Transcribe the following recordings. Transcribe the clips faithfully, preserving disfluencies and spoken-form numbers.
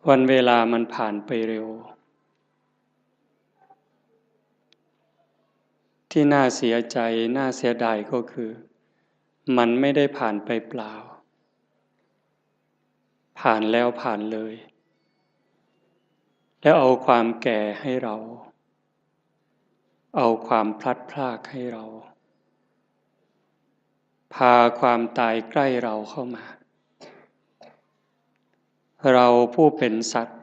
วันเวลามันผ่านไปเร็ว ที่น่าเสียใจ น่าเสียดายก็คือ มันไม่ได้ผ่านไปเปล่า ผ่านแล้วผ่านเลย แล้วเอาความแก่ให้เรา เอาความพลัดพรากให้เรา พาความตายใกล้เราเข้ามา เราผู้เป็นสัตว์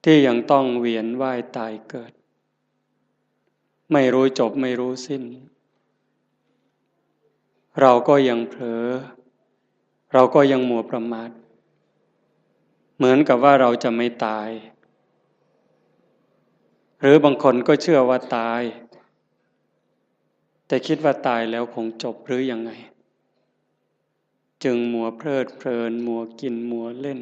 ที่ยังต้องเวียนว่ายตายเกิด ไม่รู้จบไม่รู้สิ้น เราก็ยังเผลอ เราก็ยังมัวประมาท เหมือนกับว่าเราจะไม่ตาย หรือบางคนก็เชื่อว่าตาย แต่คิดว่าตายแล้วคงจบหรือยังไง จึงมัวเพลิดเพลิน มัวกิน มัวเล่น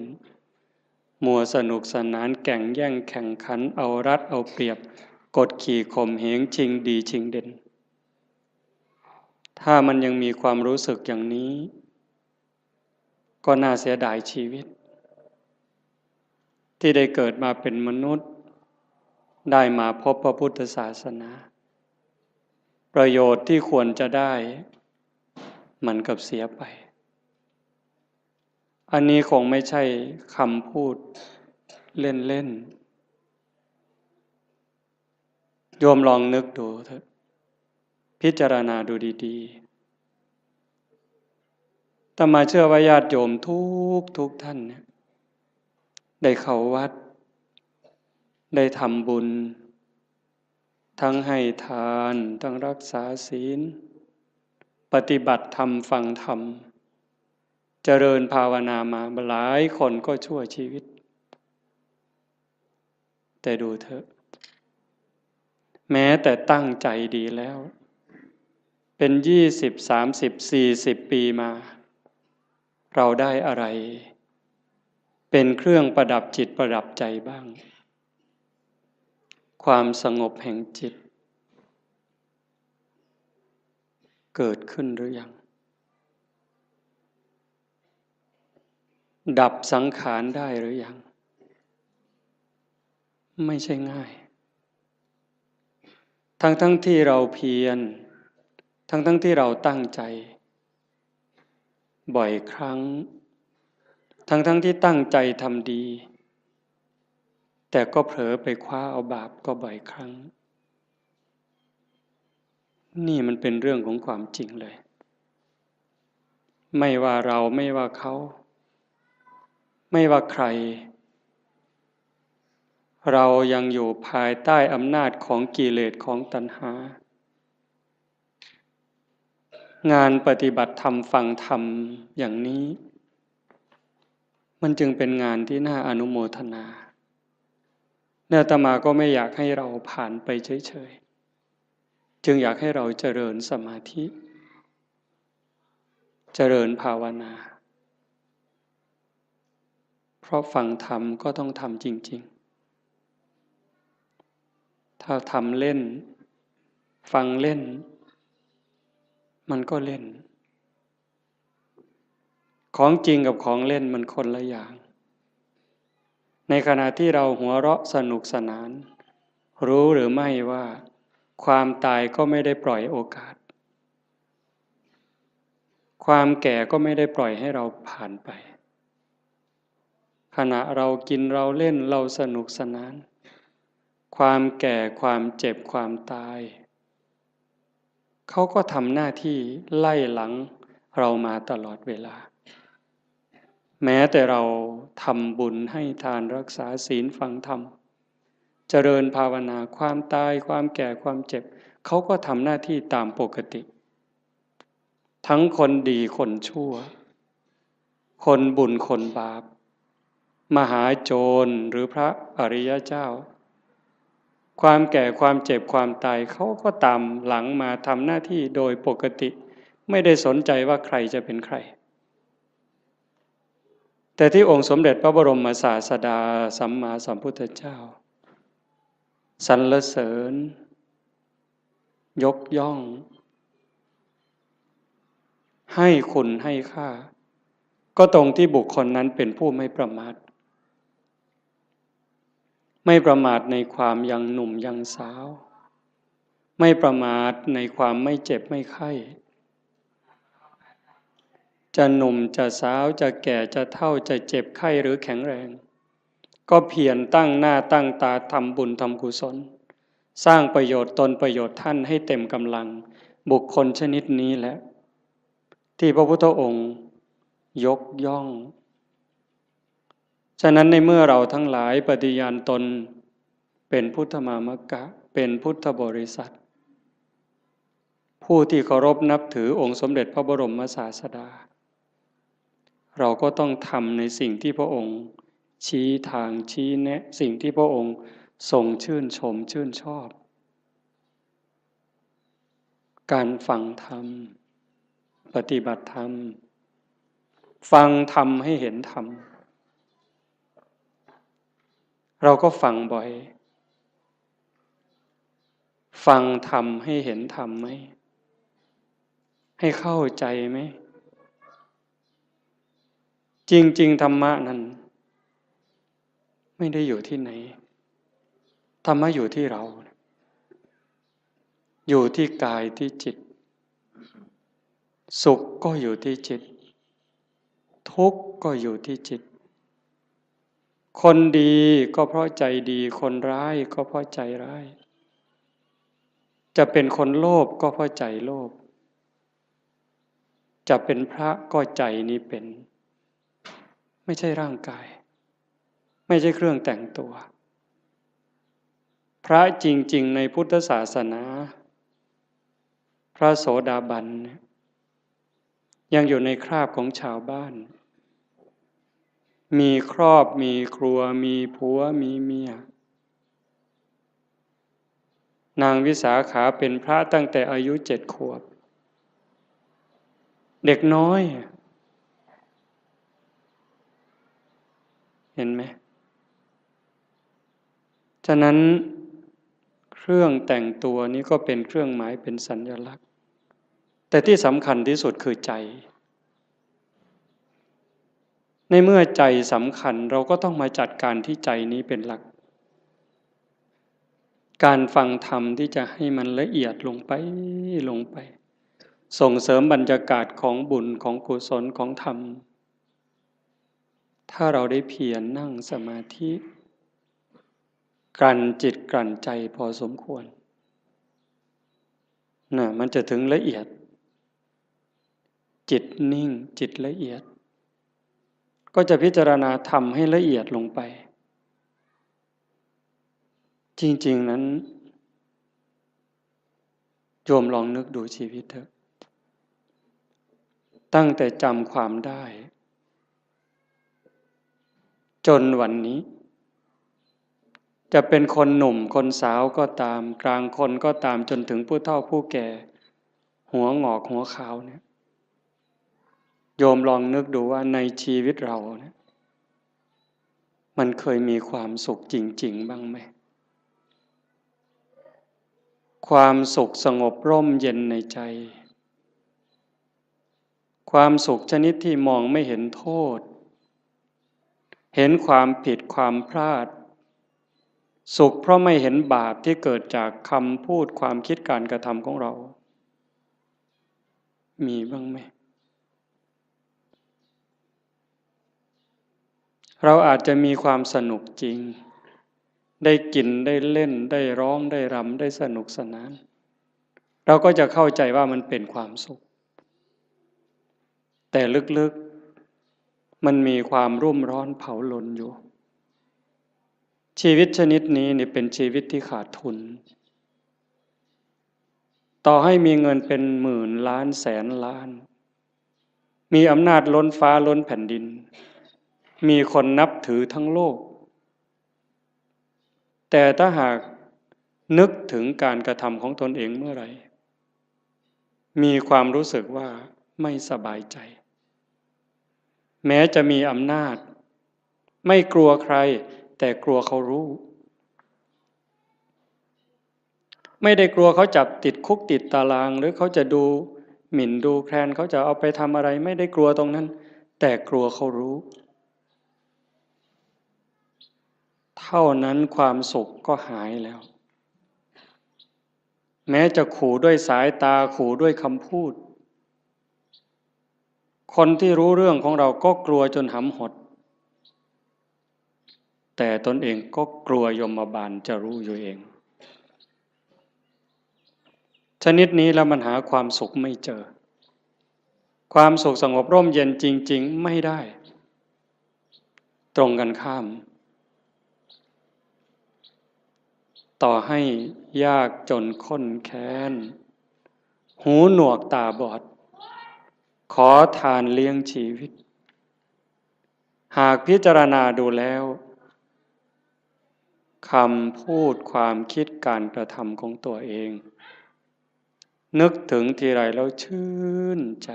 มัวสนุกสนาน แก่งแย่งแข่งขัน เอารัดเอาเปรียบ กดขี่ข่มเหง ชิงดีชิงเด่น ถ้ามันยังมีความรู้สึกอย่างนี้ ก็น่าเสียดายชีวิต ที่ได้เกิดมาเป็นมนุษย์ ได้มาพบพระพุทธศาสนา ประโยชน์ที่ควรจะได้ มันกลับเสียไป อันนี้คงไม่ใช่คำพูดเล่นๆ โยมลองนึกดูเถอะ พิจารณาดูดีๆ อาตมาเชื่อว่าญาติโยมทุกทุกท่านเนี่ย ได้เข้าวัด ได้ทำบุญ ทั้งให้ทาน ทั้งรักษาศีล ปฏิบัติธรรม ฟังธรรม เจริญภาวนามาหลายคนก็ชั่วชีวิต แต่ดูเถอะ แม้แต่ตั้งใจดีแล้ว เป็นยี่สิบ สามสิบ สี่สิบ ปีมา เราได้อะไร เป็นเครื่องประดับจิตประดับใจบ้าง ความสงบแห่งจิต เกิดขึ้นหรือยัง ดับสังขารได้หรือยัง ไม่ใช่ง่าย ทั้งๆ ที่เราเพียร ทั้งๆ ที่เราตั้งใจ บ่อยครั้ง ทั้งๆ ที่ตั้งใจทำดี แต่ก็เผลอไปคว้าเอาบาปก็บ่อยครั้ง นี่มันเป็นเรื่องของความจริงเลย ไม่ว่าเรา ไม่ว่าเขา ไม่ว่าใคร เรายังอยู่ภายใต้อำนาจของกิเลส ของตัณหา งานปฏิบัติธรรม ฟังธรรมอย่างนี้ มันจึงเป็นงานที่น่าอนุโมทนา และอาตมาก็ไม่อยากให้เราผ่านไปเฉยๆ จึงอยากให้เราเจริญสมาธิ เจริญภาวนา เพราะฟังธรรมก็ต้องทำจริงๆ ถ้าทำเล่น ฟังเล่น มันก็เล่น ของจริงกับของเล่นมันคนละอย่าง ในขณะที่เราหัวเราะสนุกสนาน รู้หรือไม่ว่าความตายก็ไม่ได้ปล่อยโอกาส ความแก่ก็ไม่ได้ปล่อยให้เราผ่านไป ขณะเรากินเราเล่นเราสนุกสนาน ความแก่ ความเจ็บ ความตาย เขาก็ทำหน้าที่ไล่หลังเรามาตลอดเวลา แม้แต่เราทำบุญให้ทาน รักษาศีล ฟังธรรม เจริญภาวนา ความตาย ความแก่ ความเจ็บ เขาก็ทำหน้าที่ตามปกติ ทั้งคนดีคนชั่ว คนบุญคนบาป มหาโจรหรือพระอริยเจ้า ความแก่ ความเจ็บ ความตาย เขาก็ตามหลังมาทำหน้าที่โดยปกติ ไม่ได้สนใจว่าใครจะเป็นใคร แต่ที่องค์สมเด็จพระบรมศาสดาสัมมาสัมพุทธเจ้า สรรเสริญ ยกย่อง ให้คุณให้ค่า ก็ตรงที่บุคคลนั้นเป็นผู้ไม่ประมาท ไม่ประมาทในความยังหนุ่มยังสาว ไม่ประมาทในความไม่เจ็บไม่ไข้ จะหนุ่มจะสาว จะแก่จะเฒ่า จะเจ็บไข้หรือแข็งแรง ก็เพียรตั้งหน้าตั้งตาทำบุญทำกุศล สร้างประโยชน์ตนประโยชน์ท่านให้เต็มกำลัง บุคคลชนิดนี้แหละ ที่พระพุทธองค์ยกย่อง ฉะนั้นในเมื่อเราทั้งหลายปฏิญาณตนเป็นพุทธมามกะ เป็นพุทธบริษัท ผู้ที่เคารพนับถือองค์สมเด็จพระบรมศาสดา เราก็ต้องทำในสิ่งที่พระองค์ชี้ทางชี้แนะ สิ่งที่พระองค์ทรงชื่นชมชื่นชอบ การฟังธรรม ปฏิบัติธรรม ฟังธรรมให้เห็นธรรม เราก็ฟังบ่อย ฟังธรรมให้เห็นธรรมไหม ให้เข้าใจไหม จริงๆ ธรรมะนั้น ไม่ได้อยู่ที่ไหน ธรรมะอยู่ที่เรา อยู่ที่กายที่จิต สุขก็อยู่ที่จิต ทุกข์ก็อยู่ที่จิต คนดีก็เพราะใจดี คนร้ายก็เพราะใจร้าย จะเป็นคนโลภก็เพราะใจโลภ จะเป็นพระก็ใจนี้เป็น ไม่ใช่ร่างกาย ไม่ใช่เครื่องแต่งตัว พระจริงๆ ในพุทธศาสนา พระโสดาบันเนี่ย ยังอยู่ในคราบของชาวบ้าน มีครอบ มีครัว มีผัว มีเมีย นางวิสาขาเป็นพระตั้งแต่อายุเจ็ดขวบ เด็กน้อย เห็นไหม ฉะนั้นเครื่องแต่งตัวนี้ก็เป็นเครื่องหมาย เป็นสัญลักษณ์ แต่ที่สำคัญที่สุดคือใจ ในเมื่อใจสำคัญ เราก็ต้องมาจัดการที่ใจนี้เป็นหลัก การฟังธรรมที่จะให้มันละเอียดลงไป ลงไป ส่งเสริมบรรยากาศของบุญ ของกุศล ของธรรม ถ้าเราได้เพียรนั่งสมาธิ กลั่นจิตกลั่นใจพอสมควร น่ะ มันจะถึงละเอียด จิตนิ่ง จิตละเอียด ก็จะพิจารณาธรรมให้ละเอียดลงไป จริงๆ นั้น โยมลองนึกดูชีวิตเถอะ ตั้งแต่จำความได้ จนวันนี้ จะเป็นคนหนุ่มคนสาวก็ตาม กลางคนก็ตาม จนถึงผู้เฒ่าผู้แก่ หัวหงอกหัวขาวเนี่ย โยมลองนึกดูว่าในชีวิตเราเนี่ย มันเคยมีความสุขจริงๆ บ้างไหม ความสุขสงบร่มเย็นในใจ ความสุขชนิดที่มองไม่เห็นโทษ เห็นความผิดความพลาด สุขเพราะไม่เห็นบาปที่เกิดจากคำพูด ความคิด การกระทำของเรา มีบ้างไหม เราอาจจะมีความสนุกจริง ได้กิน ได้เล่น ได้ร้อง ได้รำ ได้สนุกสนาน เราก็จะเข้าใจว่ามันเป็นความสุข แต่ลึกๆ มันมีความรุ่มร้อนเผาลนอยู่ ชีวิตชนิดนี้นี่เป็นชีวิตที่ขาดทุน ต่อให้มีเงินเป็นหมื่นล้านแสนล้าน มีอำนาจล้นฟ้าล้นแผ่นดิน มีคนนับถือทั้งโลก แต่ถ้าหากนึกถึงการกระทำของตนเองเมื่อไหร่ มีความรู้สึกว่าไม่สบายใจ แม้จะมีอำนาจ ไม่กลัวใคร แต่กลัวเขารู้ ไม่ได้กลัวเขาจับติดคุกติดตาราง หรือเขาจะดูหมิ่นดูแคลน เขาจะเอาไปทำอะไร ไม่ได้กลัวตรงนั้น แต่กลัวเขารู้ ท เท่านั้นความสุขก็หายแล้ว แม้จะขู่ด้วยสายตา ขู่ด้วยคำพูด คนที่รู้เรื่องของเราก็กลัวจนหำหด แต่ตนเองก็กลัวยมบาลจะรู้อยู่เอง ชนิดนี้แล้วมันหาความสุขไม่เจอ ความสุขสงบร่มเย็นจริงๆ ไม่ได้ ตรงกันข้าม ต่อให้ยากจนข้นแค้น หูหนวกตาบอด ขอทานเลี้ยงชีวิต หากพิจารณาดูแล้ว คำพูด ความคิด การกระทำของตัวเอง นึกถึงทีไรแล้วชื่นใจ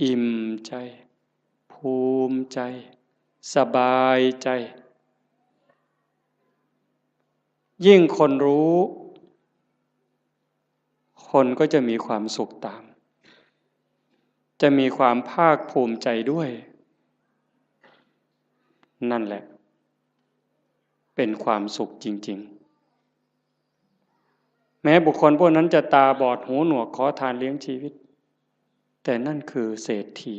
อิ่มใจ ภูมิใจ สบายใจ ยิ่งคนรู้ คนก็จะมีความสุขตาม จะมีความภาคภูมิใจด้วย นั่นแหละ เป็นความสุขจริงๆ แม้บุคคลพวกนั้นจะตาบอดหูหนวกขอทานเลี้ยงชีวิต แต่นั่นคือเศรษฐี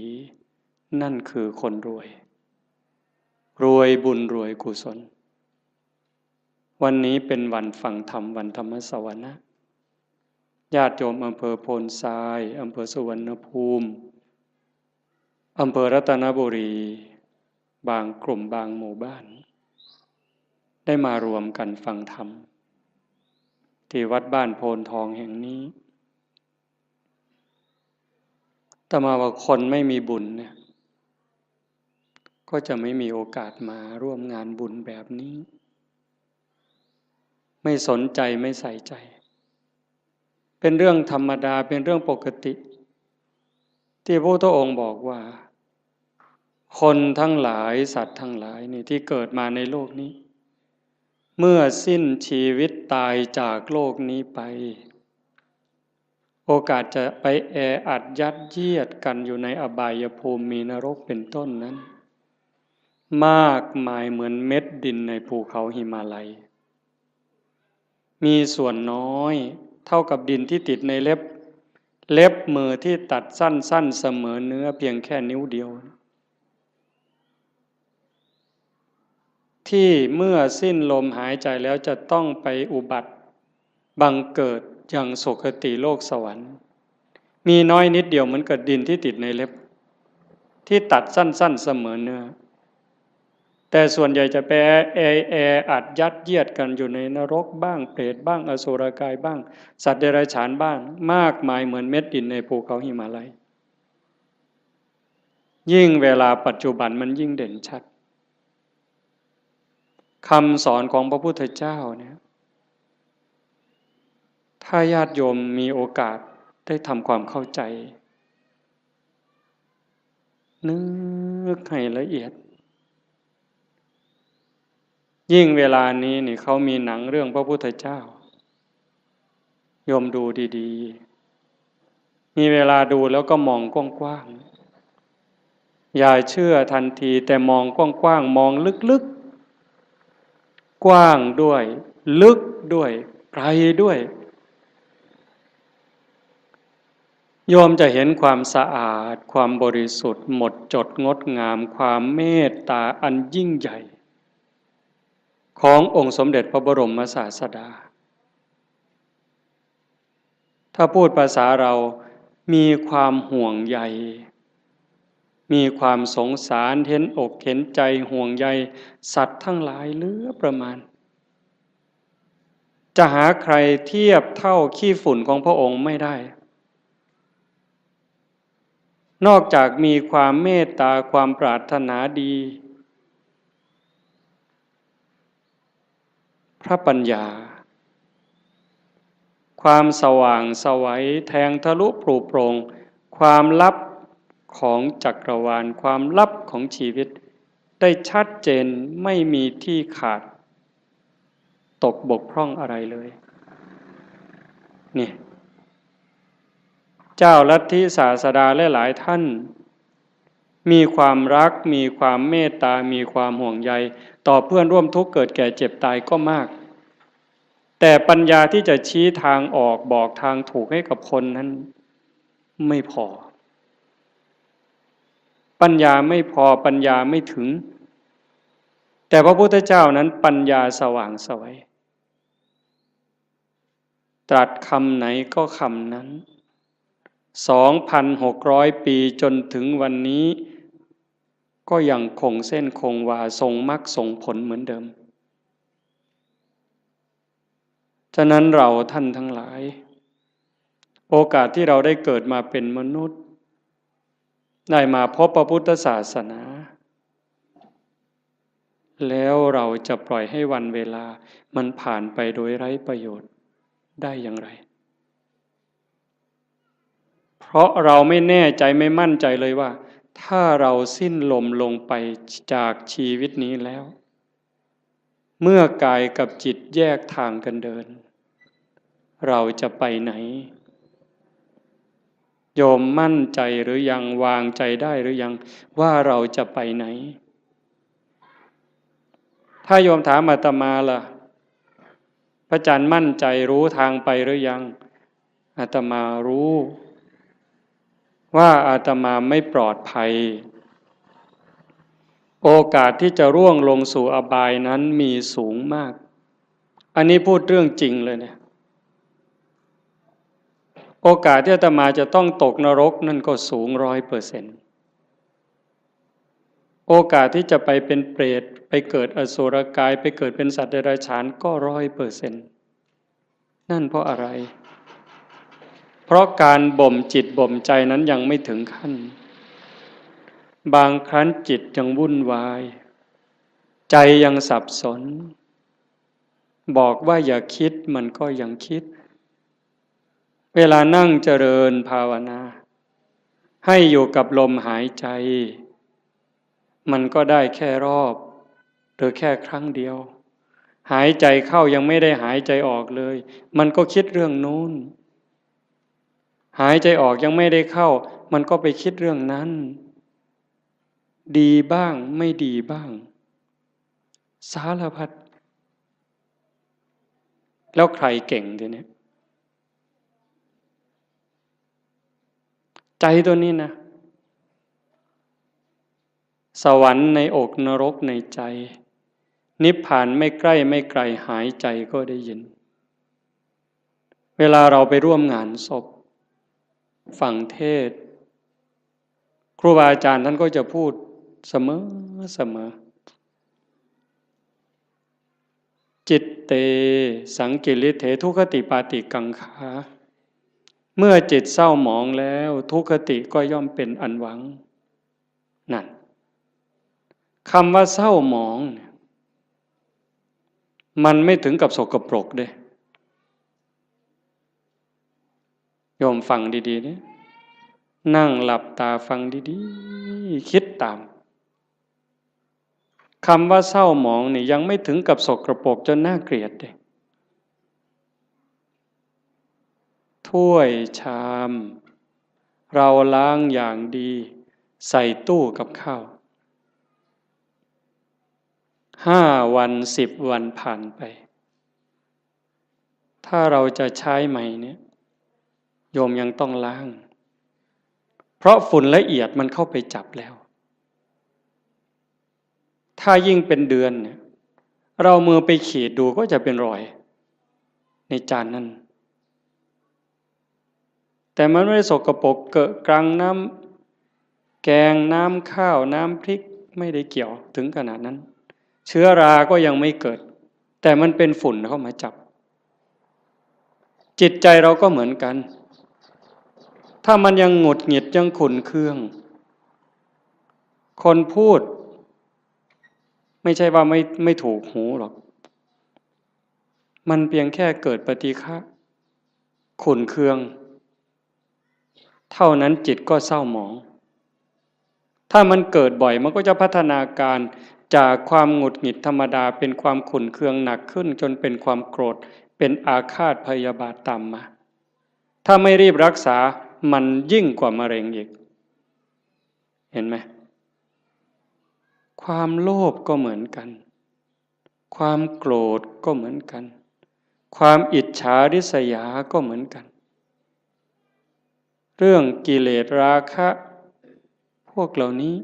นั่นคือคนรวย รวยบุญรวยกุศล วันนี้เป็นวันฟังธรรม วันธรรมสวนะ ญาติโยมอำเภอโพนทราย อำเภอสุวรรณภูมิ อำเภอรัตนบุรี บางกลุ่มบางหมู่บ้าน ได้มารวมกันฟังธรรม ที่วัดบ้านโพนทองแห่งนี้ อาตมาว่าคนไม่มีบุญเนี่ย ก็จะไม่มีโอกาสมาร่วมงานบุญแบบนี้ ไม่สนใจ ไม่ใส่ใจ เป็นเรื่องธรรมดา เป็นเรื่องปกติ ที่พระพุทธองค์บอกว่า คนทั้งหลาย สัตว์ทั้งหลายนี่ที่เกิดมาในโลกนี้ เมื่อสิ้นชีวิตตายจากโลกนี้ไป โอกาสจะไปแออัดยัดเยียดกันอยู่ในอบายภูมิ มีนรกเป็นต้นนั้น มากมายเหมือนเม็ดดินในภูเขาหิมาลัย มีส่วนน้อยเท่ากับดินที่ติดในเล็บ เล็บมือที่ตัดสั้นๆ เสมอเนื้อเพียงแค่นิ้วเดียว ที่เมื่อสิ้นลมหายใจแล้วจะต้องไปอุบัติบังเกิดยังสุคติโลกสวรรค์ มีน้อยนิดเดียวเหมือนกับดินที่ติดในเล็บ ที่ตัดสั้นๆ เสมอเนื้อ แต่ส่วนใหญ่จะไปแอ แออัดยัดเยียดกันอยู่ในนรกบ้าง เปรตบ้าง อสุรกายบ้าง สัตว์เดรัจฉานบ้าง มากมายเหมือนเม็ดดินในภูเขาหิมาลัย ยิ่งเวลาปัจจุบันมันยิ่งเด่นชัด คำสอนของพระพุทธเจ้าเนี่ย ถ้าญาติโยมมีโอกาสได้ทำความเข้าใจ นึกให้ละเอียด ยิ่งเวลานี้นี่เขามีหนังเรื่องพระพุทธเจ้า โยมดูดีๆ มีเวลาดูแล้วก็มองกว้างๆ อย่าเชื่อทันที แต่มองกว้างๆ มองลึกๆ กว้างด้วย ลึกด้วย ไกลด้วย โยมจะเห็นความสะอาด ความบริสุทธิ์ หมดจดงดงาม ความเมตตาอันยิ่งใหญ่ ขององค์สมเด็จพระบรมศาสดา ถ้าพูดภาษาเรา มีความห่วงใย มีความสงสาร เห็นอกเห็นใจ ห่วงใยสัตว์ทั้งหลายเหลือประมาณ จะหาใครเทียบเท่าขี้ฝุ่นของพระองค์ไม่ได้ นอกจากมีความเมตตา ความปรารถนาดี พระปัญญา ความสว่างไสว แทงทะลุปรุโปร่ง ความลับของจักรวาล ความลับของชีวิต ได้ชัดเจน ไม่มีที่ขาด ตกบกพร่องอะไรเลย นี่ เจ้าลัทธิศาสดาหลายๆ ท่าน มีความรัก มีความเมตตา มีความห่วงใย ต่อเพื่อนร่วมทุกข์เกิดแก่เจ็บตายก็มาก แต่ปัญญาที่จะชี้ทางออกบอกทางถูกให้กับคนนั้นไม่พอ ปัญญาไม่พอ ปัญญาไม่ถึง แต่พระพุทธเจ้านั้นปัญญาสว่างไสว ตรัสคำไหนก็คำนั้น สองพันหกร้อย ปีจนถึงวันนี้ ก็ยังคงเส้นคงวา ทรงมรรคทรงผลเหมือนเดิม ฉะนั้นเราท่านทั้งหลาย โอกาสที่เราได้เกิดมาเป็นมนุษย์ ได้มาพบพระพุทธศาสนา แล้วเราจะปล่อยให้วันเวลามันผ่านไปโดยไร้ประโยชน์ได้อย่างไร เพราะเราไม่แน่ใจไม่มั่นใจเลยว่า ถ้าเราสิ้นลมลงไปจากชีวิตนี้แล้ว เมื่อกายกับจิตแยกทางกันเดิน เราจะไปไหน โยมมั่นใจหรือยัง วางใจได้หรือยัง ว่าเราจะไปไหน ถ้าโยมถามอาตมาล่ะ พระอาจารย์มั่นใจรู้ทางไปหรือยัง อาตมารู้ ว่าอาตมาไม่ปลอดภัย โอกาสที่จะร่วงลงสู่อบายนั้นมีสูงมาก อันนี้พูดเรื่องจริงเลยเนี่ย โอกาสที่อาตมาจะต้องตกนรกนั่นก็สูงร้อยเปอร์เซ็นต์ โอกาสที่จะไปเป็นเปรต ไปเกิดอสุรกาย ไปเกิดเป็นสัตว์เดรัจฉานก็ร้อยเปอร์เซ็นต์ นั่นเพราะอะไร เพราะการบ่มจิตบ่มใจนั้นยังไม่ถึงขั้น บางครั้งจิตยังวุ่นวาย ใจยังสับสน บอกว่าอย่าคิดมันก็ยังคิด เวลานั่งเจริญภาวนา ให้อยู่กับลมหายใจ มันก็ได้แค่รอบ หรือแค่ครั้งเดียว หายใจเข้ายังไม่ได้หายใจออกเลย มันก็คิดเรื่องนู้น หายใจออกยังไม่ได้เข้า มันก็ไปคิดเรื่องนั้น ดีบ้างไม่ดีบ้าง สารพัด แล้วใครเก่งทีเนี้ย ใจตัวนี้นะ สวรรค์ในอกนรกในใจ นิพพานไม่ใกล้ไม่ไกลหายใจก็ได้ยิน เวลาเราไปร่วมงานศพ ฟังเทศน์ ครูบาอาจารย์ท่านก็จะพูดเสมอเสมอ จิตเต สังกิริเถ ทุคติปาติกังขา เมื่อจิตเศร้าหมองแล้ว ทุคติก็ย่อมเป็นอันหวัง นั่น คำว่าเศร้าหมองเนี่ย มันไม่ถึงกับสกปรกเด้ โยมฟังดีๆเนี่ย นั่งหลับตาฟังดีๆ คิดตาม คำว่าเศร้าหมองนี่ยังไม่ถึงกับสกปรกจนน่าเกลียดเด้ ถ้วยชาม เราล้างอย่างดี ใส่ตู้กับข้าว ห้าวัน สิบวันผ่านไป ถ้าเราจะใช้ใหม่เนี่ย โยมยังต้องล้าง เพราะฝุ่นละเอียดมันเข้าไปจับแล้ว ถ้ายิ่งเป็นเดือนเนี่ย เรามือไปขีดดูก็จะเป็นรอย ในจานนั้น แต่มันไม่ได้สกปรกเกอะกรังน้ำแกง น้ำข้าว น้ำพริก ไม่ได้เกี่ยวถึงขนาดนั้น เชื้อราก็ยังไม่เกิด แต่มันเป็นฝุ่นเข้ามาจับ จิตใจเราก็เหมือนกัน ถ้ามันยังหงุดหงิดยังขุ่นเคือง คนพูด ไม่ใช่ว่าไม่ไม่ถูกหูหรอก มันเพียงแค่เกิดปฏิฆะ ขุ่นเคือง เท่านั้นจิตก็เศร้าหมอง ถ้ามันเกิดบ่อยมันก็จะพัฒนาการจากความหงุดหงิดธรรมดาเป็นความขุ่นเคืองหนักขึ้นจนเป็นความโกรธ เป็นอาฆาตพยาบาทตามมา ถ้าไม่รีบรักษามันยิ่งกว่ามะเร็งอีก เห็นไหม ความโลภก็เหมือนกัน ความโกรธก็เหมือนกัน ความอิจฉาริษยาก็เหมือนกัน เรื่องกิเลสราคะ พวกเหล่านี้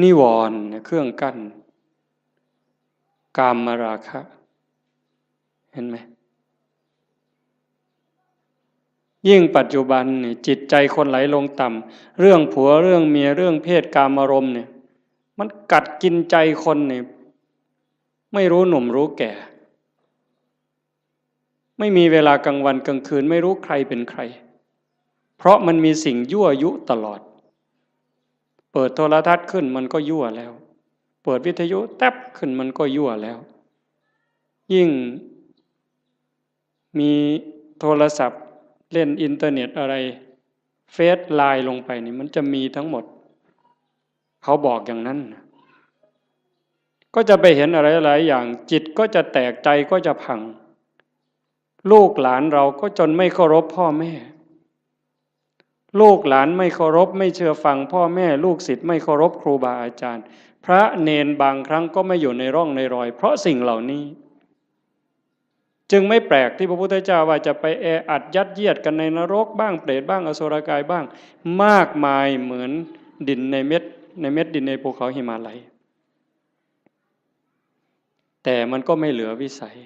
นิวรณ์เนี่ยเครื่องกั้น กามราคะ เห็นไหม ยิ่งปัจจุบันเนี่ยจิตใจคนไหลลงต่ำ เรื่องผัวเรื่องเมียเรื่องเพศกามารมณ์เนี่ย มันกัดกินใจคนเนี่ย ไม่รู้หนุ่มรู้แก่ ไม่มีเวลากลางวันกลางคืน ไม่รู้ใครเป็นใคร เพราะมันมีสิ่งยั่วยุตลอด เปิดโทรทัศน์ขึ้นมันก็ยั่วแล้ว เปิดวิทยุแต๊บขึ้นมันก็ยั่วแล้ว ยิ่งมีโทรศัพท์เล่นอินเทอร์เน็ตอะไร เฟซไลน์ลงไปนี่มันจะมีทั้งหมด เขาบอกอย่างนั้นนะ ก็จะไปเห็นอะไรหลายอย่าง จิตก็จะแตก ใจก็จะพัง ลูกหลานเราก็จนไม่เคารพพ่อแม่ ลูกหลานไม่เคารพไม่เชื่อฟังพ่อแม่ ลูกศิษย์ไม่เคารพครูบาอาจารย์ พระเณรบางครั้งก็ไม่อยู่ในร่องในรอย เพราะสิ่งเหล่านี้ จึงไม่แปลกที่พระพุทธเจ้าว่าจะไปแออัดยัดเยียดกันในนรกบ้าง เปรตบ้าง อสุรกายบ้าง มากมายเหมือนดินในเม็ด ในเม็ดดินในภูเขาหิมาลัย แต่มันก็ไม่เหลือวิสัย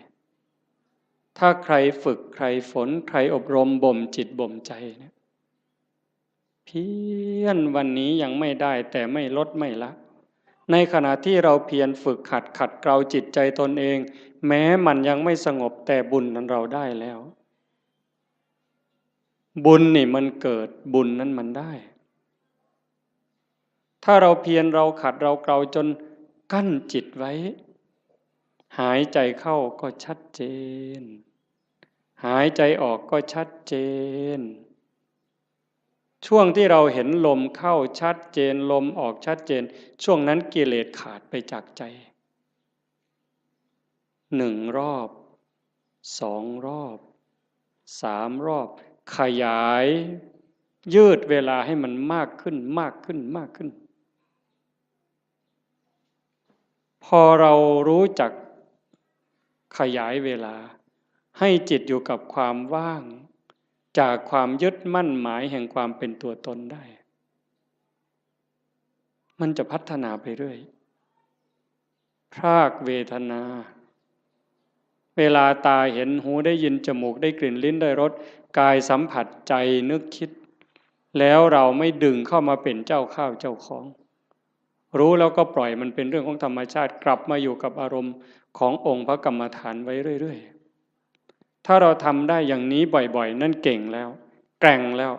ถ้าใครฝึก ใครฝน ใครอบรมบ่มจิตบ่มใจเนี่ย เพียรวันนี้ยังไม่ได้ แต่ไม่ลดไม่ละ ในขณะที่เราเพียรฝึกหัดขัดเกลาจิตใจตนเอง แม้มันยังไม่สงบ แต่บุญนั้นเราได้แล้ว บุญนี่มันเกิด บุญนั้นมันได้ ถ้าเราเพียร เราขัด เราเกลาจนกั้นจิตไว้ หายใจเข้าก็ชัดเจน หายใจออกก็ชัดเจน ช่วงที่เราเห็นลมเข้าชัดเจน ลมออกชัดเจน ช่วงนั้นกิเลสขาดไปจากใจ หนึ่งรอบ สองรอบ สามรอบ ขยาย ยืดเวลาให้มันมากขึ้น มากขึ้น มากขึ้น พอเรารู้จักขยายเวลา ให้จิตอยู่กับความว่าง จากความยึดมั่นหมายแห่งความเป็นตัวตนได้ มันจะพัฒนาไปเรื่อย พรากเวทนา เวลาตาเห็น หูได้ยิน จมูกได้กลิ่น ลิ้นได้รส กายสัมผัส ใจนึกคิด แล้วเราไม่ดึงเข้ามาเป็นเจ้าข้าวเจ้าของ รู้แล้วก็ปล่อยมันเป็นเรื่องของธรรมชาติ กลับมาอยู่กับอารมณ์ขององค์พระกรรมฐานไว้เรื่อยๆ ถ้าเราทำได้อย่างนี้บ่อยๆ นั่นเก่งแล้ว แกร่งแล้ว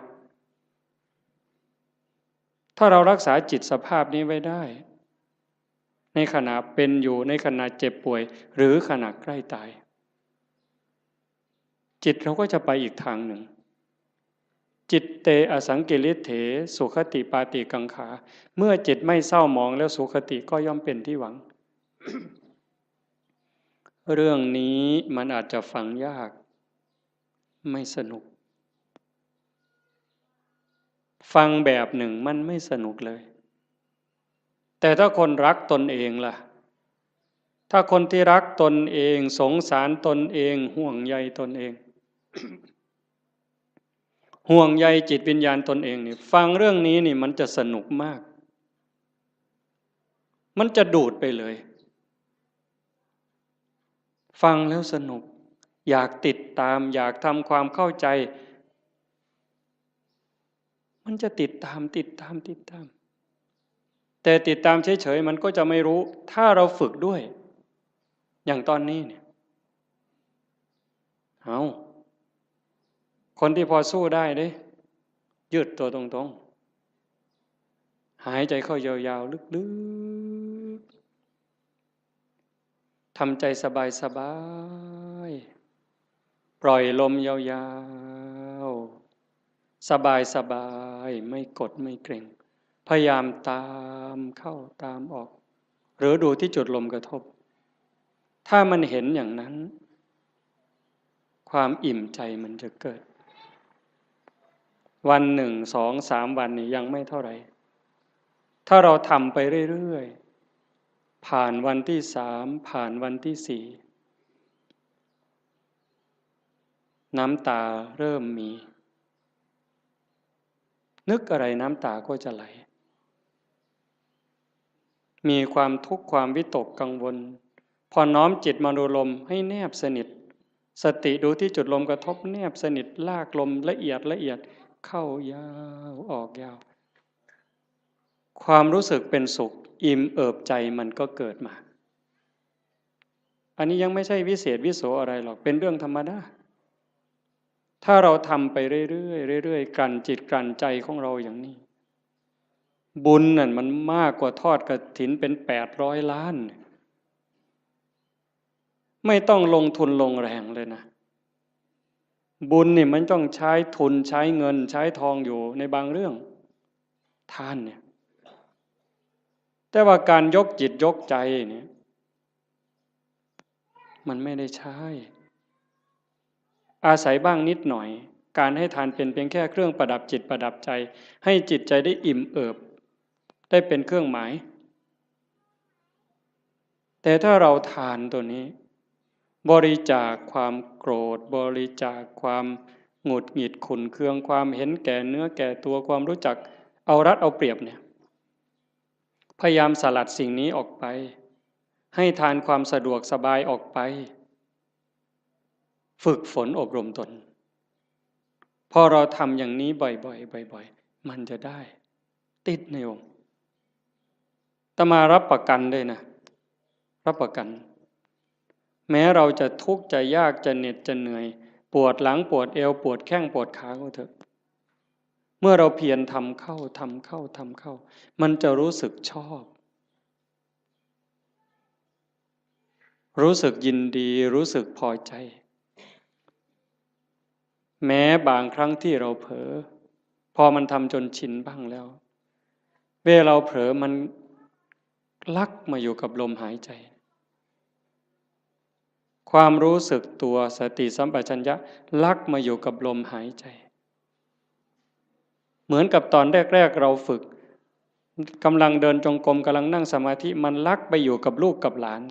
ถ้าเรารักษาจิตสภาพนี้ไว้ได้ ในขณะเป็นอยู่ ในขณะเจ็บป่วย หรือขณะใกล้ตาย จิตเราก็จะไปอีกทางหนึ่ง จิตเตอสังกิริเถ สุขติปาติกังขา เมื่อจิตไม่เศร้าหมองแล้ว สุขติก็ย่อมเป็นที่หวัง เรื่องนี้มันอาจจะฟังยาก ไม่สนุก ฟังแบบหนึ่งมันไม่สนุกเลย แต่ถ้าคนรักตนเองล่ะ ถ้าคนที่รักตนเอง สงสารตนเอง ห่วงใยตนเอง ห่วงใยจิตวิญญาณตนเองนี่ ฟังเรื่องนี้นี่มันจะสนุกมาก มันจะดูดไปเลย ฟังแล้วสนุก อยากติดตาม อยากทำความเข้าใจ มันจะติดตาม ติดตาม ติดตาม แต่ติดตามเฉยๆ มันก็จะไม่รู้ ถ้าเราฝึกด้วย อย่างตอนนี้เนี่ย เอา คนที่พอสู้ได้เด้ ยืดตัวตรงๆ หายใจเข้ายาวๆ ลึกๆ ทำใจสบายๆ ปล่อยลมยาวๆ สบายๆ ไม่กดไม่เกร็ง พยายามตามเข้าตามออก หรือดูที่จุดลมกระทบ ถ้ามันเห็นอย่างนั้น ความอิ่มใจมันจะเกิด วันหนึ่ง สอง สามวันนี่ยังไม่เท่าไหร่ ถ้าเราทำไปเรื่อยๆ ผ่านวันที่สาม ผ่านวันที่สี่ น้ำตาเริ่มมี นึกอะไรน้ำตาก็จะไหล มีความทุกข์ความวิตกกังวล พอน้อมจิตมาดูลมให้แนบสนิท สติดูที่จุดลมกระทบแนบสนิท ลากลมละเอียดละเอียด เข้ายาวออกยาว ความรู้สึกเป็นสุขอิ่มเอิบใจมันก็เกิดมา อันนี้ยังไม่ใช่วิเศษวิโสอะไรหรอก เป็นเรื่องธรรมดา ถ้าเราทำไปเรื่อยๆ เรื่อยๆ กลั่นจิตกลั่นใจของเราอย่างนี้ บุญนั่นมันมากกว่าทอดกฐินเป็นแปดร้อยล้าน ไม่ต้องลงทุนลงแรงเลยนะ บุญนี่มันต้องใช้ทุนใช้เงินใช้ทองอยู่ในบางเรื่อง ทานเนี่ย แต่ว่าการยกจิตยกใจเนี่ย มันไม่ได้ใช้ อาศัยบ้างนิดหน่อย การให้ทานเป็นเพียงแค่เครื่องประดับจิตประดับใจ ให้จิตใจได้อิ่มเอิบ ได้เป็นเครื่องหมาย แต่ถ้าเราทานตัวนี้ บริจาคความโกรธ บริจาคความหงุดหงิดขุ่นเคือง ความเห็นแก่เนื้อแก่ตัว ความรู้จักเอารัดเอาเปรียบเนี่ย พยายามสลัดสิ่งนี้ออกไป ให้ทานความสะดวกสบายออกไป ฝึกฝนอบรมตน พอเราทำอย่างนี้บ่อยๆ บ่อยๆ มันจะได้ ติดในองค์ อาตมารับประกันเลยนะ รับประกัน แม้เราจะทุกข์จะยากจะเหน็ดจะเหนื่อย ปวดหลังปวดเอวปวดแข้งปวดขาก็เถอะ เมื่อเราเพียรทำเข้าทำเข้าทำเข้า มันจะรู้สึกชอบ รู้สึกยินดี รู้สึกพอใจ แม้บางครั้งที่เราเผลอ พอมันทำจนชินบ้างแล้ว เวลาเราเผลอมันลักมาอยู่กับลมหายใจ ความรู้สึกตัวสติสัมปชัญญะลักมาอยู่กับลมหายใจ เหมือนกับตอนแรกๆ เราฝึก กำลังเดินจงกรม กำลังนั่งสมาธิ มันลักไปอยู่กับลูกกับหลาน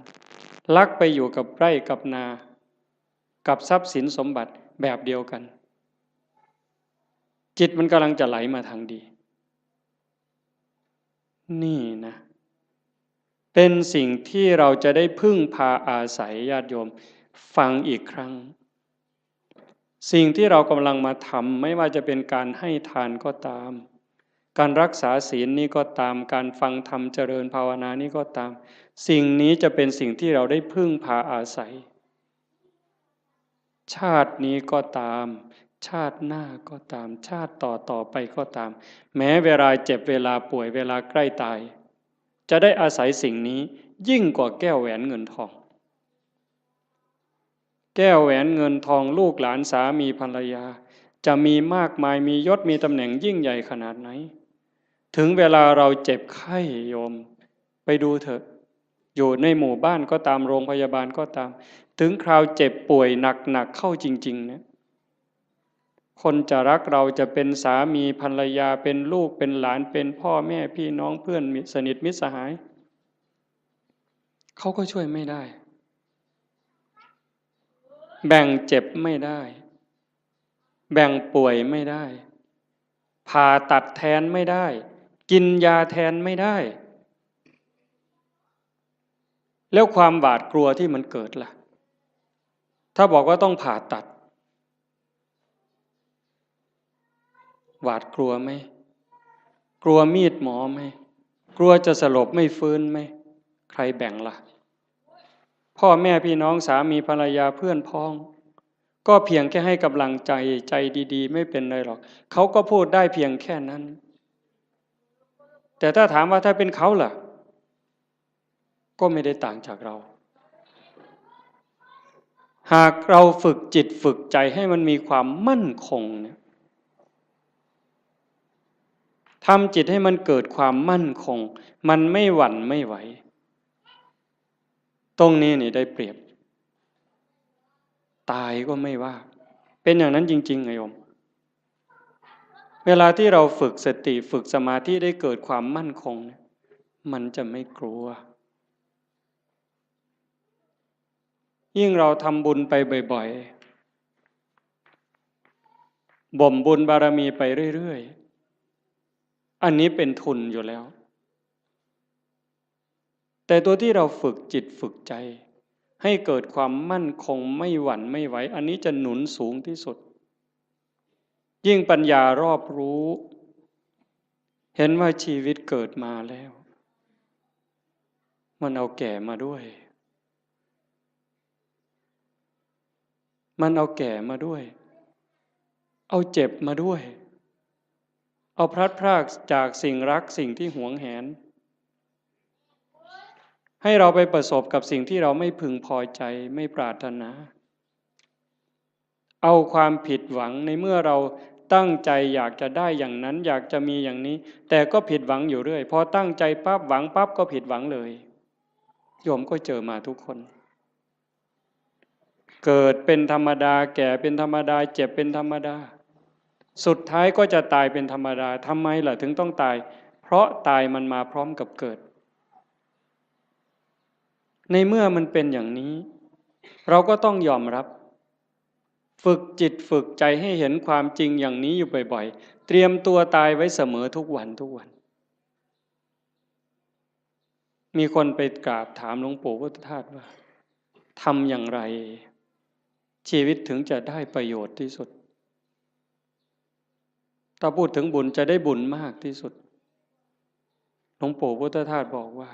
ลักไปอยู่กับไร่กับนา กับทรัพย์สินสมบัติแบบเดียวกัน จิตมันกำลังจะไหลมาทางดี นี่นะ เป็นสิ่งที่เราจะได้พึ่งพาอาศัย ญาติโยม ฟังอีกครั้ง สิ่งที่เรากำลังมาทำ ไม่ว่าจะเป็นการให้ทานก็ตาม การรักษาศีลนี้ก็ตาม การฟังธรรมเจริญภาวนานี้ก็ตาม สิ่งนี้จะเป็นสิ่งที่เราได้พึ่งพาอาศัย ชาตินี้ก็ตาม ชาติหน้าก็ตาม ชาติต่อต่อไปก็ตาม แม้เวลาเจ็บ เวลาป่วย เวลาใกล้ตาย จะได้อาศัยสิ่งนี้ยิ่งกว่าแก้วแหวนเงินทอง แก้วแหวนเงินทอง ลูกหลานสามีภรรยา จะมีมากมาย มียศมีตำแหน่งยิ่งใหญ่ขนาดไหน ถึงเวลาเราเจ็บไข้ โยม ไปดูเถอะ อยู่ในหมู่บ้านก็ตาม โรงพยาบาลก็ตาม ถึงคราวเจ็บป่วยหนักๆ เข้าจริงๆ เนี่ย คนจะรักเรา จะเป็นสามีภรรยา เป็นลูกเป็นหลาน เป็นพ่อแม่พี่น้อง เพื่อนมิตรสนิทมิตรสหาย เขาก็ช่วยไม่ได้ แบ่งเจ็บไม่ได้ แบ่งป่วยไม่ได้ ผ่าตัดแทนไม่ได้ กินยาแทนไม่ได้ แล้วความหวาดกลัวที่มันเกิดล่ะ ถ้าบอกว่าต้องผ่าตัด หวาดกลัวไหม กลัวมีดหมอไหม กลัวจะสลบไม่ฟื้นไหม ใครแบ่งล่ะ พ่อแม่พี่น้อง สามีภรรยา เพื่อนพ้อง ก็เพียงแค่ให้กำลังใจ ใจดีๆ ไม่เป็นไรหรอก เขาก็พูดได้เพียงแค่นั้น แต่ถ้าถามว่าถ้าเป็นเขาล่ะ ก็ไม่ได้ต่างจากเรา หากเราฝึกจิตฝึกใจให้มันมีความมั่นคงเนี่ย ทำจิตให้มันเกิดความมั่นคง มันไม่หวั่นไม่ไหว ตรงนี้นี่ได้เปรียบ ตายก็ไม่ว่า เป็นอย่างนั้นจริงๆ ไงโยม เวลาที่เราฝึกสติฝึกสมาธิได้เกิดความมั่นคงเนี่ย มันจะไม่กลัว ยิ่งเราทำบุญไปบ่อยๆ บ่มบุญบารมีไปเรื่อยๆ อันนี้เป็นทุนอยู่แล้ว แต่ตัวที่เราฝึกจิตฝึกใจ ให้เกิดความมั่นคงไม่หวั่นไม่ไหว อันนี้จะหนุนสูงที่สุด ยิ่งปัญญารอบรู้ เห็นว่าชีวิตเกิดมาแล้ว มันเอาแก่มาด้วย มันเอาแก่มาด้วย เอาเจ็บมาด้วย เอาพลัดพรากจากสิ่งรักสิ่งที่หวงแหน ให้เราไปประสบกับสิ่งที่เราไม่พึงพอใจไม่ปรารถนา เอาความผิดหวังในเมื่อเราตั้งใจอยากจะได้อย่างนั้น อยากจะมีอย่างนี้ แต่ก็ผิดหวังอยู่เรื่อย พอตั้งใจปั๊บหวังปั๊บก็ผิดหวังเลย โยมก็เจอมาทุกคน เกิดเป็นธรรมดา แก่เป็นธรรมดา เจ็บเป็นธรรมดา สุดท้ายก็จะตายเป็นธรรมดา ทำไมล่ะถึงต้องตาย เพราะตายมันมาพร้อมกับเกิด ในเมื่อมันเป็นอย่างนี้ เราก็ต้องยอมรับ ฝึกจิตฝึกใจให้เห็นความจริงอย่างนี้อยู่บ่อยๆ เตรียมตัวตายไว้เสมอทุกวันทุกวัน มีคนไปกราบถามหลวงปู่พุทธทาสว่า ทำอย่างไร ชีวิตถึงจะได้ประโยชน์ที่สุด ถ้าพูดถึงบุญจะได้บุญมากที่สุด หลวงปู่พุทธทาสบอกว่า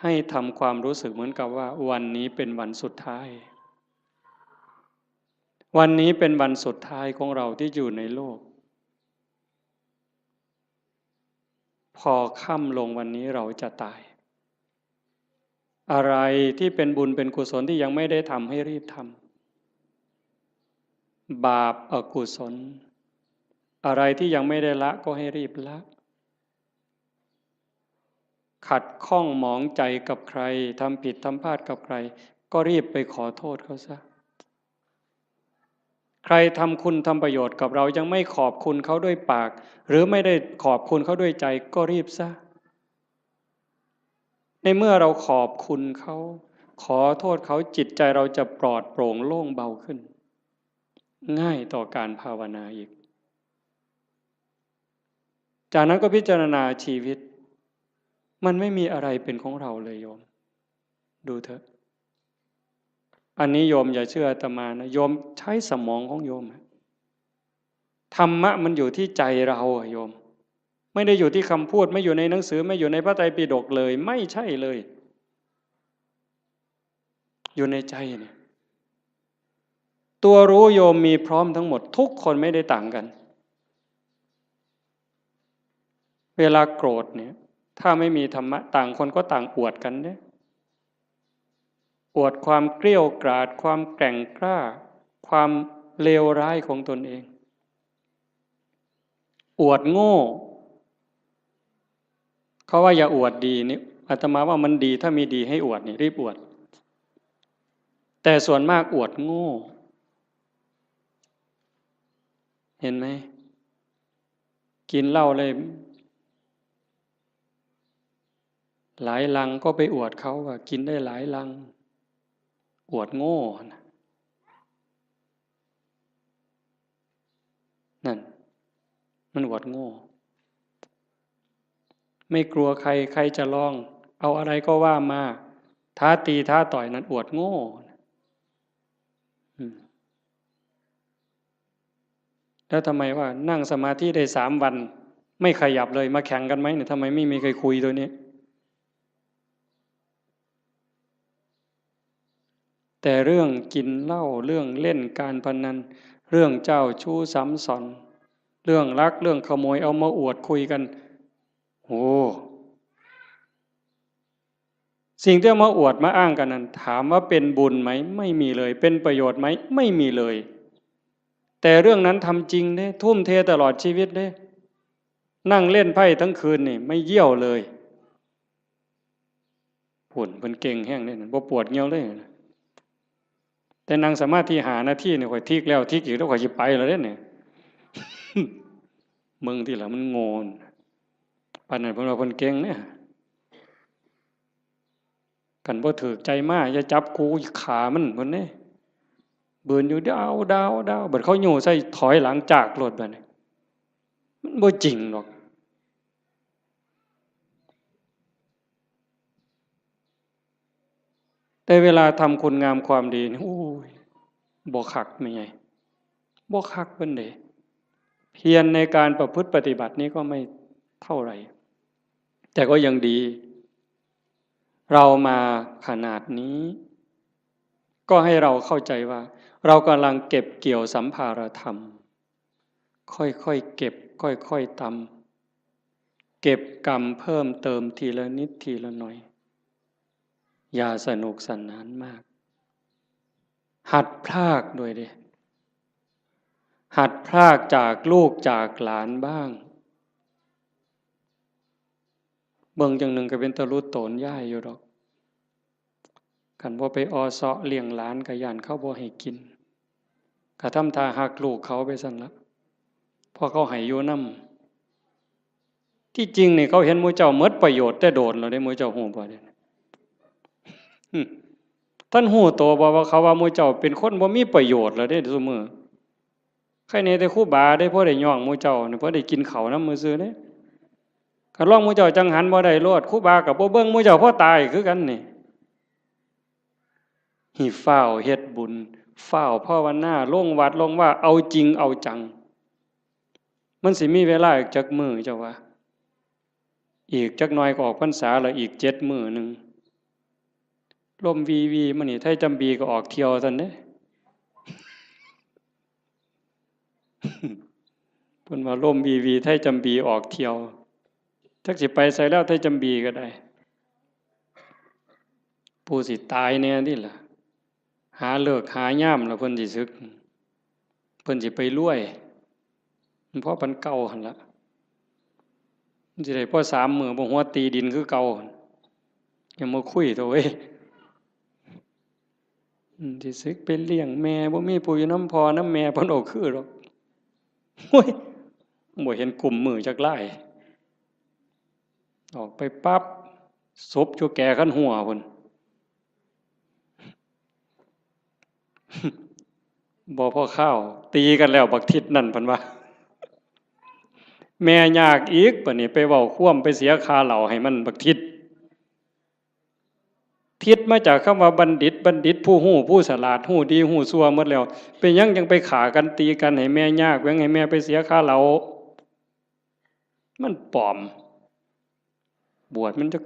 ให้ทำความรู้สึกเหมือนกับว่าวันนี้เป็นวันสุดท้าย วันนี้เป็นวันสุดท้ายของเราที่อยู่ในโลก พอค่ำลงวันนี้เราจะตาย อะไรที่เป็นบุญเป็นกุศลที่ยังไม่ได้ทำให้รีบทำ บาปอกุศล อะไรที่ยังไม่ได้ละก็ให้รีบละ ขัดข้องหมองใจกับใคร ทำผิดทำพลาดกับใคร ก็รีบไปขอโทษเขาซะ ใครทำคุณทำประโยชน์กับเรายังไม่ขอบคุณเขาด้วยปาก หรือไม่ได้ขอบคุณเขาด้วยใจ ก็รีบซะ ในเมื่อเราขอบคุณเขา ขอโทษเขา จิตใจเราจะปลอดโปร่งโล่งเบาขึ้น ง่ายต่อการภาวนาอีก จากนั้นก็พิจารณาชีวิต มันไม่มีอะไรเป็นของเราเลยโยม ดูเถอะ อันนี้โยมอย่าเชื่ออาตมานะ โยมใช้สมองของโยมอะ ธรรมะมันอยู่ที่ใจเราอะโยม ไม่ได้อยู่ที่คำพูด ไม่อยู่ในหนังสือ ไม่อยู่ในพระไตรปิฎกเลย ไม่ใช่เลย อยู่ในใจเนี่ย ตัวรู้โยมมีพร้อมทั้งหมด ทุกคนไม่ได้ต่างกัน เวลาโกรธเนี่ย ถ้าไม่มีธรรมะ ต่างคนก็ต่างอวดกันเนี่ย อวดความเกรี้ยวกราด ความแกร่งกล้า ความเลวร้ายของตนเอง อวดโง่ เขาว่าอย่าอวดดีนี่ อาตมาว่ามันดี ถ้ามีดีให้อวดนี่ รีบอวด แต่ส่วนมากอวดโง่ เห็นไหม กินเหล้าเลย หลายลังก็ไปอวดเขาว่ากินได้หลายลัง อวดโง่นะ นั่น มันอวดโง่ ไม่กลัวใคร ใครจะลอง เอาอะไรก็ว่ามา ท้าตีท้าต่อย นั่นอวดโง่ อืม แล้วทำไมว่านั่งสมาธิได้สามวัน ไม่ขยับเลย มาแข่งกันไหมเนี่ย ทำไมไม่มีใครคุยตัวนี้ แต่เรื่องกินเหล้า เรื่องเล่นการพนัน เรื่องเจ้าชู้ซ้ำซ้อน เรื่องลัก เรื่องขโมย เอามาอวดคุยกัน โอ้ สิ่งที่เอามาอวดมาอ้างกันนั้น ถามว่าเป็นบุญไหม ไม่มีเลย เป็นประโยชน์ไหม ไม่มีเลย แต่เรื่องนั้นทำจริงเด้ ทุ่มเทตลอดชีวิตเด้ นั่งเล่นไพ่ทั้งคืนนี่ ไม่เยี่ยวเลย ผุ่นเพิ่นเก่งแฮงเด้ บ่ปวดเยี่ยวเลย แต่นั่งสมาธิห้านาทีนี่ ข้อยทิกแล้วทิกอีก แล้วข้อยสิไปแล้วเด้เนี่ย มึงที่ละมันโง่น ปานนั้นเพิ่นว่าเพิ่นเก่งเนี่ย คันบ่ถืกใจมา อย่าจับกู ฆ่ามัน เพิ่นเด้ บืนอยู่ ดาว ดาว ดาว บัดเขาโย่ใส่ ถอยหลังจากโลดบัดนี้ มันบ่จริงดอก แต่เวลาทำคุณงามความดีนี่ โอ้ย บ่คักแม่ใหญ่ บ่คักปานใด เพียรในการประพฤติปฏิบัตินี้ก็ไม่เท่าไหร่ แต่ก็ยังดี เรามาขนาดนี้ ก็ให้เราเข้าใจว่า เรากำลังเก็บเกี่ยวสัมภารธรรม ค่อยๆเก็บ ค่อยๆตำ เก็บกำเพิ่มเติมทีละนิดทีละหน่อย อย่าสนุกสนานมาก หัดพรากด้วยเด้ หัดพรากจากลูกจากหลานบ้าง เบิ่งจั่งหนึ่งก็เป็นตาหลุดโตนยายอยู่ดอก คันบ่ไปออเซาะเลี้ยงหลานก็ย้านเขาบ่ให้กิน ก็ทำท่าฮักลูกเขาไปซั่นละ เพราะเขาให้อยู่นำ ที่จริงนี่เขาเห็นหมู่เจ้าหมดประโยชน์แต่โดนแล้วเด้ หมู่เจ้าฮู้บ่เด้ อืม ท่านฮู้โตบ่ว่าเขาว่าหมู่เจ้าเป็นคนบ่มีประโยชน์แล้วเด้ซุมื้อ ใครแหน่แต่ครูบาเด้ พอได้ย่องหมู่เจ้านี่ พอได้กินข้าวนำมื้อซื่อเด้ คันลองหมู่เจ้าจั่งหันบ่ได้โลด ครูบาก็บ่เบิ่งหมู่เจ้าพอตายคือกันนี่ ให้ฟ้าวเฮ็ดบุญ ฟ้าวภาวนา ลงวัดลงวา เอาจริงเอาจัง มันสิมีเวลาอีกจักมื้อเจ้าว่า อีกจักหน่อยก็ออกพรรษาแล้ว อีกเจ็ดมื้อหนึ่ง ลมวีวีมานี่ ไทยจำบีก็ออกเที่ยวซั่นเด้ เพิ่นว่าลมวีวี ไทยจำบีออกเที่ยว จักสิไปไสแล้ว ไทยจำบีก็ได้ ผู้สิตายแหน่นี่ล่ะ หาฤกษ์หายามแล้วเพิ่นสิสึก เพิ่นสิไปรวย มันพอปานเก่าหั่นละ มันสิได้พอสามมื้อ บ่หัวตีดินคือเก่าหั่น อย่ามาคุยเถาะเว้ย อืม สิสึกไปเลี้ยงแม่ บ่มีผู้อยู่นำพ่อนำแม่ เพิ่นบ่คือดอก โอ้ย บ่เห็นกุมมือจักลาย ออกไปปั๊บ ศพอยู่แก่คันหัวพุ้น บ่พอคาว ตีกันแล้วบักทิศนั่น เพิ่นว่า แม่ยากอีก บัดนี้ไปเว้าความ ไปเสียค่าเหล้าให้มันบักทิศ ทิศมาจากคำว่าบัณฑิต บัณฑิตผู้ฮู้ ผู้ฉลาด ฮู้ดีฮู้ชั่วหมดแล้ว เป็นหยังจั่งไปฆ่ากันตีกันให้แม่ยาก แหว่งให้แม่ไปเสียค่าเหล้า มันปลอม บวชมันจัก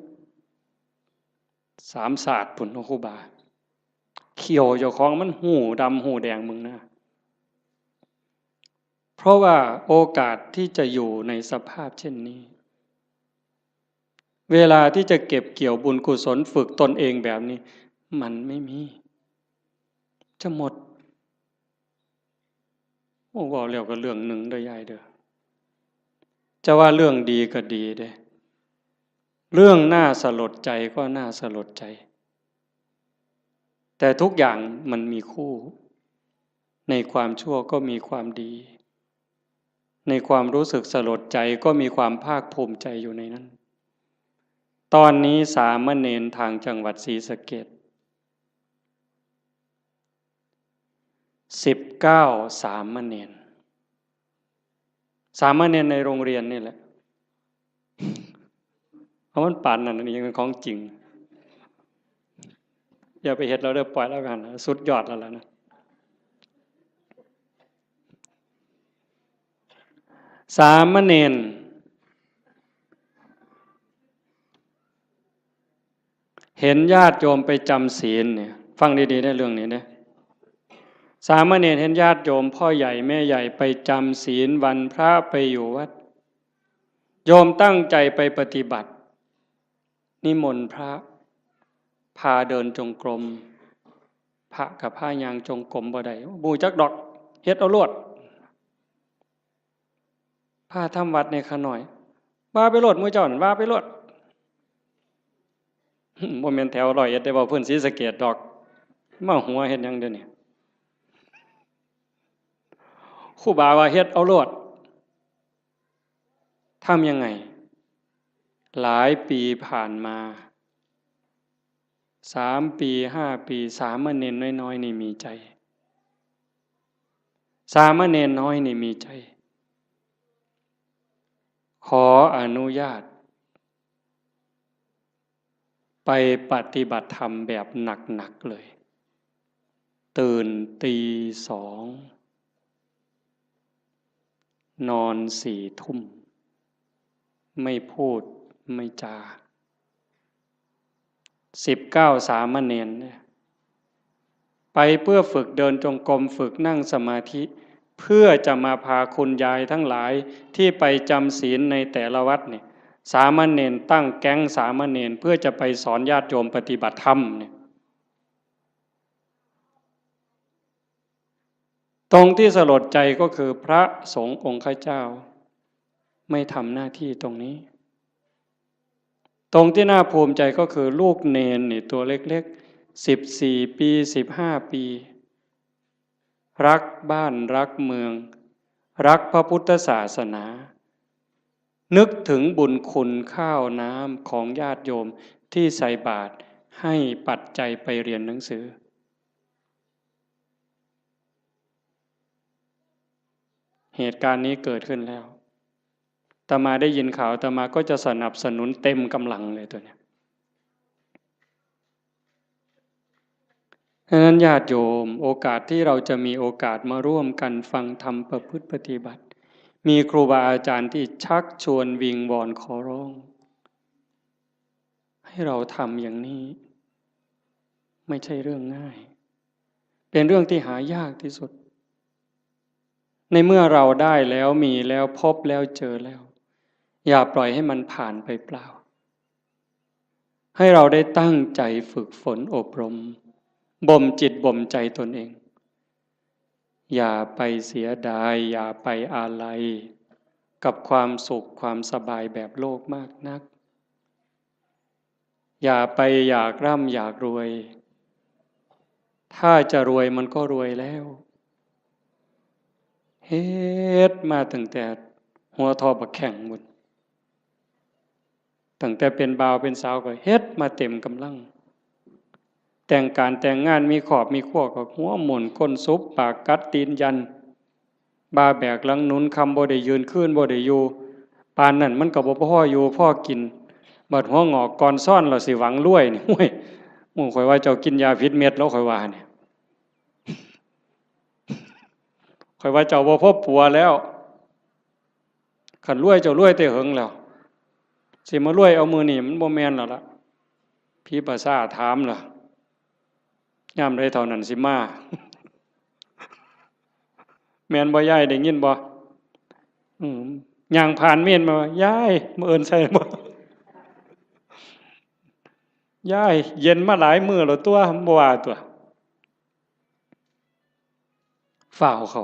สามชาติพุ้นเนาะครูบา เขี้ยวเจ้าของมันฮู้ดำฮู้แดงมึงนะ เพราะว่าโอกาสที่จะอยู่ในสภาพเช่นนี้ เวลาที่จะเก็บเกี่ยวบุญกุศลฝึกตนเองแบบนี้ มันไม่มี จะหมด โอ้ เว้าแล้วก็เรื่องหนึ่งเด้อยายเด้อ จะว่าเรื่องดีก็ดีเด้ เรื่องน่าสลดใจก็น่าสลดใจ แต่ทุกอย่างมันมีคู่ ในความชั่วก็มีความดี ในความรู้สึกสลดใจก็มีความภาคภูมิใจอยู่ในนั้น ตอนนี้สามเณรทางจังหวัดศรีสะเกษ สิบเก้า สามเณร สามเณรในโรงเรียนนี่แหละ เอามันปานนั้น อันนี้ยังเป็นของจริง อย่าไปเฮ็ดแล้วเด้อ ปล่อยแล้วกัน สุดยอดแล้วล่ะนะ สามเณร เห็นญาติโยมไปจำศีลเนี่ย ฟังดีๆนะเรื่องนี้นะ สามเณรเห็นญาติโยมพ่อใหญ่แม่ใหญ่ไปจำศีลวันพระไปอยู่วัด โยมตั้งใจไปปฏิบัติ นิมนต์พระ พาเดินจงกรม พระกับพาย่างจงกรมบ่ได้ บ่ฮู้จักดอก เฮ็ดเอาโลด พาทำวัดในข้าน้อย ว่าไปโลด หมู่เจ้านั่น ว่าไปโลด บ่แม่นแถวร้อยเอ็ดเด้ เว้าพื้นศรีสะเกษดอก มาหัวเฮ็ดหยังเดี๋ยวนี้ ครูบาว่าเฮ็ดเอาโลด ทำยังไง หลายปีผ่านมา สามปี ห้าปี สามเณรน้อยๆ นี่มีใจ สามเณรน้อยนี่มีใจ ขออนุญาต ไปปฏิบัติธรรมแบบหนักๆ เลย ตื่นตีสอง นอนสี่ทุ่ม ไม่พูดไม่จา สิบเก้าสามเณรเนี่ย ไปเพื่อฝึกเดินจงกรม ฝึกนั่งสมาธิ เพื่อจะมาพาคุณยายทั้งหลายที่ไปจำศีลในแต่ละวัดเนี่ย สามเณรตั้งแก๊งสามเณรเพื่อจะไปสอนญาติโยมปฏิบัติธรรมเนี่ย ตรงที่สลดใจก็คือพระสงฆ์องค์ข้าเจ้า ไม่ทำหน้าที่ตรงนี้ ตรงที่น่าภูมิใจก็คือลูกเณรนี่ตัวเล็กๆ สิบสี่ปี สิบห้าปี รักบ้านรักเมือง รักพระพุทธศาสนา นึกถึงบุญคุณข้าวน้ำของญาติโยมที่ใส่บาตรให้ปัจจัยไปเรียนหนังสือ เหตุการณ์นี้เกิดขึ้นแล้ว อาตมาได้ยินข่าว อาตมาก็จะสนับสนุนเต็มกำลังเลยตัวเนี้ย ฉะนั้นญาติโยม โอกาสที่เราจะมีโอกาสมาร่วมกันฟังธรรมประพฤติปฏิบัติ มีครูบาอาจารย์ที่ชักชวนวิงวอนขอร้อง ให้เราทำอย่างนี้ ไม่ใช่เรื่องง่าย เป็นเรื่องที่หายากที่สุด ในเมื่อเราได้แล้วมีแล้วพบแล้วเจอแล้ว อย่าปล่อยให้มันผ่านไปเปล่า ให้เราได้ตั้งใจฝึกฝนอบรม บ่มจิตบ่มใจตนเอง อย่าไปเสียดาย อย่าไปอาลัย กับความสุขความสบายแบบโลกมากนัก อย่าไปอยากร่ำอยากรวย ถ้าจะรวยมันก็รวยแล้ว เฮ็ดมาตั้งแต่หัวทอบักแข้งพุ้น ตั้งแต่เป็นบ่าวเป็นสาวก็เฮ็ดมาเต็มกำลัง แต่งการแต่งงานมีครอบมีครัวก็หัวหมุนก้นสุบปากกัดตีนยัน บ่าแบกหลังหนุน ค่ำบ่ได้ยืน คืนบ่ได้อยู่ ปานนั้นมันก็บ่พออยู่พอกิน บัดหัวงอกก่อนซ้อนแล้วสิหวังรวยนี่ โอ้ย หมู่ข้อยว่าเจ้ากินยาผิดเม็ดแล้ว ข้อยว่าเนี่ย ข้อยว่าเจ้าบ่พอปัวแล้ว คันรวยเจ้ารวยแต่เหิงแล้ว สิมารวยเอามื้อนี้มันบ่แม่นแล้วล่ะ ผีป่าช้าถามล่ะ ยามใดเท่านั้นสิมา แม่นบ่ยาย ได้ยินบ่ อืม ย่างผ่านเมนมาว่า ยาย มื้ออื่นใส่บ่ ยาย เย็นมาหลายมื้อแล้วตั๊ว บ่ว่าตั๊ว ฟ้าวเข้า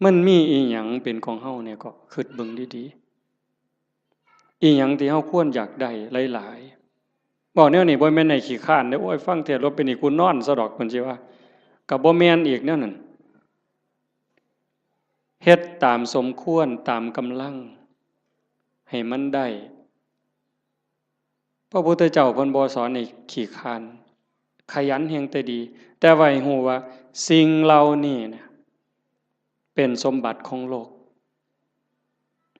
มันมีอีหยังเป็นของเฮาเนี่ย ก็คิดเบิ่งดีๆ อีหยังที่เฮาควรอยากได้หลายๆ เว้าแนวนี้บ่แม่นให้ขี้คร้านเด้อ โอ้ย ฟังเทศน์แล้วเป็นนี่กูนอนซะดอก เพิ่นสิว่า ก็บ่แม่นอีกแนวนั้น เฮ็ดตามสมควร ตามกำลัง ให้มันได้ พระพุทธเจ้าเพิ่นบ่สอนให้ขี้คร้าน ขยันแฮ่งแต่ดี แต่ว่าให้ฮู้ว่าสิ่งเหล่านี้นะ เป็นสมบัติของโลก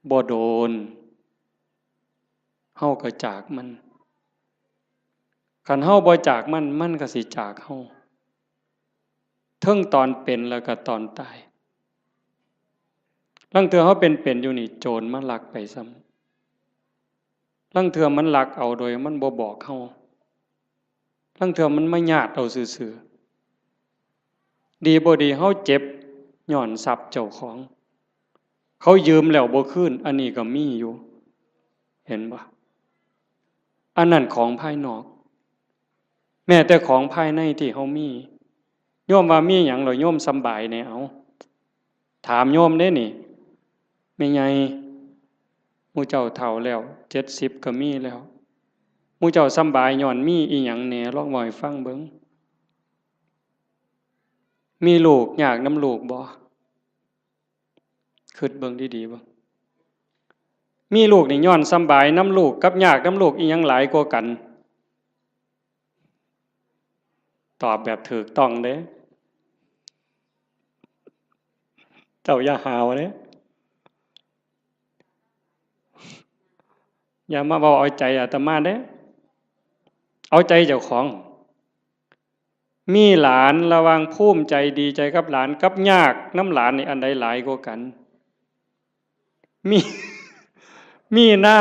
บ่โดน เฮาก็จากมัน คันเฮาบ่จากมัน มันก็สิจากเฮา เทิงตอนเป็นแล้วก็ตอนตาย ลางเทื่อเฮาเป็นๆ อยู่นี่ โจรมาลักไปซ้ำ ลางเทื่อมันลักเอาโดยมันบ่บอกเฮา ลางเทื่อมันมาญาติเอาซื่อๆ ดีบ่ดีเฮาเจ็บย้อนทรัพย์เจ้าของ เขายืมแล้วบ่คืน อันนี้ก็มีอยู่ เห็นบ่ อันนั้นของภายนอก แม้แต่ของภายในที่เฮามี โยมว่ามีหยังแล้วโยมสำบายแหน่ เอา ถามโยมเด้นี่ แม่ใหญ่ หมู่เจ้าเฒ่าแล้ว เจ็ดสิบก็มีแล้ว หมู่เจ้าสำบายย้อนมีอีหยังแหน่ ลองเว้าให้ฟังเบิ่ง มีลูกยากนำลูกบ่ คิดเบิ่งดีๆ เบิ่ง มีลูกนี่ย้อนสำบายนำลูกกับยากนำลูก อีหยังหลายกว่ากัน ตอบแบบถูกต้องเด้ เจ้าอย่าหาวเด้ อย่ามาเว้าเอาใจอาตมาเด้ เอาใจเจ้าของ มีหลาน ระหว่างภูมิใจดีใจกับหลานกับยากนำหลานนี่ อันใดหลายกว่ากัน มี มีหน้า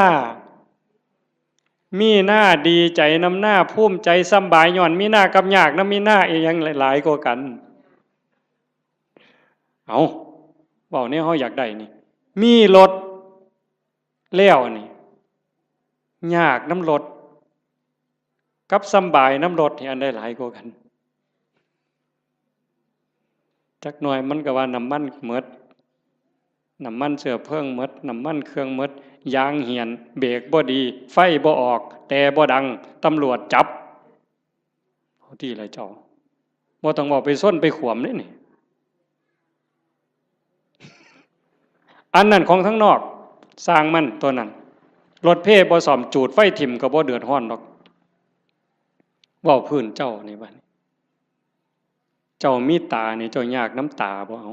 มีหน้าดีใจนำหน้า ภูมิใจสำบายย้อนมีหน้ากับยากนำมีหน้า อีหยังหลายกว่ากัน เอา เว้าแนวเฮาอยากได้นี่ มีรถแล้วนี่ ยากนำรถ กับสำบายนำรถนี่ อันใดหลายกว่ากัน จักหน่อยมันก็ว่าน้ำมันหมด น้ำมันเชื้อเพลิงหมด น้ำมันเครื่องหมด ยางเหี่ยน เบรกบ่ดี ไฟบ่ออก แต่บ่ดัง ตำรวจจับ เอาติล่ะเจ้า บ่ต้องเว้าไปชนไปขวมเด้นี่ อันนั้นของทางนอก ซ่างมันตัวนั้น รถเพบ่ซ่อม จูดไฟถิ่มก็บ่เดือดร้อนดอก เว้าพื้นเจ้านี่บัดนี้ เจ้ามีตานี่ เจ้ายากนำตาบ่ เอา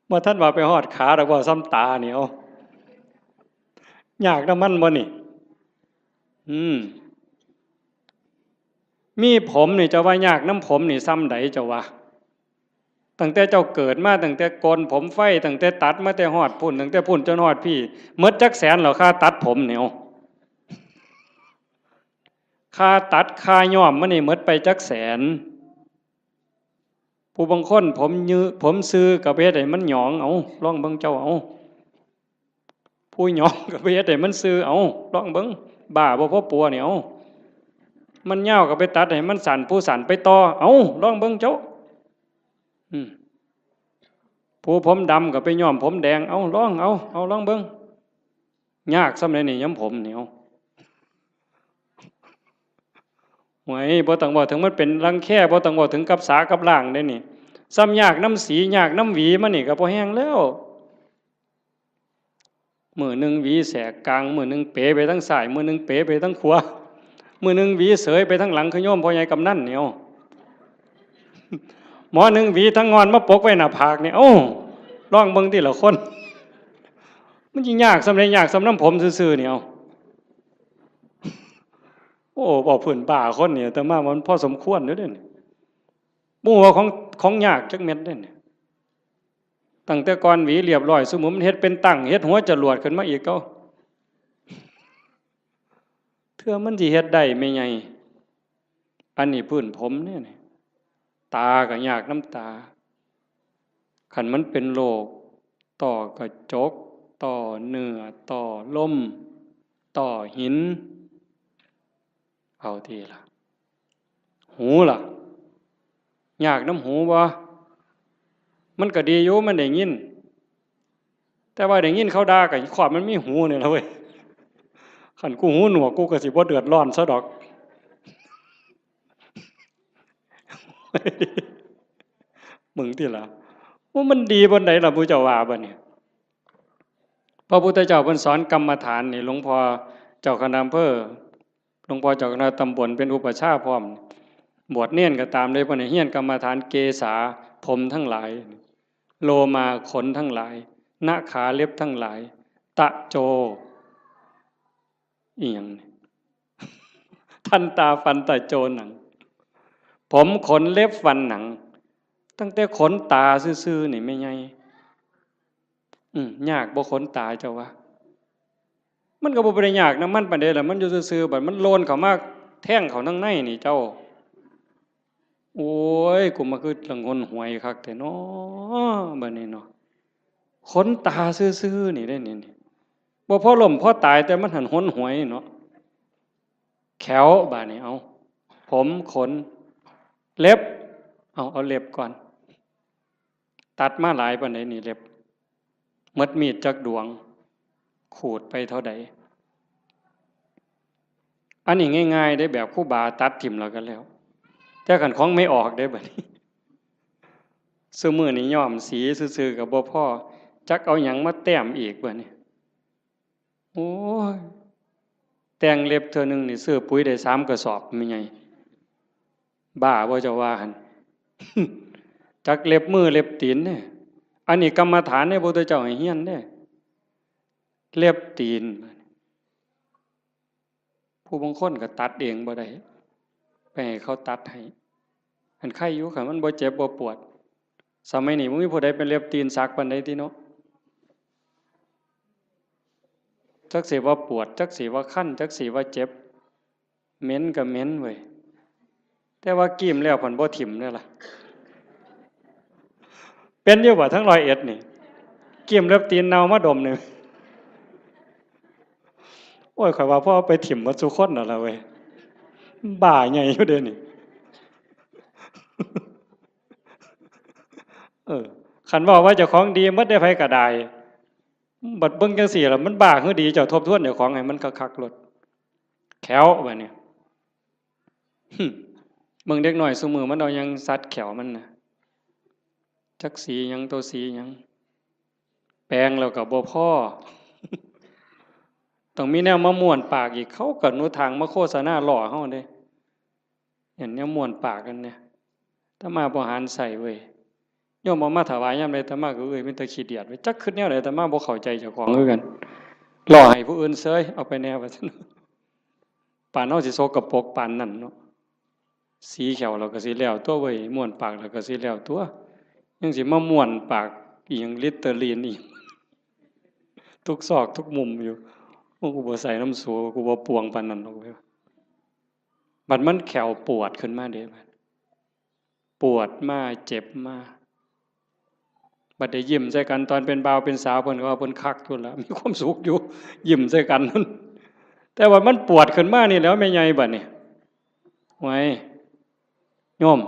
บ่ทันว่าไปฮอดขาดอก เว้าส่ำตานี่ เอา ยากนำมันบ่นี่ อืม มีผมนี่ เจ้าว่ายากนำผมนี่ส่ำใดเจ้าว่า ตั้งแต่เจ้าเกิดมา ตั้งแต่โกนผมไฟ ตั้งแต่ตัดมาแต่ฮอดพุ้น ตั้งแต่พุ้นจนฮอดพี้ หมดจักแสนแล้ว ค่าตัดผมนี่ เอา ค่าตัดค่าย้อมมันนี่หมดไปจักแสน ผู้บางคนผมยือ ผมซื่อก็ไปเฮ็ดให้มันหยอง เอา ลองเบิ่งเจ้า เอา ผู้หยองก็ไปเฮ็ดให้มันซื่อ เอา ลองเบิ่ง บ้าบ่พอปัวนี่ เอา มันยาวก็ไปตัดให้มันสั้น ผู้สั้นไปต่อ เอา ลองเบิ่งเจ้า อืม ผู้ผมดำก็ไปย้อมผมแดง เอา ลอง เอา เอา ลองเบิ่ง ยากส่ำใดนี่ ย้อมผมนี่ เอา โอ้ย บ่ต้องเว้าถึงมันเป็นรังแค บ่ต้องเว้าถึงกับสากับล้างเด้นี่ ส่ำยากนำสี ยากนำหวีมันนี่ก็พอแฮงแล้ว มื้อหนึ่งหวีแสกกลาง มื้อหนึ่งเป๋ไปทางซ้าย มื้อหนึ่งเป๋ไปทางขวา มื้อหนึ่งหวีเสยไปทางหลัง คือโยมพ่อใหญ่กำนันนี่ เอา หมอหนึ่งหวีทางงอนมาปกไว้หน้าผากนี่ เอ้า ลองเบิ่งติล่ะคน มันสิยากส่ำใด ยากส่ำนำผมซื่อๆนี่ เอา โอ้ เว้าพื้นบ้าคนนี่ อาตมามันพอสมควรอยู่เด้นี่ บ่ฮู้ว่าของ ของยากจักเม็ดเด้นี่ ตั้งแต่ก่อนหวีเรียบร้อย ซุมื้อมันเฮ็ดเป็นตั้ง เฮ็ดหัวจรวดขึ้นมาอีก เอ้า เทื่อมันสิเฮ็ดได้แม่ใหญ่ อันนี้พื้นผมเด้นี่ ตาก็ยากนำตา คันมันเป็นโรคต้อกระจก ต้อเนื้อ ต้อลม ต้อหิน เอาติล่ะ หูล่ะ ยากนำหูบ่ มันก็ดีอยู่ มันได้ยิน แต่ว่าได้ยินเขาด่าก็ขอบมันมีหูนี่ล่ะเว้ย คันกูหูหนวก กูก็สิบ่เดือดร้อนซะดอก มึงติล่ะ ว่ามันดีปานใดล่ะ ผู้เจ้าว่าบัดนี้ พระพุทธเจ้าเพิ่นสอนกรรมฐานนี่ หลวงพ่อเจ้าคณะอำเภอ หลวงพ่อเจ้าคณะตำบลเป็นอุปัชฌาย์พร้อม บวชเณรก็ตามเลย เพิ่นให้เฮียนกรรมฐาน เกสา ผมทั้งหลาย โลมา ขนทั้งหลาย นะขา เล็บทั้งหลาย ตะโจ อีหยังนี่ ทันตา ฟัน ตะโจ หนัง ผม ขน เล็บ ฟัน หนัง ตั้งแต่ขนตาซื่อๆนี่แม่ใหญ่ อืม ยากบ่ขนตาเจ้าว่า มันก็บ่ได้ยากนำมันปานใดล่ะ มันอยู่ซื่อๆ บัดมันโลนเข้ามาแทงเข้าทางในนี่เจ้า โอ้ย กูมาคือละงนหวยคักแท้น้อ บัดนี้เนาะ ขนตาซื่อๆนี่เด้นี่ นี่ บ่พอล้มพอตาย แต่มันหั้นหนหวยเนาะ แข้วบาดนี้ เอา ผม ขน เล็บ เอา เอาเล็บก่อน ตัดมาหลายปานใดนี่เล็บ หมดมีดจักดวง ขูดไปเท่าใด อันนี้ง่ายๆเด้ แบบครูบาตัดถิ่มแล้วก็แล้ว แต่คันของไม่ออกเด้บัดนี้ ซุมื้อนี้ย้อมสีซื่อๆก็บ่พอ จักเอาหยังมาแต้มอีกบัดนี้ โอ้ย แต่งเล็บเทื่อหนึ่งนี่ซื้อปุ๋ยได้สามกระสอบ แม่ใหญ่ บ้าบ่เจ้าว่าหั่น จักเล็บมือเล็บตีนเนี่ย อันนี้กรรมฐานเนี่ยพระพุทธเจ้าให้เฮียนเนี่ย เล็บตีน ผู้บางคนก็ตัดเองบ่ได้ ไปให้เขาตัดให้ อันไคอยู่ คันมันบ่เจ็บบ่ปวด สมัยนี้บ่มีผู้ใดเป็นเล็บตีนสักปานใดติเนาะ จักสิว่าปวด จักสิว่าคัน จักสิว่าเจ็บ เหม็นก็เหม็นเว้ย แต่ว่ากรีมแล้วพันบ่ถิ่มเด้อล่ะ เป็นอยู่บ่ทั้งร้อยเอ็ดนี่ กรีมเล็บตีนเน่ามาดมหนึ่ง โอ้ย ข้อยว่าพอเอาไปถิ่มหมดซุคนนั่นล่ะเว้ย บ้าใหญ่อยู่เด้นี่ เออ คันเว้าว่าเจ้าของดีหมดได้ ไผก็ได้ บัดเบิ่งจั่งซี้ล่ะ มันบ้าคือดี เจ้าทบทวนเจ้าของให้มันคักๆโลด แข้วบัดนี้ หึ เบิ่งเด็กน้อยซุมื้อมันเอาหยังสัดแข้วมันน่ะ จักสีหยัง ตัวสีหยัง แปรงแล้วก็บ่พอ ต้องมีแนวมาม้วนปากอีก เขาก็หนทางมาโฆษณาล้อเฮาเด้ เห็นแนวม้วนปากกันเนี่ย อาตมาบ่หันใส่เว้ย โยมเอามาถวายยามใด อาตมาก็ เอ้ย มีแต่ขี้เดียดเว้ย จักคิดแนวใด อาตมาบ่เข้าใจเจ้าของคือกัน ล้อให้ผู้อื่นเซย เอาไปแน่ว่าซั่น ปานเฮาสิสกปรกปานนั้นเนาะ สีแข้วเราก็สิแล้วตัวเว้ย ม้วนปากเราก็สิแล้วตัว ยังสิมาม้วนปากอีหยัง ลิตเตอรีนอีก ทุกซอกทุกมุมอยู่ โอ้ กูบ่ใส่น้ำสู กูบ่ปวงปานนั้นดอกเว้ย บัดมันแข้วปวดขึ้นมาเด้ บัดปวดมา เจ็บมา บัดได้ยิ้มใส่กัน ตอนเป็นบ่าวเป็นสาว เพิ่นก็ว่าเพิ่นคักอยู่ล่ะ มีความสุขอยู่ ยิ้มใส่กัน แต่ว่ามันปวดขึ้นมานี่แหล้ว แม่ใหญ่บัดนี้ ไว้ โยม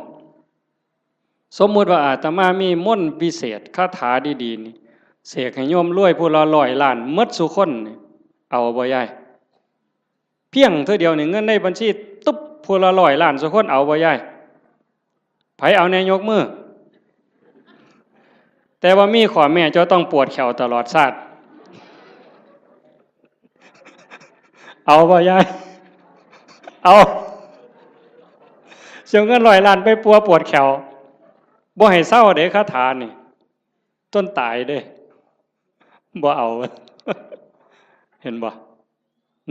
สมมุติว่าอาตมามีมนต์วิเศษ คาถาดีๆนี่ เสกให้โยมรวยผู้ละร้อยล้านหมดซุคนนี่ เอาบ่ยาย เพียงเทื่อเดียวนี่ เงินในบัญชีตุ๊บ ผู้ละร้อยล้านซุคน เอาบ่ยาย ไผเอาแน่ยกมือ แต่ว่ามีข้อแม้ เจ้าต้องปวดแข้วตลอดชาติ เอาบ่ยาย เอา เสียเงินร้อยล้านไปปัวปวดแข้ว บ่ให้เซาเด้ คาถานี่ จนตายเด้ บ่เอา เห็นบ่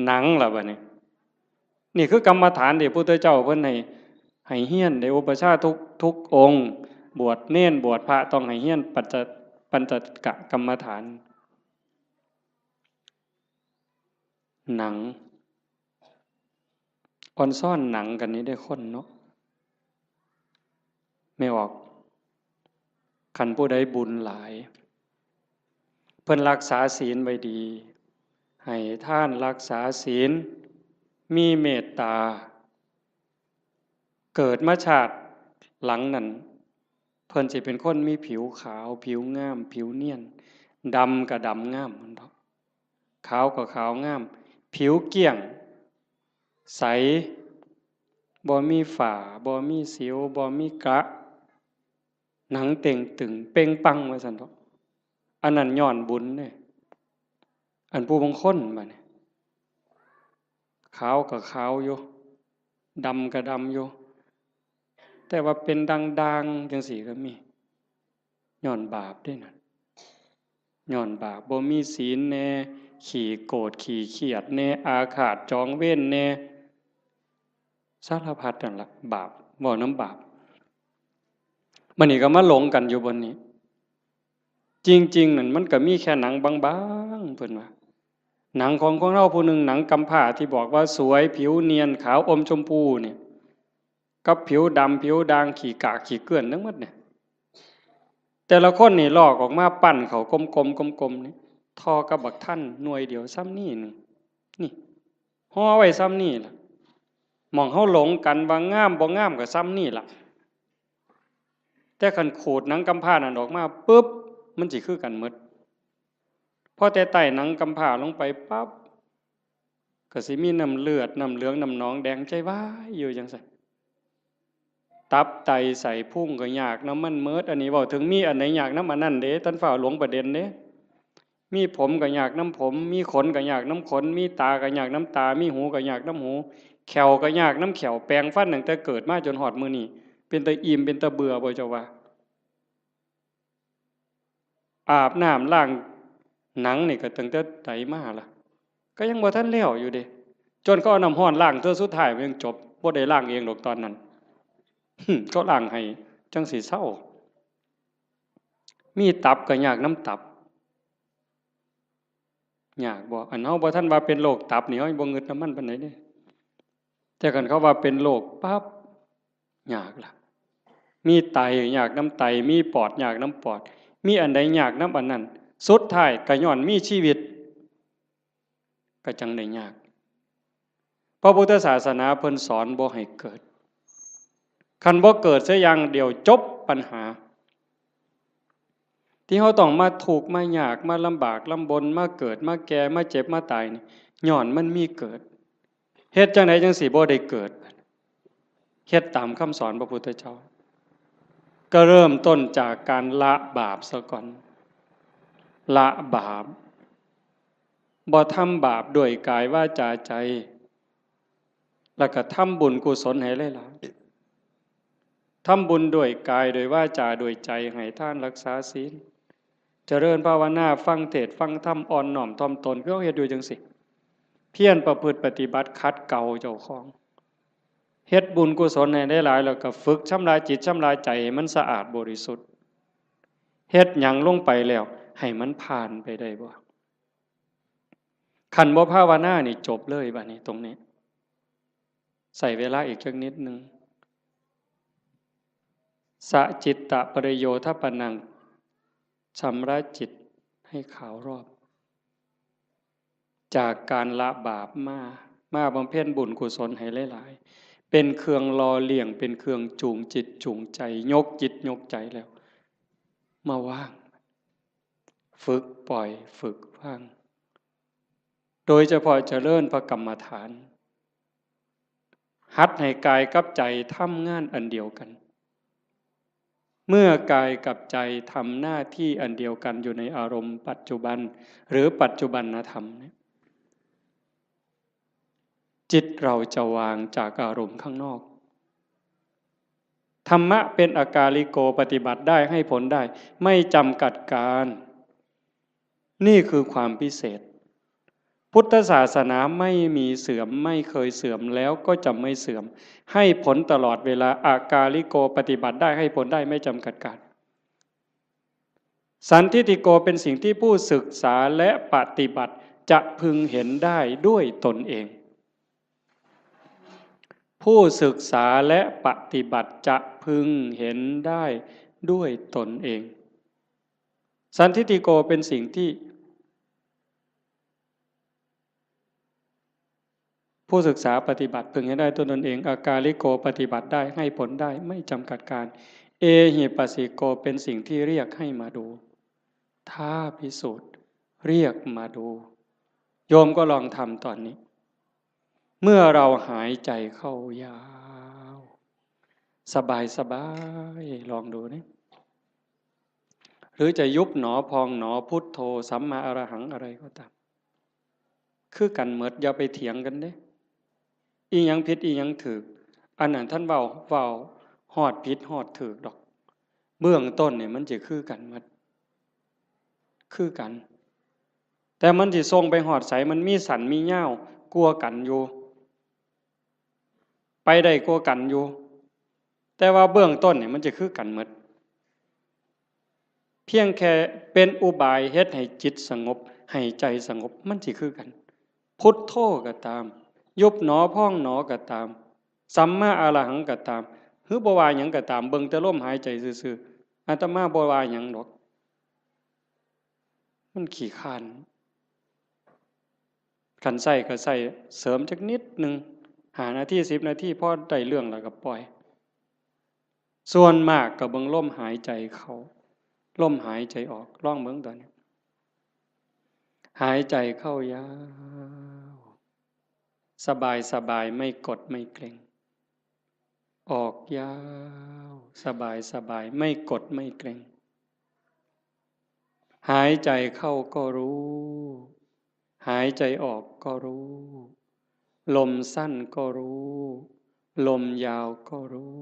หนังล่ะบัดนี้ นี่คือกรรมฐานที่พระพุทธเจ้าเพิ่นให้ ให้เฮียน ได้อุปัชฌาย์ทุก ทุกองค์ บวชเณร บวชพระ ต้องให้เฮียนปัญจ ปัญจกกรรมฐาน หนัง ออนซอนหนังกันนี่ได้คนเนาะ แม่ออก คันผู้ใดบุญหลาย เพิ่นรักษาศีลไว้ดี ให้ทานรักษาศีล มีเมตตา เกิดมาชาติหลังนั้น เพิ่นสิเป็นคนมีผิวขาว ผิวงาม ผิวเนียน ดำก็ดำงาม มันเถาะ ขาวก็ขาวงาม ผิวเกลี้ยง ใส บ่มีฝ้า บ่มีสิว บ่มีกระ หนังเต่งตึงเป่งปัง ว่าซั่นเถาะ อันนั้นย้อนบุญเด้ อันผู้บางคนบัดนี้ ขาวก็ขาวอยู่ ดำก็ดำอยู่ แต่ว่าเป็นด่างๆจั่งซี้ก็มี ย้อนบาปเด้นั่น ย้อนบาป บ่มีศีลแน่ ขี้โกรธ ขี้เครียดแน่ อาฆาตจองเวรแน่ สารพัดนั่นล่ะ บาป เว้านำบาป บัดนี้ก็มาหลงกันอยู่บนนี้ จริงๆนั่นมันก็มีแค่หนังบางๆ เพิ่นว่า หนังของคนเฮาผู้หนึ่ง หนังกำพร้าที่บอกว่าสวย ผิวเนียน ขาวอมชมพูเนี่ย กับผิวดำ ผิวด่าง ขี้กาก ขี้เกื้อนทั้งหมดเนี่ย แต่ละคนนี่ลอกออกมาปั้นเข้ากลมๆ กลมๆ นี่ ท่อกับบักทันหน่วยเดียวส่ำนี้หนึ่ง นี่ ห่อไว้ส่ำนี้ล่ะ หม่องเฮาหลงกันว่างามบ่งามก็ส่ำนี้ล่ะ แต่คันขูดหนังกำพร้านั่นออกมาปุ๊บ มันสิคือกันหมด พอแต่ใต้หนังกำพร้าลงไปปั๊บ ก็สิมีน้ำเลือด น้ำเหลือง น้ำหนองแดงใจวายอยู่จั่งซั้น ไต ตับไตไส้พุงก็ยากนำมันเมิด อันนี้เว้าถึงมีอันใดยากนำอันนั้นเด้ ท่านฟ้าวหลงประเด็นเด้ มีผมก็ยากนำผม มีขนก็ยากนำขน มีตาก็ยากนำตา มีหูก็ยากนำหู แข้วก็ยากนำแข้ว แปรงฟันตั้งแต่เกิดมาจนฮอดมื้อนี้ เป็นตาอิ่มเป็นตาเบื่อบ่เจ้าว่า อาบน้ำล้างหนังนี่ก็ตั้งแต่ใดมาล่ะ ก็ยังบ่ทันแล้วอยู่เด้ จนเขาเอาน้ำร้อนล้างเทื่อสุดท้ายมันยังจบ บ่ได้ล้างเองดอกตอนนั้น เขาล้างให้จั่งสิเซา มีตับก็ยากนำตับ ยากบ่ อันเฮาบ่ทันว่าเป็นโรคตับนี่ เฮาบ่งึดนำมันปานใดเด้ แต่คันเขาว่าเป็นโรคปั๊บ ยากล่ะ มีไตยากนำไต มีปอดยากนำปอด มีอันใดยากนำอันนั้น สุดท้ายก็ย้อนมีชีวิต ก็จั่งได้ยาก พระพุทธศาสนาเพิ่นสอนบ่ให้เกิด คันบ่เกิดเสียอย่างเดียวจบปัญหา ที่เฮาต้องมาทุกข์มายาก มาลำบากลำบน มาเกิด มาแก่ มาเจ็บ มาตายนี่ ย้อนมันมีเกิด เฮ็ดจั่งใดจั่งสิบ่ได้เกิด เฮ็ดตามคำสอนพระพุทธเจ้า ก็เริ่มต้นจากการละบาปซะก่อน ละบาป บ่ทำบาปด้วยกายวาจาใจ แล้วก็ทำบุญกุศลให้หลายๆ ทำบุญด้วยกาย ด้วยวาจา ด้วยใจ ให้ทาน รักษาศีล เจริญภาวนา ฟังเทศน์ ฟังธรรม อ่อนน้อมถ่อมตน คือเฮาเฮ็ดอยู่จั่งซี้ เพียรประพฤติปฏิบัติขัดเกลาเจ้าของ เฮ็ดบุญกุศลให้หลายๆ แล้วก็ฝึกชำระจิตชำระใจให้มันสะอาดบริสุทธิ์ เฮ็ดหยังลงไปแล้วให้มันผ่านไปได้บ่ คันบ่ภาวนานี่จบเลยบัดนี้ตรงนี้ ใช้เวลาอีกจักนิดหนึ่ง สะจิตตะปริโยทปนัง ชำระจิตให้ขาวรอบ จากการละบาปมา มาบำเพ็ญบุญกุศลให้หลายๆ เป็นเครื่องหล่อเลี้ยง เป็นเครื่องจูงจิตจูงใจ ยกจิตยกใจแล้ว มาวาง ฝึกปล่อย ฝึกวาง โดยเฉพาะเจริญพระกรรมฐาน หัดให้กายกับใจทำงานอันเดียวกัน เมื่อกายกับใจทำหน้าที่อันเดียวกันอยู่ในอารมณ์ปัจจุบัน หรือปัจจุบันธรรมเนี่ย จิตเราจะวางจากอารมณ์ข้างนอก ธรรมะเป็นอากาลิโก ปฏิบัติได้ ให้ผลได้ ไม่จำกัดการ นี่คือความพิเศษ พุทธศาสนาไม่มีเสื่อม ไม่เคยเสื่อม แล้วก็จะไม่เสื่อม ให้ผลตลอดเวลา อากาลิโก ปฏิบัติได้ ให้ผลได้ ไม่จำกัดการ สันทิฏฐิโก เป็นสิ่งที่ผู้ศึกษาและปฏิบัติจะพึงเห็นได้ด้วยตนเอง ผู้ศึกษาและปฏิบัติจะพึงเห็นได้ด้วยตนเอง สันทิฏฐิโก เป็นสิ่งที่ ผู้ศึกษาปฏิบัติพึงเห็นได้ด้วยตนเอง อากาลิโก ปฏิบัติได้ ให้ผลได้ ไม่จำกัดการ เอหิปัสสิโก เป็นสิ่งที่เรียกให้มาดู ท้าพิสูจน์ เรียกมาดู โยมก็ลองทำตอนนี้ เมื่อเราหายใจเข้ายาว สบายสบาย ลองดูนะ หรือจะยุบหนอพองหนอ พุทโธ สัมมาอรหัง อะไรก็ตาม คือกันหมด อย่าไปเถียงกันเด้ อีหยังผิดอีหยังถูก อันนั้นท่านเว้า เว้าฮอดผิดฮอดถูกดอก เบื้องต้นนี่มันสิคือกันหมด คือกัน แต่มันสิส่งไปฮอดไส มันมีสั้นมียาวกว่ากันอยู่ ไปได้กว่ากันอยู่ แต่ว่าเบื้องต้นนี่มันสิคือกันหมด เพียงแค่เป็นอุบายเฮ็ดให้จิตสงบ ให้ใจสงบ มันสิคือกัน พุทโธก็ตาม ยุบหนอพองหนอก็ตาม สัมมาอรหังก็ตาม หรือบ่ว่าหยังก็ตาม เบิ่งแต่ลมหายใจซื่อๆ อาตมาบ่ว่าหยังดอก มันขี้คร้าน คันใช้ก็ใช้เสริมจักนิดหนึ่ง ห้านาที สิบนาที พอได้เรื่องแล้วก็ปล่อย ส่วนมากก็เบิ่งลมหายใจเข้า ลมหายใจออก ลองเบิ่งตอนนี้ หายใจเข้ายาว สบายสบาย ไม่กดไม่เกร็ง ออกยาว สบายสบาย ไม่กดไม่เกร็ง หายใจเข้าก็รู้ หายใจออกก็รู้ ลมสั้นก็รู้ ลมยาวก็รู้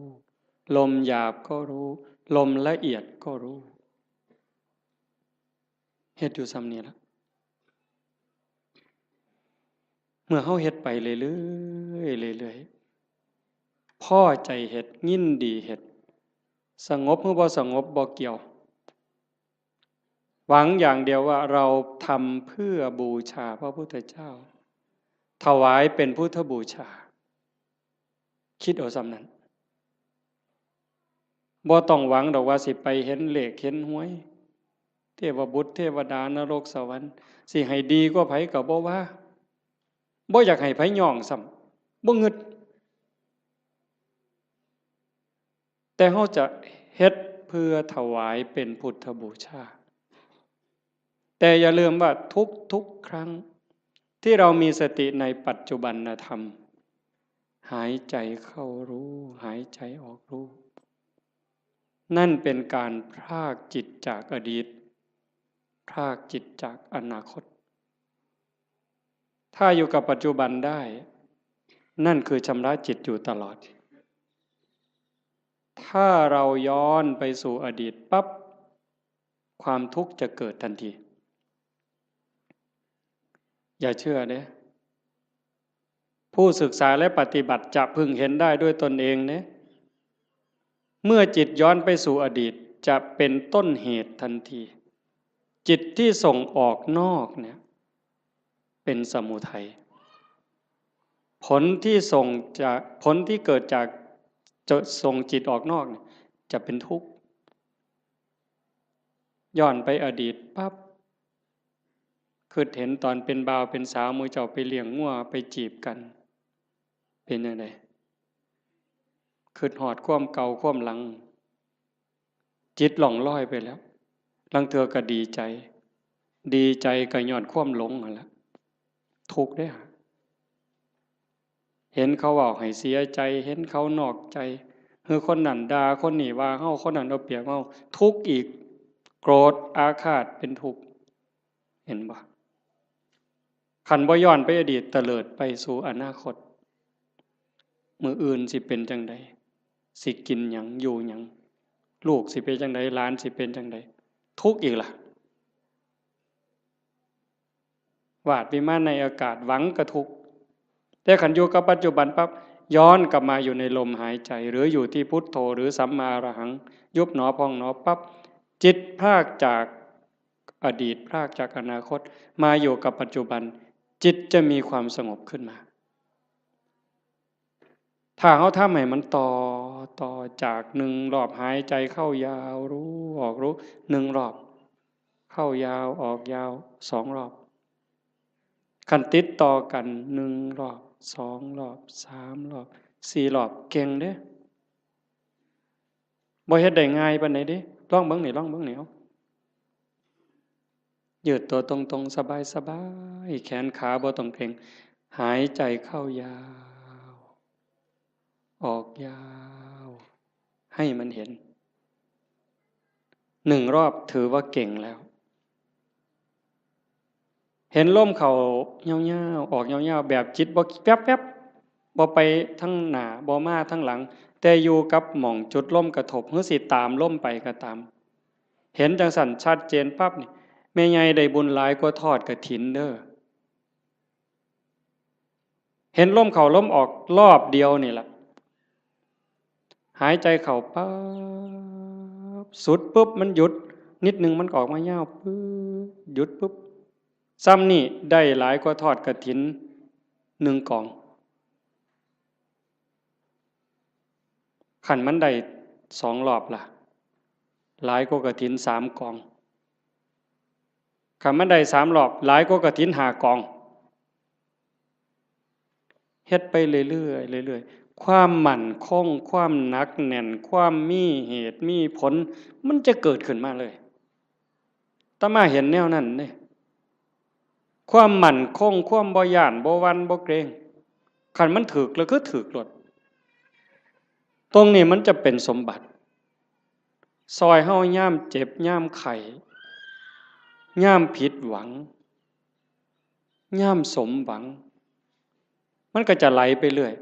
ลมหยาบก็รู้ ลมละเอียดก็รู้ เฮ็ดอยู่ส่ำนี้ล่ะ เมื่อเฮาเฮ็ดไปเรื่อยๆ เรื่อยๆ พอใจเฮ็ด ยินดีเฮ็ด สงบหรือบ่สงบบ่เกี่ยว หวังอย่างเดียวว่าเราทำเพื่อบูชาพระพุทธเจ้า ถวายเป็นพุทธบูชา คิดเอาส่ำนั้น บ่ต้องหวังดอกว่าสิไปเห็นเลขเห็นหวย เทวบุตรเทวดานรกสวรรค์ สิให้ดีกว่าไผก็บ่ว่า บ่อยากให้ไผย้องซ้ำ บ่งึด แต่เฮาจะเฮ็ดเพื่อถวายเป็นพุทธบูชา แต่อย่าลืมว่าทุกๆ ครั้ง ที่เรามีสติในปัจจุบันธรรม หายใจเข้ารู้ หายใจออกรู้ นั่นเป็นการพรากจิตจากอดีต พรากจิตจากอนาคต ถ้าอยู่กับปัจจุบันได้ นั่นคือชำระจิตอยู่ตลอด ถ้าเราย้อนไปสู่อดีตปั๊บ ความทุกข์จะเกิดทันที อย่าเชื่อเด้ ผู้ศึกษาและปฏิบัติจะพึงเห็นได้ด้วยตนเองเด้ เมื่อจิตย้อนไปสู่อดีต จะเป็นต้นเหตุทันที จิตที่ส่งออกนอกเนี่ย เป็นสมุทัย ผลที่ส่งจาก ผลที่เกิดจาก จะส่งจิตออกนอกเนี่ย จะเป็นทุกข์ ย้อนไปอดีตปั๊บ คิดเห็นตอนเป็นบ่าวเป็นสาว หมู่เจ้าไปเลี้ยงงัวไปจีบกัน เป็นจั่งใด คิดฮอดความเก่าความหลัง จิตล่องลอยไปแล้ว ลางเทื่อก็ดีใจ ดีใจก็ย้อนความหลงนั่นแหละ ทุกข์เด้อ เห็นเขาเว้าให้เสียใจ เห็นเขานอกใจ หรือคนนั้นด่า คนนี้ว่าเฮา คนนั้นเอาเปรียบเฮา ทุกข์อีก โกรธอาฆาตเป็นทุกข์ เห็นบ่ คันบ่ย้อนไปอดีต เตลิดไปสู่อนาคต มื้ออื่นสิเป็นจั่งใด สิกินหยัง อยู่หยัง ลูกสิเป็นจั่งใด หลานสิเป็นจั่งใด ทุกข์อีกล่ะ วาดวิมานในอากาศ หวังก็ทุกข์ แต่คันอยู่กับปัจจุบันปั๊บ ย้อนกลับมาอยู่ในลมหายใจ หรืออยู่ที่พุทโธ หรือสัมมาอรหัง ยุบหนอพองหนอปั๊บ จิตพรากจากอดีต พรากจากอนาคต มาอยู่กับปัจจุบัน จิตจะมีความสงบขึ้นมา ถ้าเฮาทำให้มันต่อ ต่อจากหนึ่งรอบหายใจเข้ายาวรู้ ออกรู้ หนึ่งรอบ เข้ายาว ออกยาว สองรอบ คันติดต่อกัน หนึ่งรอบ สองรอบ สามรอบ สี่รอบ เก่งเด้ บ่เฮ็ดได้ง่ายปานใดเด้ ลองเบิ่งนี่ ลองเบิ่งนี่ เอา ยืดตัวตรงๆ สบายๆ แขนขาบ่ต้องเกร็ง หายใจเข้ายาว ออกยาว ให้มันเห็น หนึ่งรอบถือว่าเก่งแล้ว เห็นลมเข้ายาวๆ ออกยาวๆ แบบจิตบ่แป๊บๆ บ่ไปทางหน้า บ่มาทางหลัง แต่อยู่กับหม่องจุดลมกระทบ หรือสิตามลมไปก็ตาม เห็นจั่งซั้นชัดเจนปั๊บนี่ แม่ใหญ่ได้บุญหลายกว่าทอดกฐินเด้อ เห็นลมเข้าลมออกรอบเดียวนี่ล่ะ หายใจเข้าปั๊บ สุดปุ๊บ มันหยุด นิดนึงมันก็ออกมายาวปุ๊บ หยุดปุ๊บ ซ่ำนี่ได้หลายกว่าทอดกฐินหนึ่งกอง คันมันได้สองรอบล่ะ หลายกว่ากฐินสามกอง คันมันได้สามรอบ หลายกว่ากฐินห้ากอง เฮ็ดไปเรื่อยๆ เรื่อยๆ ความมั่นคง ความหนักแน่น ความมีเหตุมีผล มันจะเกิดขึ้นมาเลย อาตมาเห็นแนวนั้นเด้ ความมั่นคง ความบ่ย้าน บ่หวั่น บ่เกรง คันมันถืกแล้วคือถืกโลด ตรงนี้มันจะเป็นสมบัติ ซอยเฮายามเจ็บ ยามไข้ ยามผิดหวัง ยามสมหวัง มันก็จะไหลไปเรื่อย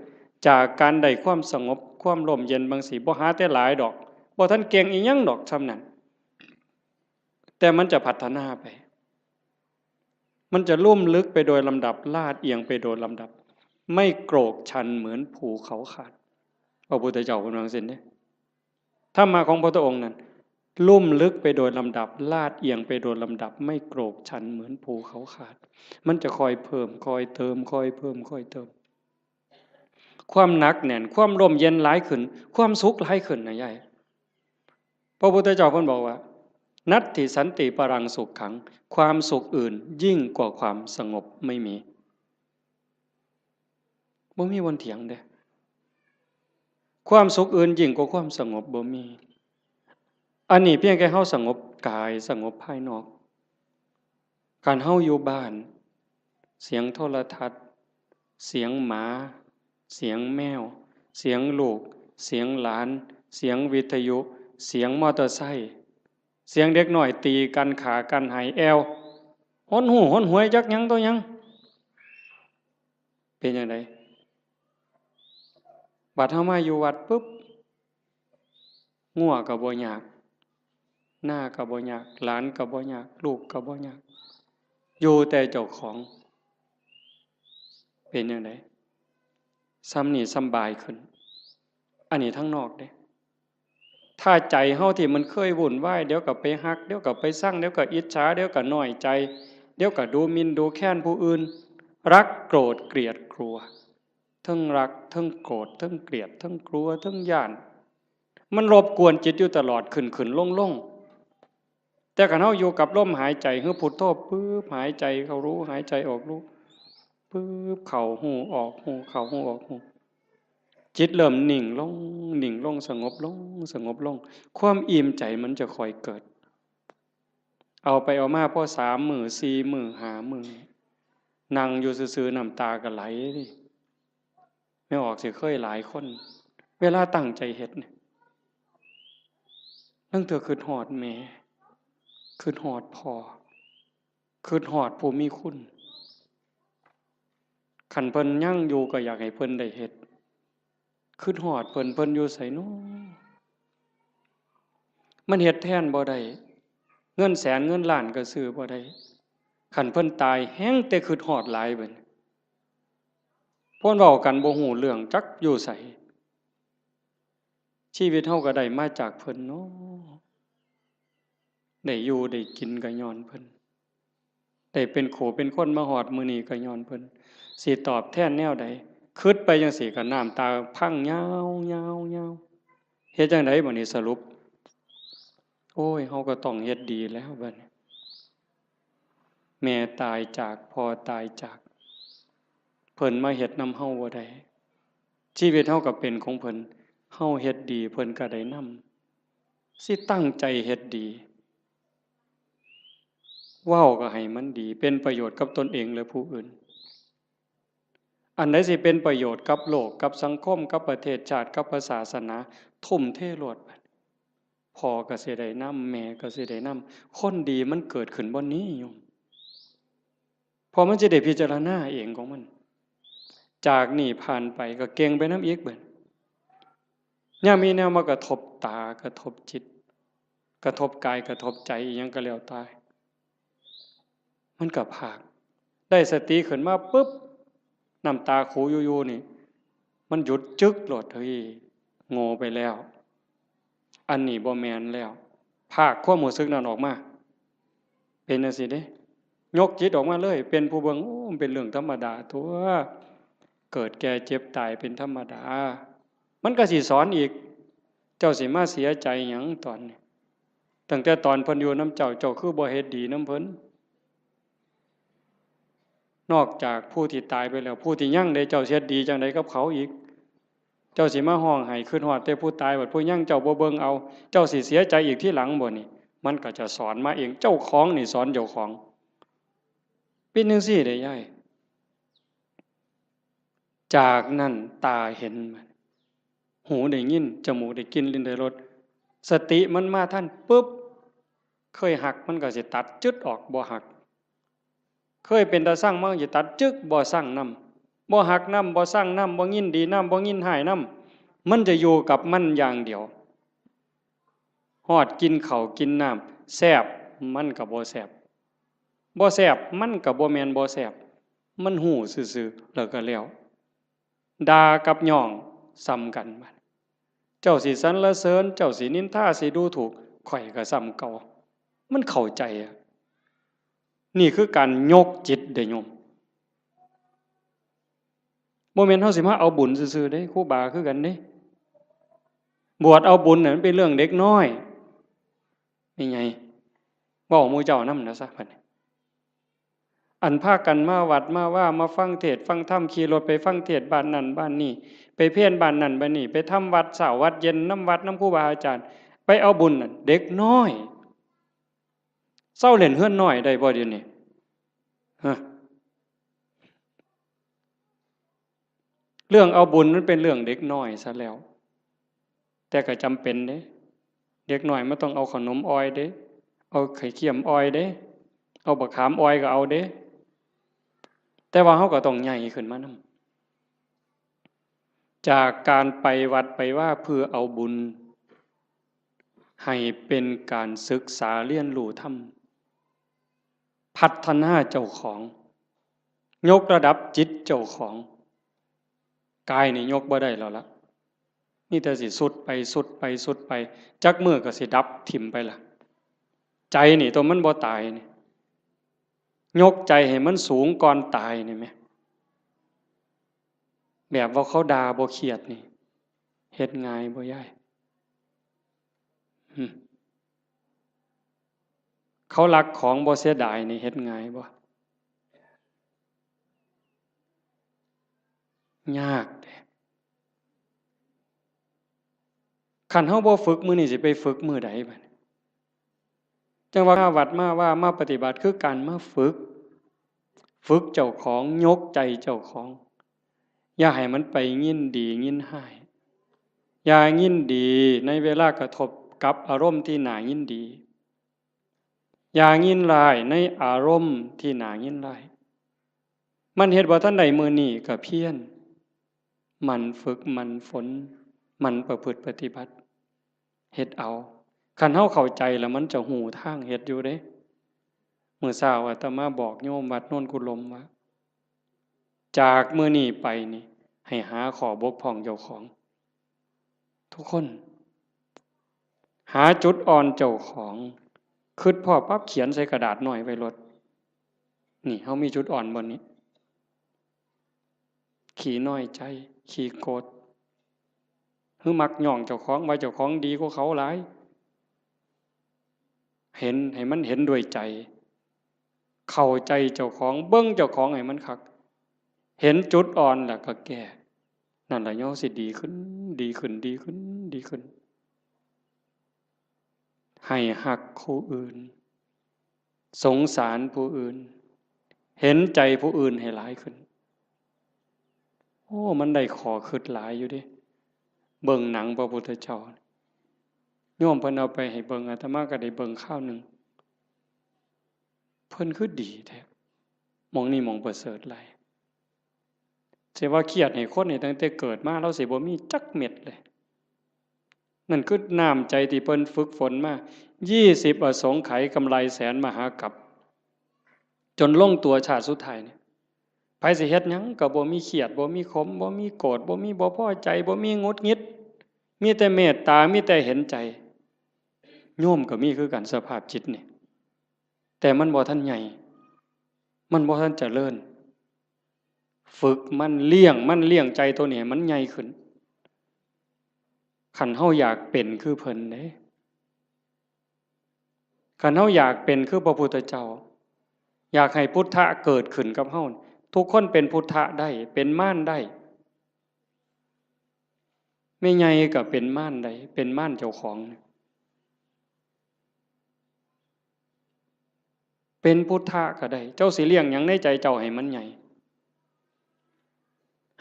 จากการได้ความสงบ ความร่มเย็นบางสิ บ่หาแต่หลายดอก บ่ทันเก่งอีหยังดอกส่ำนั้น แต่มันจะพัฒนาไป มันจะลุ่มลึกไปโดยลำดับ ลาดเอียงไปโดยลำดับ ไม่โกรกชันเหมือนภูเขาขาด พระพุทธเจ้าเพิ่นว่าจั่งซี้เด้ ธรรมะของพระพุทธองค์นั้น ลุ่มลึกไปโดยลำดับ ลาดเอียงไปโดยลำดับ ไม่โกรกชันเหมือนภูเขาขาด มันจะค่อยเพิ่ม ค่อยเติม ค่อยเพิ่ม ค่อยเติม ความหนักแน่น ความร่มเย็นหลายขึ้น ความสุขหลายขึ้นนะยาย พระพุทธเจ้าเพิ่นบอกว่า นัตถิสันติปรังสุขขัง ความสุขอื่นยิ่งกว่าความสงบไม่มี บ่มีวันเถียงเด้ ความสุขอื่นยิ่งกว่าความสงบบ่มี อันนี้เพียงแค่เฮาสงบกาย สงบภายนอก คันเฮาอยู่บ้าน เสียงโทรทัศน์ เสียงหมา เสียงแมว เสียงลูก เสียงหลาน เสียงวิทยุ เสียงมอเตอร์ไซค์ เสียงเด็กน้อยตีกัน ฆ่ากัน ไห้แอ่ว หนหู้หนหวย จักหยังต่อหยัง เป็นจั่งใด บัดเฮามาอยู่วัดปุ๊บ งัวก็บ่ยาก นาก็บ่ยาก หลานก็บ่ยาก ลูกก็บ่ยาก อยู่แต่เจ้าของ เป็นจั่งใด ส่ำนี้สำบายขึ้น อันนี้ทางนอกเด้ ถ้าใจเฮาที่มันเคยวุ่นวาย เดี๋ยวก็ไปฮัก เดี๋ยวก็ไปซัง เดี๋ยวก็อิจฉา เดี๋ยวก็น้อยใจ เดี๋ยวก็ดูหมิ่นดูแคลนผู้อื่น รักโกรธเกลียดกลัว เทิงรัก เทิงโกรธ เทิงเกลียด เทิงกลัว เทิงย้าน มันรบกวนจิตอยู่ตลอด ขึ้นขึ้นลงลง แต่คันเฮาอยู่กับลมหายใจ คือพุทโธ ปึ๊บ หายใจเข้ารู้ หายใจออกรู้ ปึ๊บ เข้าฮู้ ออกฮู้ เข้าฮู้ ออกฮู้ จิตเริ่มนิ่งลง นิ่งลง สงบลง สงบลง ความอิ่มใจมันจะค่อยเกิด เอาไปเอามาพอสามมื้อ สี่มื้อ ห้ามื้อ นั่งอยู่ซื่อๆ น้ำตาก็ไหล แม่ออกสิเคยหลายคน เวลาตั้งใจเฮ็ดเนี่ย ลางเทื่อคิดฮอดแม่ คิดฮอดพ่อ คิดฮอดผู้มีคุณ คันเพิ่นยังอยู่ก็อยากให้เพิ่นได้เฮ็ด คิดฮอดเพิ่น เพิ่นอยู่ไสน้อ มันเฮ็ดแทนบ่ได้ เงินแสนเงินล้านก็ซื้อบ่ได้ คันเพิ่นตายแฮ่งแต่คิดฮอดหลายบัดนี้ เพิ่นเว้ากันบ่ฮู้เรื่อง จักอยู่ไส ชีวิตเฮาก็ได้มาจากเพิ่นเนาะ ได้อยู่ได้กินก็ย้อนเพิ่น ได้เป็นคู่เป็นคนมาฮอดมื้อนี้ก็ย้อนเพิ่น สิตอบแทนแนวใด คิดไปจั่งซี้ก็น้ำตาพังยาวๆๆ เฮ็ดจั่งใดบัดนี้สรุป โอ้ย เฮาก็ต้องเฮ็ดดีแล้วบัดนี้ แม่ตายจาก พ่อตายจาก เพิ่นมาเฮ็ดนำเฮาบ่ได้ ชีวิตเฮาก็เป็นของเพิ่น เฮาเฮ็ดดี เพิ่นก็ได้นำ สิตั้งใจเฮ็ดดี เว้าก็ให้มันดี เป็นประโยชน์กับตนเองและผู้อื่น อันใดสิเป็นประโยชน์กับโลก กับสังคม กับประเทศชาติ กับพระศาสนา ทุ่มเทโลด พ่อก็สิได้นำ แม่ก็สิได้นำ คนดีมันเกิดขึ้นบ่อนนี้โยม เพราะมันสิได้พิจารณาเองของมัน จากนี้ผ่านไปก็เก่งไปนำอีกบัด ยามมีแนวมากระทบตา กระทบจิต กระทบกาย กระทบใจ อีหยังก็แล้วแต่ มันก็พาก ได้สติขึ้นมาปุ๊บ น้ำตาคูอยู่ๆ นี่ มันหยุดจึ๊กโลด เฮ้ย โง่ไปแล้ว อันนี้บ่แม่นแล้ว พากความรู้สึกนั้นออกมา เป็นจั่งซี้เด้ ยกจิตออกมาเลย เป็นผู้เบิ่ง โอ้ มันเป็นเรื่องธรรมดาตั๊ว เกิดแก่เจ็บตายเป็นธรรมดา มันก็สิสอนอีก เจ้าสิมาเสียใจหยังตอนนี้ ตั้งแต่ตอนเพิ่นอยู่นำเจ้า เจ้าคือบ่เฮ็ดดีนำเพิ่น นอกจากผู้ที่ตายไปแล้ว ผู้ที่ยังเด้ เจ้าสิเฮ็ดดีจั่งใดกับเขาอีก เจ้าสิมาฮ้องไห้คิดฮอดแต่ผู้ตาย บัดผู้ยังเจ้าบ่เบิ่งเอา เจ้าสิเสียใจอีกทีหลังบ่นี่ มันก็จะสอนมาเอง เจ้าของนี่สอนเจ้าของ เป็นจั่งซี้เด้ยาย จากนั้นตาเห็น หูได้ยิน จมูกได้กลิ่น ลิ้นได้รส สติมันมาทันปุ๊บ เคยฮักมันก็สิตัดจึ๊ดออก บ่ฮัก เคยเป็นตาซังมันก็สิตัดจึ๊ก บ่ซังนำ บ่ฮักนำ บ่ซังนำ บ่ยินดีนำ บ่ยินร้ายนำ มันจะอยู่กับมันอย่างเดียว ฮอดกินข้าวกินน้ำ แซ่บ มันก็บ่แซ่บ บ่แซ่บ มันก็บ่แม่นบ่แซ่บ มันฮู้ซื่อๆ แล้วก็แล้ว ด่ากับย่องส่ำกันบัด เจ้าสิสรรเสริญ เจ้าสินินทา สิดูถูก ข้อยก็ส่ำเก่า มันเข้าใจอะ นี่คือการยกจิตเด้อโยม บ่แม่นเฮาสิมาเอาบุญซื่อๆเด้ ครูบาคือกันเด้ บวชเอาบุญน่ะมันเป็นเรื่องเด็กน้อย นี่ไง เว้าหมู่เจ้านำนะซะบัดนี้ อันพากันมาวัดมาวา มาฟังเทศน์ฟังธรรม ขี่รถไปฟังเทศน์บ้านนั่นบ้านนี่ ไปเพลบ้านนั่นบ้านนี่ ไปทำวัดเช้าวัดเย็นนำวัดนำครูบาอาจารย์ ไปเอาบุญนั่น เด็กน้อย เซาเล่นเฮือนน้อยได้บ่เดี๋ยวนี้ ฮะ เรื่องเอาบุญมันเป็นเรื่องเด็กน้อยซะแล้ว แต่ก็จำเป็นเด้ เด็กน้อยมันต้องเอาขนมอ่อยเด้ เอาไข่เค็มอ่อยเด้ เอาบักขามอ่อยก็เอาเด้ แต่ว่าเฮาก็ต้องใหญ่ขึ้นมานำ จากการไปวัดไปวาเพื่อเอาบุญ ให้เป็นการศึกษาเรียนรู้ธรรม พัฒนาเจ้าของ ยกระดับจิตเจ้าของ กายนี่ยกบ่ได้แล้วละ มีแต่สิทรุดไปทรุดไปทรุดไป จักมื้อก็สิดับถิ่มไปละ ใจนี่ตัวมันบ่ตายนี่ ยกใจให้มันสูงก่อนตายนี่แหม แบบว่าเขาด่าบ่เครียดนี่ เฮ็ดง่ายบ่ยาย หึ เขาลักของบ่เสียดายนี่เฮ็ดง่ายบ่ ยากเด้ คันเฮาบ่ฝึกมื้อนี้สิไปฝึกมื้อใดบัดนี้ จั่งว่ามาวัดมาวา มาปฏิบัติคือการมาฝึก ฝึกเจ้าของ ยกใจเจ้าของ อย่าให้มันไปยินดียินร้าย อย่ายินดีในเวลากระทบกับอารมณ์ที่น่ายินดี อย่ายินร้ายในอารมณ์ที่น่ายินร้าย มันเฮ็ดบ่ทันได้มื้อนี้ก็เพียร หมั่นฝึก หมั่นฝน หมั่นประพฤติปฏิบัติ เฮ็ดเอา คันเฮาเข้าใจแล้วมันจะฮู้ทางเฮ็ดอยู่เด้ มื้อเช้าอาตมาบอกโยมวัดโนนกุลมว่า จากมื้อนี้ไปนี่ ให้หาข้อบกพร่องเจ้าของ ทุกคน หาจุดอ่อนเจ้าของ คิดพ้อปั๊บเขียนใส่กระดาษน้อยไว้โลด นี่ เฮามีจุดอ่อนบ่นี้ ขี้น้อยใจ ขี้โกรธ หรือมักย่องเจ้าของ ว่าเจ้าของดีกว่าเขาหลาย เห็น ให้มันเห็นด้วยใจ เข้าใจเจ้าของ เบิ่งเจ้าของให้มันคัก เห็นจุดอ่อนแล้วก็แก้ นั่นล่ะเฮาสิดีขึ้น ดีขึ้น ดีขึ้น ดีขึ้น ให้ฮักผู้อื่น สงสารผู้อื่น เห็นใจผู้อื่นให้หลายขึ้น โอ้ มันได้ข้อคิดหลายอยู่เด้ เบิ่งหนังพระพุทธเจ้า โยมเพิ่นเอาไปให้เบิ่ง อาตมาก็ได้เบิ่งคราวหนึ่ง เพิ่นคือดีแท้ หม่องนี้หม่องประเสริฐหลาย สิว่าเครียดให้คนนี่ตั้งแต่เกิดมา ลาวสิบ่มีจักเม็ดเลย นั่นคือน้ำใจที่เพิ่นฝึกฝนมา ยี่สิบอสงไขยกำไรแสนมหากัป จนลงตัวชาติสุดท้ายนี่ ไผสิเฮ็ดหยังก็บ่มีเครียด บ่มีขม บ่มีโกรธ บ่มีบ่พอใจ บ่มีหงุดหงิด มีแต่เมตตา มีแต่เห็นใจ โยมก็มีคือกันสภาพจิตนี่ แต่มันบ่ทันใหญ่ มันบ่ทันเจริญ ฝึกมัน เลี้ยงมัน เลี้ยงใจตัวนี้ให้มันใหญ่ขึ้น คันเฮาอยากเป็นคือเพิ่นเด้ คันเฮาอยากเป็นคือพระพุทธเจ้า อยากให้พุทธะเกิดขึ้นกับเฮา ทุกคนเป็นพุทธะได้ เป็นมารได้ แม่ใหญ่ก็เป็นมารได้ เป็นมารเจ้าของ เป็นพุทธะก็ได้ เจ้าสิเลี้ยงหยังในใจเจ้าให้มันใหญ่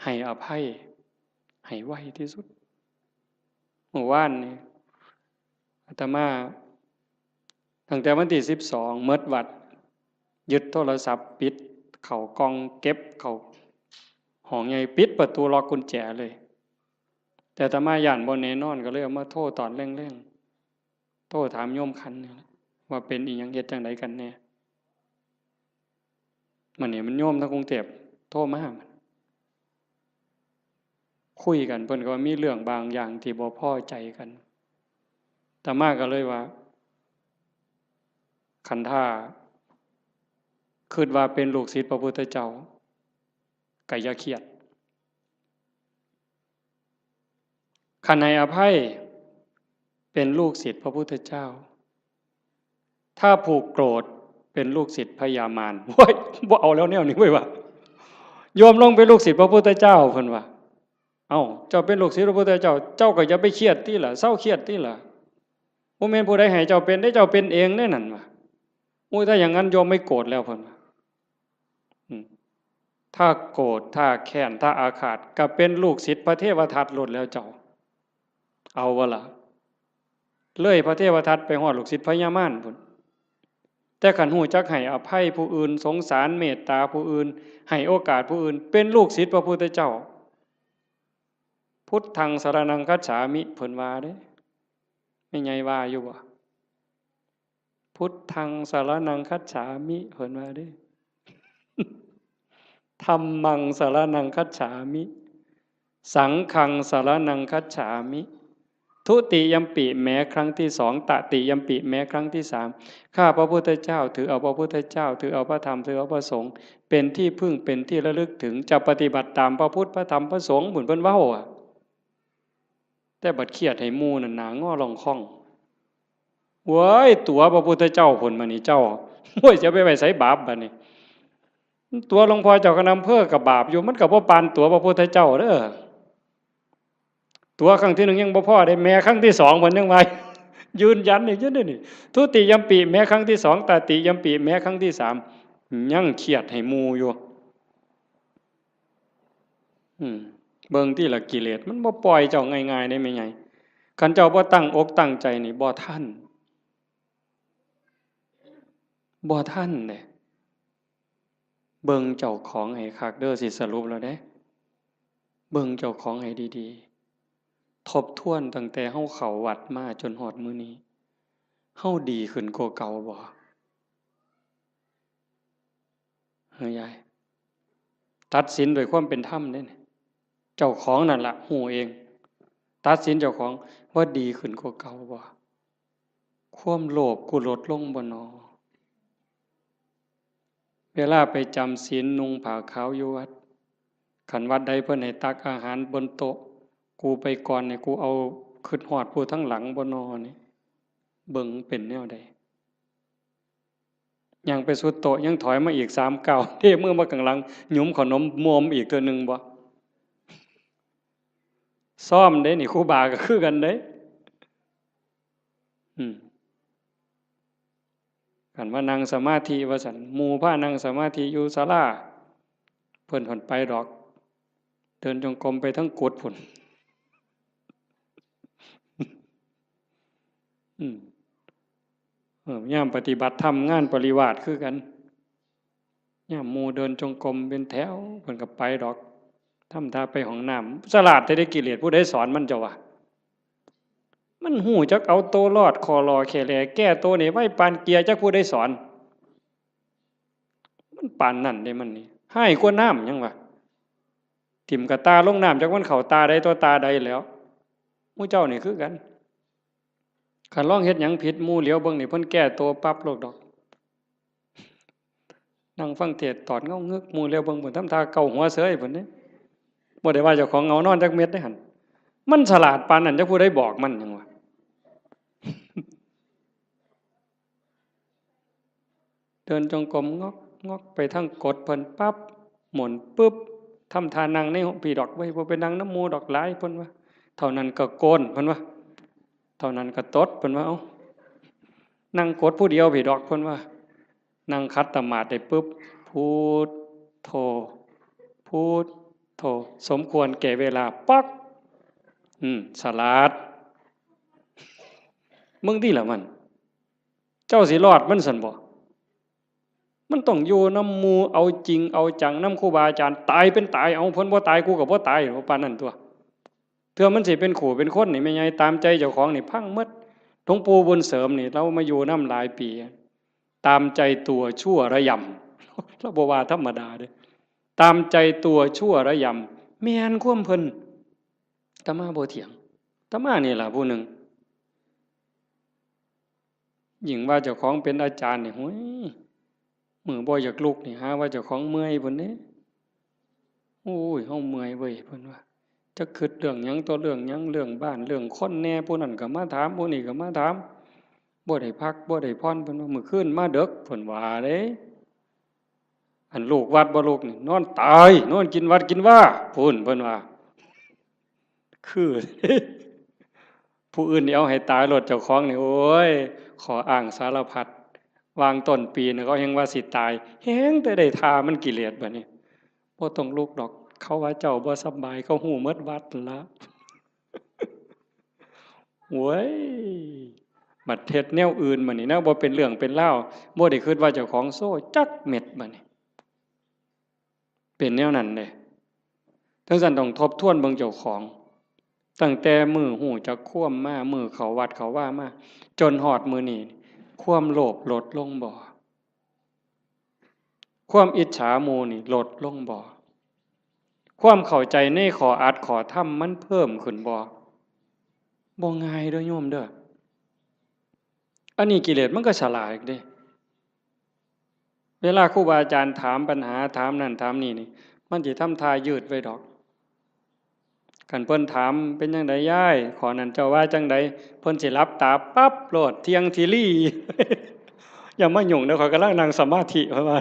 ให้อภัย ให้ไวที่สุด เมื่อวานนี่ อาตมา ตั้งแต่วันที่สิบสอง หมดวัด ยึดโทรศัพท์ ปิดเข้ากล่อง เก็บเข้าห้องใหญ่ ปิดประตู ล็อกกุญแจเลย แต่อาตมาย้านบ่แน่นอน ก็เลยเอามาโทรตอนแลงๆ โทรถามโยมขันนี่แหละ ว่าเป็นอีหยัง เฮ็ดจั่งใดกันแน่ มื้อนี้มันโยมทางกรุงเทพฯ โทรมา คุยกัน เพิ่นก็ว่ามีเรื่องบางอย่างที่บ่พอใจกัน อาตมาก็เลยว่า คันถ้าคิดว่าเป็นลูกศิษย์พระพุทธเจ้า ก็อย่าเครียด คันให้อภัย เป็นลูกศิษย์พระพุทธเจ้า ถ้าผูกโกรธ เป็นลูกศิษย์พญามาร โอ้ย บ่เอาแล้วแนวนี้เว้ยว่ะ โยมลงเป็นลูกศิษย์พระพุทธเจ้า เพิ่นว่า เอ้า เจ้าเป็นลูกศิษย์พระพุทธเจ้า เจ้าก็อย่าไปเครียดติล่ะ เซาเครียดติล่ะ บ่แม่นผู้ใดให้เจ้าเป็นเด้ เจ้าเป็นเองเด้นั่นว่ะ โอ้ย ถ้าอย่างนั้นโยมไม่โกรธแล้ว เพิ่นว่า อืม ถ้าโกรธ ถ้าแค้น ถ้าอาฆาต ก็เป็นลูกศิษย์พระเทวทัตโลดแล้วเจ้า เอาบ่ล่ะ เลยพระเทวทัตไปฮอดลูกศิษย์พญามารพุ้น แต่คันฮู้จักให้อภัยผู้อื่น สงสารเมตตาผู้อื่น ให้โอกาสผู้อื่น เป็นลูกศิษย์พระพุทธเจ้า พุทธังสรณังคัจฉามิ เพิ่นว่าเด้ แม่ใหญ่ว่าอยู่บ่ พุทธังสรณังคัจฉามิ เพิ่นว่าเด้ ธัมมังสรณังคัจฉามิ สังฆังสรณังคัจฉามิ ทุติยัมปิ แม้ครั้งที่สอง ตติยัมปิ แม้ครั้งที่สาม ข้าพระพุทธเจ้า ถือเอาพระพุทธเจ้า ถือเอาพระธรรม ถือเอาพระสงฆ์ เป็นที่พึ่ง เป็นที่ระลึกถึง จะปฏิบัติตามพระพุทธ พระธรรม พระสงฆ์ พุ้นเพิ่นเว้าอะ แต่บัดเครียดให้หมู่นั่น หน้างอล่องค่อง เว้ย ตั๋วพระพุทธเจ้าพุ้น บัดนี้เจ้า โอ้ย จะไปไว้ไสบาปบัดนี้ ตั๋วหลวงพ่อเจ้าคณะอำเภอก็บาปอยู่ มันก็บ่ปานตั๋วพระพุทธเจ้าเด้อ ตั๋วครั้งที่หนึ่งยังบ่พอเด้ แม้ครั้งที่สองเพิ่นยังว่า ยืนยันอีกอยู่เด้นี่ ทุติยัมปิ แม้ครั้งที่สอง ตติยัมปิ แม้ครั้งที่สาม ยังเครียดให้หมู่อยู่ อืม เบิ่งติล่ะ กิเลสมันบ่ปล่อยเจ้าง่ายๆเด้แม่ใหญ่ คันเจ้าบ่ตั้งอกตั้งใจนี่ บ่ทัน บ่ทันเด้ เบิ่งเจ้าของให้คักเด้อ สิสรุปแล้วเด้ เบิ่งเจ้าของให้ดีๆ ทบทวนตั้งแต่เฮาเข้าวัดมาจนฮอดมื้อนี้ เฮาดีขึ้นกว่าเก่าบ่ เฮ้ยยาย ตัดสินด้วยความเป็นธรรมเด้นี่ เจ้าของนั่นล่ะฮู้เอง ตัดสินเจ้าของว่าดีขึ้นกว่าเก่าบ่ ความโลภกูลดลงบ่นอ เวลาไปจำศีลนุ่งผ้าขาวอยู่วัด คันวัดใดเพิ่นให้ตักอาหารบนโต๊ะ กูไปก่อนนี่ กูเอา คิดฮอดผู้ทางหลังบ่นอนี่ เบิ่งเป็นแนวใด ย่างไปสุดโต๊ะ ยังถอยมาอีกสามก้าว เทมือมาข้างหลัง หยุมขนมมวมอีกเทื่อหนึ่งบ่ ซ้อมเด้นี่ ครูบาก็คือกันเด้ อืม คันว่านั่งสมาธิว่าซั่น หมู่พานั่งสมาธิอยู่ศาลา เพิ่นผ่อนไปดอก เดินจงกรมไปทั้งกุฏิพุ้น อืม เออ ยามปฏิบัติธรรมงานปริวาสคือกัน ยามหมู่เดินจงกรมเป็นแถว เพิ่นก็ไปดอก ทำท่าไปห้องน้ำ ฉลาดแท้เด้ กิเลสผู้ใดสอนมันเจ้าวะ มันฮู้จักเอาตัวรอด คอลอแคแล แก้ตัวนี่ไวปานเกียร์ จักผู้ใดสอน มันปานนั่นเด้มันนี่ ฮ้ายกว่าน้ำหยังวะ ถิ่มกะตาลงน้ำ จักมันเข้าตาใดต่อตาใดแล้ว หมู่เจ้านี่คือกัน คันลองเฮ็ดหยังผิด หมู่เหลียวเบิ่งนี่ เพิ่นแก้ตัวปั๊บโลดดอก นั่งฟังเทศน์ตอดเหงางึก หมู่เหลียวเบิ่งพุ้น ทำท่าเกาหัวเสยพุ้นเด้ บ่ได้ว่าเจ้าของเหงานอนจักเม็ดเด้หั่น มันฉลาดปานนั้น จักผู้ใดบอกมันหยังวะ เดินจงกรมงอกงอกไปทางกุฏิเพิ่นปั๊บ หมุนปึ๊บ ทำท่านั่งในพี้ดอก เว้ย บ่ไปนั่งนำหมู่ดอก หลาย เพิ่นว่า เท่านั้นก็โกน เพิ่นว่า เท่านั้นก็ตด เพิ่นว่า เอ้า นั่งกุฏิผู้เดียวพี้ดอก เพิ่นว่า นั่งขัดสมาธิได้ปึ๊บ พุทโธ พุทโธ สมควรแก่เวลา ป๊อก อืม ฉลาด มึงติล่ะมัน เจ้าสิรอดมันซั่นบ่ มันต้องอยู่นำหมู่ เอาจริงเอาจังนำครูบาอาจารย์ ตายเป็นตาย เอา เพิ่นบ่ตาย กูก็บ่ตาย ปานนั้นตั่ว เทื่อมันสิเป็นคู่เป็นคนนี่ แม่ใหญ่ ตามใจเจ้าของนี่พังหมด หลวงปู่บุญเสริมนี่ ลาวมาอยู่นำหลายปี ตามใจตัวชั่วระยำ ลาวบ่ว่าธรรมดาเด้ ตามใจตัวชั่วระยำ แม่นความเพิ่น อาตมาบ่เถียง อาตมานี่ล่ะผู้หนึ่ง ยิ่งว่าเจ้าของเป็นอาจารย์นี่ โอ้ย มื้อบ่อยากลุกนี่ หาว่าเจ้าของเมื่อยพุ้นเด้ โอ้ย เฮาเมื่อยเว้ย เพิ่นว่า จักคิดเรื่องหยังต่อเรื่องหยัง เรื่องบ้าน เรื่องคนแหน่ ผู้นั้นก็มาถาม ผู้นี้ก็มาถาม บ่ได้พัก บ่ได้ผ่อน เพิ่นว่า มื้อคืนมาดึก เพิ่นว่าเด้ อันลูกวัดบ่ลุกนี่ นอนตาย นอนกินวัดกินวา พุ้น เพิ่นว่า คือ ผู้อื่นนี่เอาให้ตายโลด เจ้าของนี่ โอ้ย ข้ออ้างสารพัด วางต้นปีนี่ เขาแฮ่งว่าสิตาย แฮ่งแต่ได้ท่ามันกิเลสบัดนี้ บ่ต้องลุกดอก เขาว่าเจ้าบ่สำบาย เขาฮู้หมดวัดละ โว้ย บัดเฮ็ดแนวอื่นบัดนี้นะ บ่เป็นเรื่องเป็นราว บ่ได้คิดว่าเจ้าของโซ่จักเม็ดบัดนี้ เป็นแนวนั้นเด้ จั่งซั้นต้องทบทวนเบิ่งเจ้าของ ตั้งแต่มื้อฮู้จักความมา มื้อเข้าวัดเข้าวามา จนฮอดมื้อนี้ ความโลภลดลงบ่ ความอิจฉาหมู่นี่ลดลงบ่ ความเข้าใจในข้ออัดข้อธรรมมันเพิ่มขึ้นบ่ บ่ง่ายเด้อโยมเด้อ อันนี้กิเลสมันก็ฉลาดเด้ เวลาครูบาอาจารย์ถามปัญหา ถามนั่นถามนี่นี่ มันสิทำท่ายืดไว้ดอก คันเพิ่นถาม เป็นจั่งใดยาย ข้อนั้นเจ้าว่าจั่งใด เพิ่นสิหลับตาปั๊บโลด เที่ยงทีรี อย่ามายุ่งเด้อ ข้อยกำลังนั่งสมาธิ เพิ่นว่า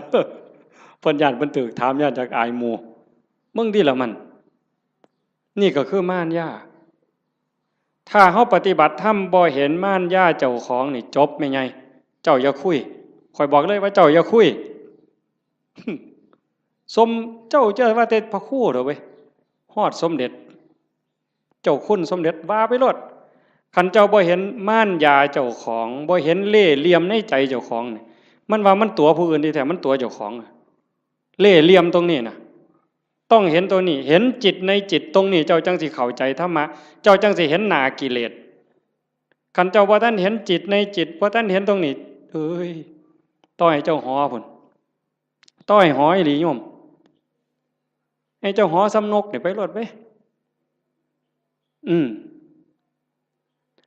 เพิ่นย้านเพิ่นถูกถาม ย้านจักอายหมู่ มึงติล่ะมัน นี่ก็คือมารยา ถ้าเฮาปฏิบัติธรรมบ่เห็นมารยาเจ้าของนี่จบแม่ใหญ่ เจ้าอย่าคุย ข้อยบอกเลยว่าเจ้าอย่าคุย สม เจ้าจะว่าแต่พระครูเด้อเว้ย ฮอดสมเด็จ เจ้าคุณสมเด็จว่าไปโลด คันเจ้าบ่เห็นมารยาเจ้าของ บ่เห็นเล่ห์เหลี่ยมในใจเจ้าของนี่ มันว่ามันตั๋วผู้อื่นที่แท้มันตั๋วเจ้าของอะ เล่ห์เหลี่ยมตรงนี้นะ ต้องเห็นตรงนี้ เห็นจิตในจิตตรงนี้ เจ้าจั่งสิเข้าใจธรรมะ เจ้าจั่งสิเห็นหน้ากิเลส คันเจ้าบ่ทันเห็นจิตในจิต บ่ทันเห็นตรงนี้ เอ้ย ต่อให้เจ้าหอพุ้น ต่อให้หออีหลีโยม ให้เจ้าหอส่ำนกนี่ไปโลดเว้ย อืม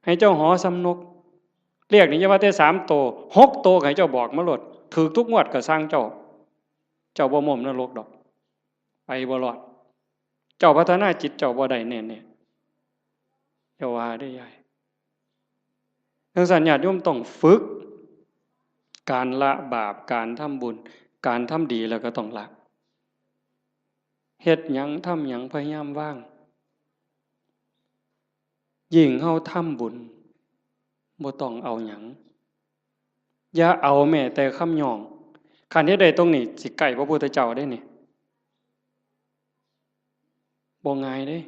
ให้เจ้าหอส่ำนก เลขนี่อย่าว่าแต่สามโต หกโตก็ให้เจ้าบอกมาโลด ถูกทุกงวดก็ซ่างเจ้า เจ้าบ่ม่มนรกดอก ไปบ่รอด เจ้าพัฒนาจิตเจ้าบ่ได้แน่ๆ อย่าว่าเด้อยาย จั่งซั้นญาติโยมต้องฝึก การละบาป การทำบุญ การทำดีแล้วก็ต้องละ เฮ็ดหยังทำหยังพยายามวาง ยิ่งเฮาทำบุญ บ่ต้องเอาหยัง อย่าเอาแม้แต่คำย่อง คันเฮ็ดได้ตรงนี้ สิใกล้พระพุทธเจ้าเด้นี่ บ่ง่ายเด้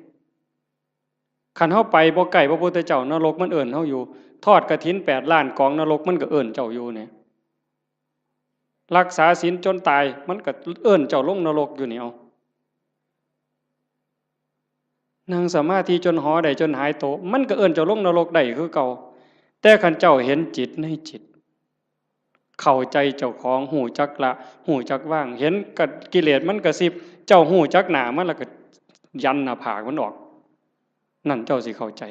คันเฮาไปบ่ใกล้พระพุทธเจ้า นรกมันเอิ้นเฮาอยู่ ทอดกฐินแปดล้านกอง นรกมันก็เอิ้นเจ้าอยู่เนี่ย รักษาศีลจนตาย มันก็เอิ้นเจ้าลงนรกอยู่นี่ เอา นั่งสมาธิจนหอได้จนหายโต มันก็เอิ้นเจ้าลงนรกได้คือเก่า แต่คันเจ้าเห็นจิตในจิต เข้าใจเจ้าของ ฮู้จักละ ฮู้จักวาง เห็นกะ กิเลสมันกระซิบ เจ้าฮู้จักหน้ามันแล้วก็ยันหน้าผากมันออก นั่นเจ้าสิเข้าใจ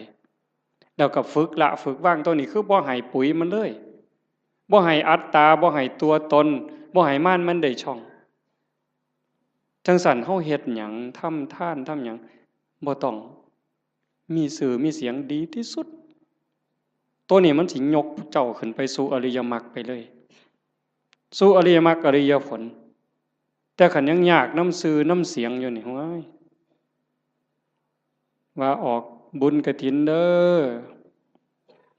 แล้วก็ฝึกละฝึกวาง ตัวนี้คือบ่ให้ปุ๋ยมันเลย บ่ให้อัตตา บ่ให้ตัวตน บ่ให้มารมันได้ช่อง จั่งซั้นเฮาเฮ็ดหยัง ทำทาน ทำหยัง บ่ต้องมีชื่อมีเสียง ดีที่สุด ตัวนี้มันสิยกเจ้าขึ้นไปสู่อริยมรรคไปเลย สู่อริยมรรคอริยผล แต่คันยังยากนำชื่อนำเสียงอยู่นี่ โอ้ย ว่าออกบุญกฐินเด้อ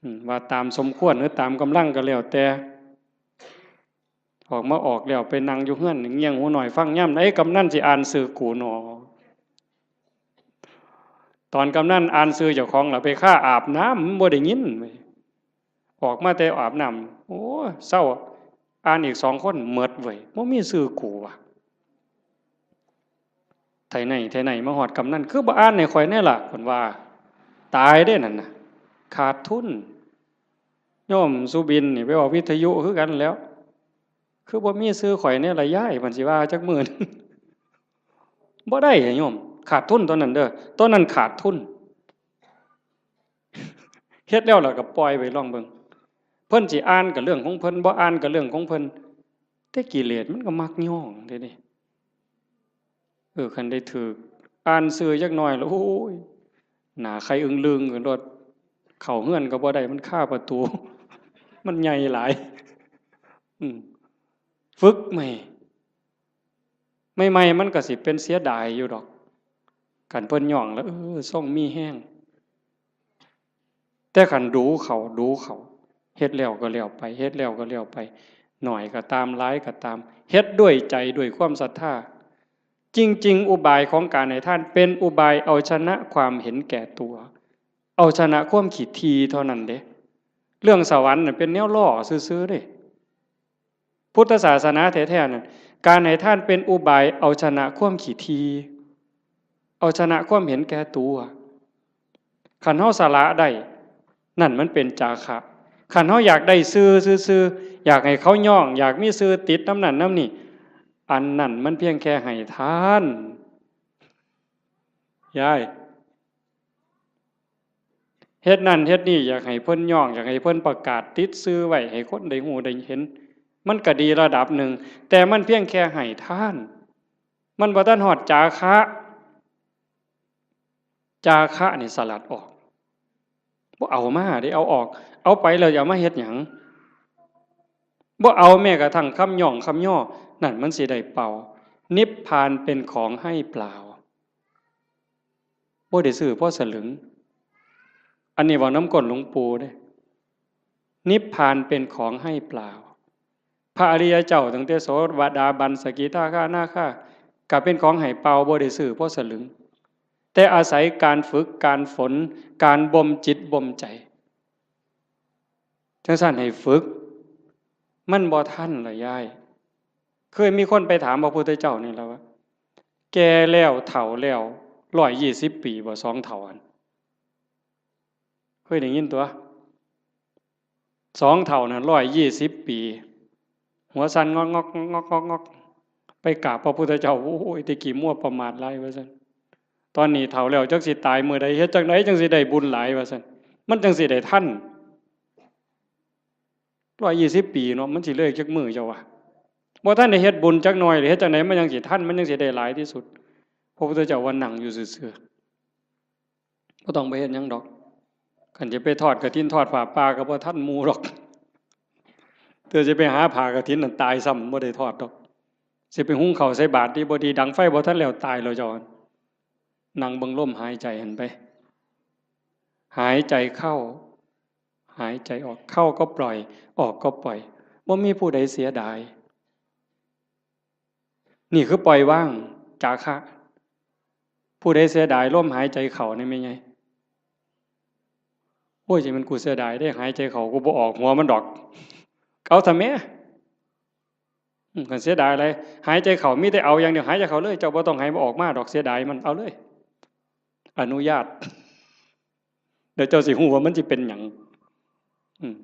อืม ว่าตามสมควรหรือตามกำลังก็แล้วแต่ ออกมาออกแล้วไปนั่งอยู่เฮือนเงี่ยงหูน้อยฟังยามใดกำนันสิอ่านชื่อกูหนอ ตอนกำนันอ่านชื่อเจ้าของล่ะไปคาอาบน้ำ มันบ่ได้ยินเว้ย ออกมาแต่อาบน้ำ โอ้ เซา อ่านอีกสองคน หมดเว้ย บ่มีชื่อกูว่ะ ไทไหน ไทไหน มาฮอดกำนัน คือบ่อ่านให้ข่อยแน่ล่ะ เพิ่นว่า ตายเด้นั่นน่ะ ขาดทุน โยมสุบินนี่ไปออกวิทยุคือกันแหล้ว คือบ่มีชื่อข่อยแน่ล่ะยาย เพิ่นสิว่าจักมื้อหนึ่ง บ่ได้อะโยม ขาดทุนตอนนั้นเด้อ ตอนนั้นขาดทุน เฮ็ดแล้วล่ะก็ปล่อยไปลองเบิ่ง เพิ่นสิอ่านก็เรื่องของเพิ่น บ่อ่านก็เรื่องของเพิ่น แต่กิเลสมันก็มักย้องเด้นี่ เออ คันได้ถืกอ่านชื่อจักหน่อยแล้ว โอ้ย หน้าไข่อึ้งลึงกันโลด เข้าเฮือนก็บ่ได้ มันคาประตู มันใหญ่หลาย อืม ฝึกใหม่ ใหม่ๆ มันก็สิเป็นเสียดายอยู่ดอก คันเพิ่นย้องแล้ว เออ ทรงมีแฮง แต่คันดูเขา ดูเขา เฮ็ดแล้วก็แล้วไป เฮ็ดแล้วก็แล้วไป น้อยก็ตาม หลายก็ตาม เฮ็ดด้วยใจ ด้วยความศรัทธา จริงๆ อุบายของการให้ทานเป็นอุบายเอาชนะความเห็นแก่ตัว เอาชนะความขี้ถี่เท่านั้นเด้ เรื่องสวรรค์น่ะเป็นแนวล้อซื่อๆ เด้ พุทธศาสนาแท้ๆ นั่น การให้ทานเป็นอุบายเอาชนะความขี้ถี่ เอาชนะความเห็นแก่ตัว คันเฮาสละได้ นั่นมันเป็นจาคะ คันเฮาอยากได้ชื่อซื่อๆ อยากให้เขาย้อง อยากมีชื่อติดนำนั่นนำนี่ อันนั้นมันเพียงแค่ให้ทาน ยาย เฮ็ดนั่นเฮ็ดนี่ อยากให้เพิ่นย้อง อยากให้เพิ่นประกาศติดชื่อไว้ ให้คนได้ฮู้ได้เห็น มันก็ดีระดับหนึ่ง แต่มันเพียงแค่ให้ทาน มันบ่ทันฮอดจาคะ จาคะนี่สลัดออก บ่เอามาเด้ เอาออก เอาไปแล้วจะเอามาเฮ็ดหยัง บ่เอาแม้กระทั่งคำย้องคำย่อ นั่นมันสิได้เปล่า นิพพานเป็นของให้เปล่า บ่ได้ซื้อพอสลึง อันนี้เว้านำก้นหลวงปู่เด้ นิพพานเป็นของให้เปล่า พระอริยเจ้าตั้งแต่โสดาบัน สกิทาคา อนาคา ก็เป็นของให้เปล่า บ่ได้ซื้อพอสลึง แต่อาศัยการฝึก การฝน การบ่มจิตบ่มใจ จั่งซั้นให้ฝึก มันบ่ทันล่ะยาย เคยมีคนไปถามพระพุทธเจ้านี่ล่ะว่า แก่แล้วเฒ่าแล้ว ร้อยยี่สิบปีบ่ สองเฒ่าหั่น เคยได้ยินตั่ว สองเฒ่านั่น ร้อยยี่สิบปี หัวสั่นงอกๆ งอกๆ งอกๆ ไปกราบพระพุทธเจ้า โอ้ย แต่กี้มัวประมาทหลาย ว่าซั่น ตอนนี้เฒ่าแล้ว จักสิตายมื้อใด เฮ็ดจั่งใดจั่งสิได้บุญหลาย ว่าซั่น มันจั่งสิได้ทัน ร้อยยี่สิบปีเนาะ มันสิเลยจักมื้อเจ้าว่า บ่ทันได้เฮ็ดบุญจักหน่อยเลย เฮ็ดจั่งใดมันจั่งสิทัน มันจั่งสิได้หลายที่สุด พระพุทธเจ้าว่านั่งอยู่ซื่อๆ บ่ต้องไปเฮ็ดหยังดอก คันจะไปทอดกฐินทอดผ้าป่าก็บ่ทันหมู่ดอก เธอจะไปหาผ้ากฐินนั่นตายซ้ำ บ่ได้ทอดดอก สิไปหุงข้าวใส่บาตรดีบ่ดี ดังไฟบ่ทันแล้ว ตายแล้วเจ้า นั่งเบิ่งลมหายใจหั่นไป หายใจเข้า หายใจออก เข้าก็ปล่อย ออกก็ปล่อย บ่มีผู้ใดเสียดาย นี่คือปล่อยวาง จาคะ ผู้ใดเสียดายลมหายใจเข้านี่แม่นไง โอ้ย จะเป็นกูเสียดายได้ หายใจเข้ากูบ่ออกหัวมันดอก เอาซะแม่ อืม คันเสียดายอะไร หายใจเข้ามีแต่เอาอย่างเดียว หายใจเข้าเลย เจ้าบ่ต้องให้มันออกมาดอก เสียดายมัน เอาเลย อนุญาต เดี๋ยวเจ้าสิฮู้ว่ามันสิเป็นหยัง อืม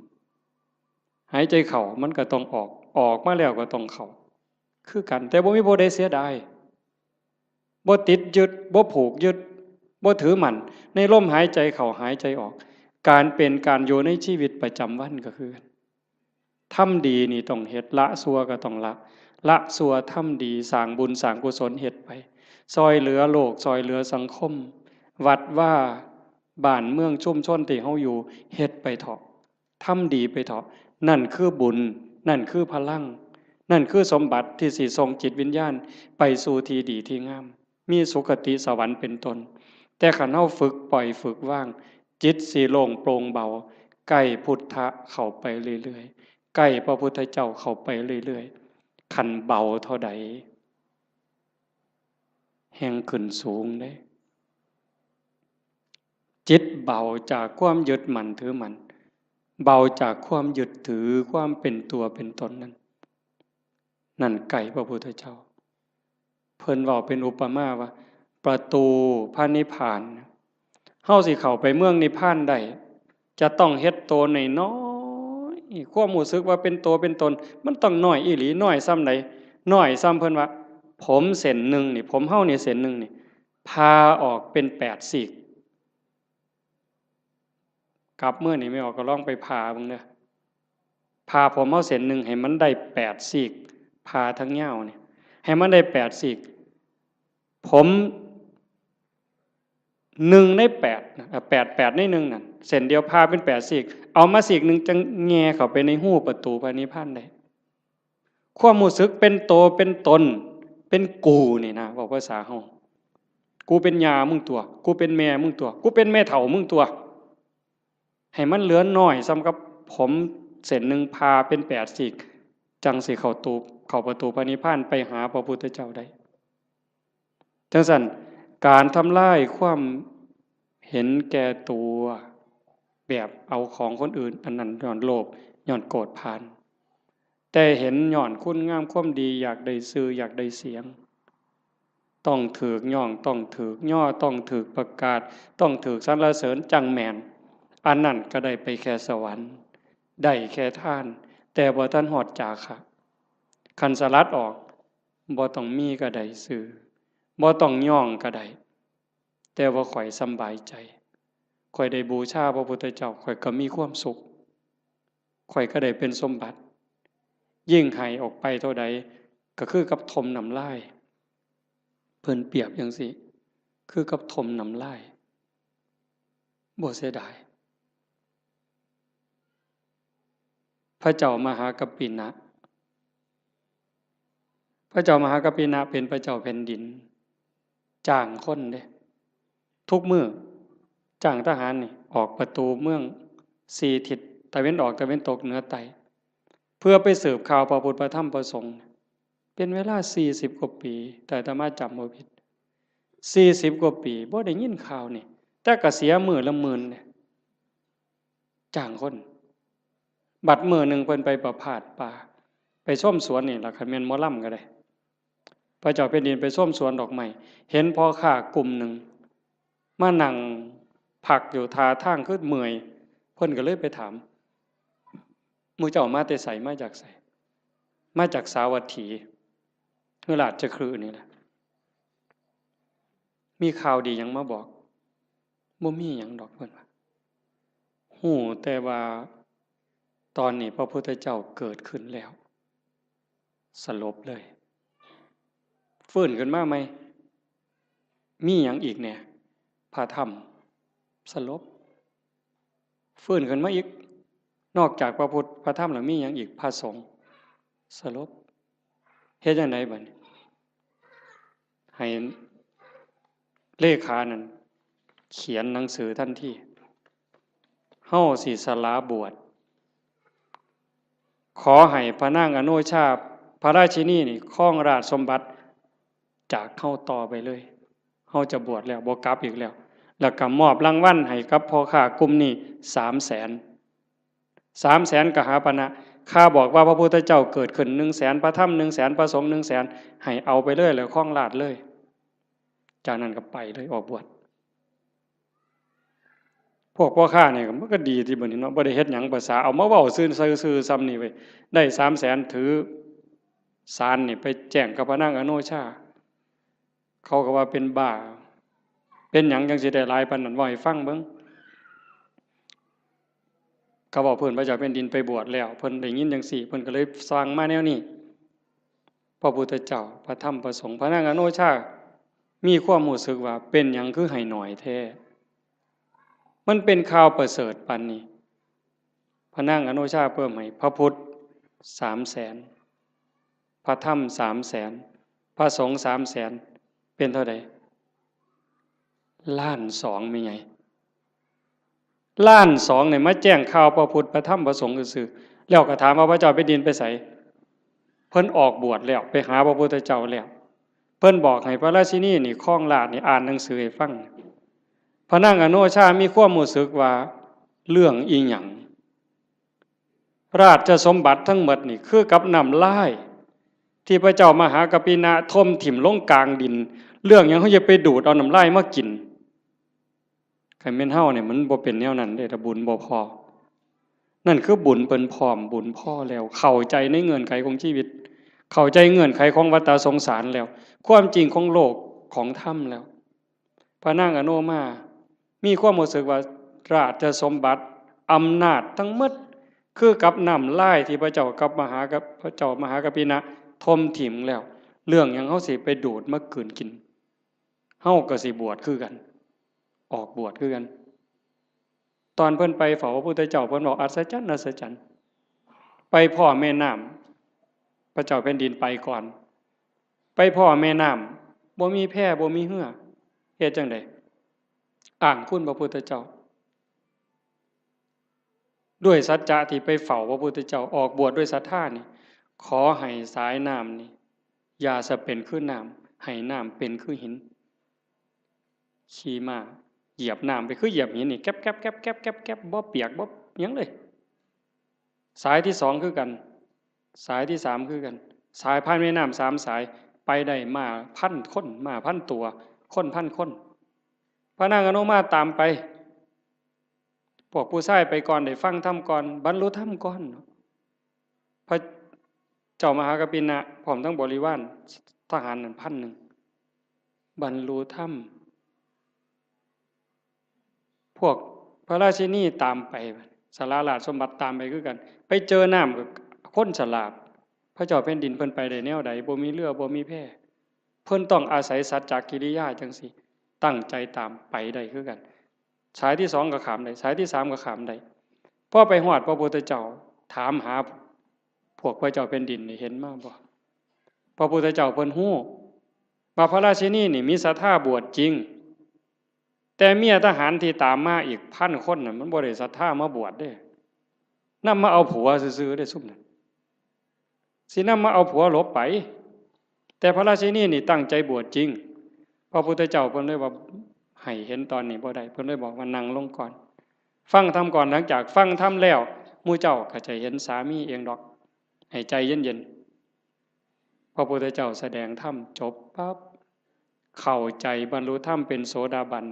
หายใจเข้ามันก็ต้องออก ออกมาแล้วก็ต้องเข้า คือกัน แต่บ่มีผู้ใดเสียดาย บ่ติดยึด บ่ผูกยึด บ่ถือมั่น ในลมหายใจเข้าหายใจออก การเป็นการอยู่ในชีวิตประจำวันก็คือกัน ทำดีนี่ต้องเฮ็ด ละชั่วก็ต้องละ ละชั่วทำดี สร้างบุญสร้างกุศลเฮ็ดไป ซ่อยเหลือโลก ซ่อยเหลือสังคม วัดวา บ้านเมืองชุมชนที่เฮาอยู่ เฮ็ดไปเถาะ ทำดีไปเถาะ นั่นคือบุญ นั่นคือพลัง นั่นคือสมบัติที่สิส่งจิตวิญญาณไปสู่ที่ดีที่งาม มีสุคติสวรรค์เป็นต้น แต่คันเฮาฝึกปล่อยฝึกวาง จิตสิโล่งโปร่งเบา ใกล้พุทธะเข้าไปเรื่อยๆ ใกล้พระพุทธเจ้าเข้าไปเรื่อยๆ คันเบาเท่าใด แฮ่งขึ้นสูงเด้ จิตเบาจากความยึดมั่นถือมั่น เบาจากความยึดถือความเป็นตัวเป็นตนนั้น นั่นใกล้พระพุทธเจ้า เพิ่นเว้าเป็นอุปมาว่า ประตูพระนิพพาน เฮาสิเข้าไปเมืองนิพพานได้ จะต้องเฮ็ดโตน้อยๆ ความรู้สึกว่าเป็นโตเป็นตน มันต้องน้อยอีหลี น้อยส่ำใด น้อยส่ำเพิ่นว่า ผมเส้นหนึ่งนี่ ผมเฮานี่เส้นหนึ่งนี่ ผ่าออกเป็นแปดซีก กลับมื้อนี่แม่ออกก็ลองไปผ่าเบิ่งเด้อ ผ่าผมเฮาเส้นหนึ่งให้มันได้แปดซีก ผ่าทั้งยาวนี่ ให้มันได้แปดซีก ผมหนึ่งในแปดนะ แปด แปดในหนึ่งนั่น เส้นเดียวผ่าเป็นแปดซีก เอามาซีกหนึ่งจั่งแหย่เข้าไปในฮูประตูพระนิพพานได้ ความรู้สึกเป็นโตเป็นตน เป็นกูนี่นะ เว้าภาษาเฮา กูเป็นย่ามึงตั๊ว กูเป็นแม่มึงตั๊ว กูเป็นแม่เฒ่ามึงตั๊ว ให้มันเหลือน้อยส่ำกับผมเส้นหนึ่งผ่าเป็นแปดซีก จั่งสิเข้าตู เข้าประตูพระนิพพานไปหาพระพุทธเจ้าได้ จั่งซั้น การทำลายความเห็นแก่ตัว แบบเอาของคนอื่น อันนั้นย้อนโลภ ย้อนโกรธพาน แต่เห็นย้อนคุณงามความดี อยากได้ชื่อ อยากได้เสียง ต้องถูกย้อง ต้องถูกย่อ ต้องถูกประกาศ ต้องถูกสรรเสริญจั่งแม่น อันนั้นก็ได้ไปแค่สวรรค์ ได้แค่ทาน แต่บ่ทันฮอดจาคะ คันสลัดออก บ่ต้องมีก็ได้ชื่อ บ่ต้องย้องก็ได้ แต่ว่าข้อยสำบายใจ ข้อยได้บูชาพระพุทธเจ้า ข้อยก็มีความสุข ข้อยก็ได้เป็นสมบัติ ยิ่งให้ออกไปเท่าใด ก็คือกับถมน้ำลาย เพิ่นเปรียบจั่งซี้ คือกับถมน้ำลาย บ่เสียดาย พระเจ้ามหากัปปินะ พระเจ้ามหากัปปินะเป็นพระเจ้าแผ่นดิน จ้างคนเด้ ทุกมื้อ จ้างทหารนี่ ออกประตูเมืองสี่ทิศ ตะเว็นออก ตะเว็นตก เหนือ ใต้ เพื่อไปสืบข่าวพระพุทธ พระธรรม พระสงฆ์ เป็นเวลาสี่สิบกว่าปี ถ้าอาตมาจำบ่ผิด สี่สิบกว่าปี บ่ได้ยินข่าวนี่ แต่ก็เสียมื้อละหมื่นเนี่ย จ้างคน บัดมื้อหนึ่งเพิ่นไปประพาสป่า ไปชมสวนนี่ล่ะ คันแม่นหมอลำก็ได้ พระเจ้าแผ่นดินไปชมสวนดอกไม้ เห็นพ่อค้ากลุ่มหนึ่ง มานั่งพักอยู่ท่าทางคือเมื่อย เพิ่นก็เลยไปถาม หมู่เจ้ามาแต่ไส มาจากไส มาจากสาวัตถี คือราชคฤห์นี่แหละ มีข่าวดีหยังมาบอก บ่มีหยังดอก เพิ่นว่า ฮู้แต่ว่าตอนนี้พระพุทธเจ้าเกิดขึ้นแล้ว สลบเลย ฟื้นขึ้นมาใหม่ มีหยังอีกแหน่ พระธรรม สลบ ฟื้นขึ้นมาอีก นอกจากพระพุทธ พระธรรมแล้วมีหยังอีก พระสงฆ์ สลบ เฮ็ดจั่งใดบัดนี้ ให้เลขานั่นเขียนหนังสือทันที เฮาสิสละบวช ขอให้พระนางอโนชา พระราชินีนี่ครองราชสมบัติจากเฮาต่อไปเลย เฮาจะบวชแล้ว บ่กลับอีกแล้ว แล้วก็มอบรางวัลให้กับพ่อค้ากลุ่มนี้สามแสน สามแสนกหาปณะ ข้าบอกว่าพระพุทธเจ้าเกิดขึ้นหนึ่งแสน พระธรรมหนึ่งแสน พระสงฆ์หนึ่งแสน ให้เอาไปเลย แล้วครองราชย์เลย จากนั้นก็ไปเลย ออกบวช พวกพ่อค้านี่มันก็ดีติบัดนี้เนาะ บ่ได้เฮ็ดหยัง ภาษาเอามาเว้าซื่อๆ ซื่อๆ ส่ำนี่เว้ย ได้สามแสน ถือสารนี่ไปแจ้งกับพระนางอโนชา เขาก็ว่าเป็นบ้า เป็นหยังจั่งสิได้หลายปานนั้น เว้าให้ฟังเบิ่ง เขาเว้าพื้นพระเจ้าแผ่นดินไปบวชแล้ว เพิ่นได้ยินจั่งซี้ เพิ่นก็เลยสั่งมาแนวนี้ พระพุทธเจ้า พระธรรม พระสงฆ์ พระนางอโนชา มีความรู้สึกว่าเป็นหยังคือให้น้อยแท้ มันเป็นข่าวประเสริฐปานนี้ พระนางอโนชาเพิ่มให้ พระพุทธสามแสน พระธรรมสามแสน พระสงฆ์สามแสน เป็นเท่าใด ล้านสอง แม่ใหญ่ ล้านสองเนี่ยมาแจ้งข่าวพระพุทธ พระธรรม พระสงฆ์ซื่อๆ แล้วก็ถามว่าพระเจ้าแผ่นดินไปไส เพิ่นออกบวชแล้ว ไปหาพระพุทธเจ้าแล้ว เพิ่นบอกให้พระราชินีนี่ครองราชย์นี่ อ่านหนังสือให้ฟัง พระนางอโนชามีความรู้สึกว่าเรื่องอีหยัง ราชสมบัติทั้งหมดนี่คือกับน้ำลาย ที่พระเจ้ามหากัปปินะถมถิ่มลงกลางดิน เรื่องหยังเฮาจะไปดูดเอาน้ำลายมากิน คันแม่นเฮาเนี่ยมันบ่เป็นแนวนั้นเด้ ถ้าบุญบ่พอ นั่นคือบุญเพิ่นพร้อม บุญพอแล้ว เข้าใจในเงื่อนไขของชีวิต เข้าใจเงื่อนไขของวัฏสงสารแล้ว ความจริงของโลกของธรรมแล้ว พระนางอโนมา มีความรู้สึกว่าราชสมบัติ อำนาจทั้งหมด คือกับน้ำลายที่พระเจ้ากับมหากับ พระเจ้ามหากัปปินะถมถิ่มแล้ว เรื่องหยังเฮาสิไปดูดมากืนกิน เฮาก็สิบวชคือกัน ออกบวชคือกัน ตอนเพิ่นไปเฝ้าพระพุทธเจ้า เพิ่นบอกอัศจรรย์ อัศจรรย์ ไปพ้อแม่น้ำ พระเจ้าแผ่นดินไปก่อน ไปพ้อแม่น้ำ บ่มีแพ บ่มีเฮือ เฮ็ดจั่งใด อ้างคุณพระพุทธเจ้า ด้วยสัจจะที่ไปเฝ้าพระพุทธเจ้า ออกบวชด้วยศรัทธานี่ ขอให้สายน้ำนี่ อย่าสะเป็นคือน้ำ ให้น้ำเป็นคือหิน ขี่ม้าเหยียบน้ำไปคือเหยียบหินนี่ แก๊บแก๊บแก๊บแก๊บแก๊บแก๊บ บ่เปียกบ่หยังเลย สายที่สองคือกัน สายที่สามคือกัน สายผ่านแม่น้ำสามสาย ไปได้ม้าพันคน ม้าพันตัว คนพันคน พระนางอโนมาตามไป พวกผู้ชายไปก่อน ได้ฟังธรรมก่อน บรรลุธรรมก่อน พระเจ้ามหากัปปินะ พร้อมทั้งบริวารทหารนั่นพันหนึ่ง บรรลุธรรม พวกพระราชินีตามไป สละราชสมบัติตามไปคือกัน ไปเจอน้ำกับคนฉลาด พระเจ้าแผ่นดินเพิ่นไปได้แนวใด บ่มีเรือ บ่มีแพ เพิ่นต้องอาศัยสัจจกิริยาจั่งซี้ ตั้งใจตามไปได้คือกัน สายที่สองก็ข้ามได้ สายที่สามก็ข้ามได้ พอไปฮอดพระพุทธเจ้า ถามหาพวกพระเจ้าแผ่นดินนี่ เห็นมาบ่ พระพุทธเจ้าเพิ่นฮู้ว่าพระราชินีนี่มีศรัทธาบวชจริง แต่เมียทหารที่ตามมาอีกพันคนน่ะ มันบ่ได้ศรัทธามาบวชเด้ นำมาเอาผัวซื่อๆเด้ ซุมนั้น สินำมาเอาผัวหลบไป แต่พระราชินีนี่ตั้งใจบวชจริง พระพุทธเจ้าเพิ่นเลยว่า ให้เห็นตอนนี้บ่ได้ เพิ่นเลยบอกว่านั่งลงก่อน ฟังธรรมก่อน หลังจากฟังธรรมแล้ว หมู่เจ้าก็จะเห็นสามีเองดอก ให้ใจเย็นๆ พระพุทธเจ้าแสดงธรรมจบปั๊บ เข้าใจบรรลุธรรมเป็นโสดาบัน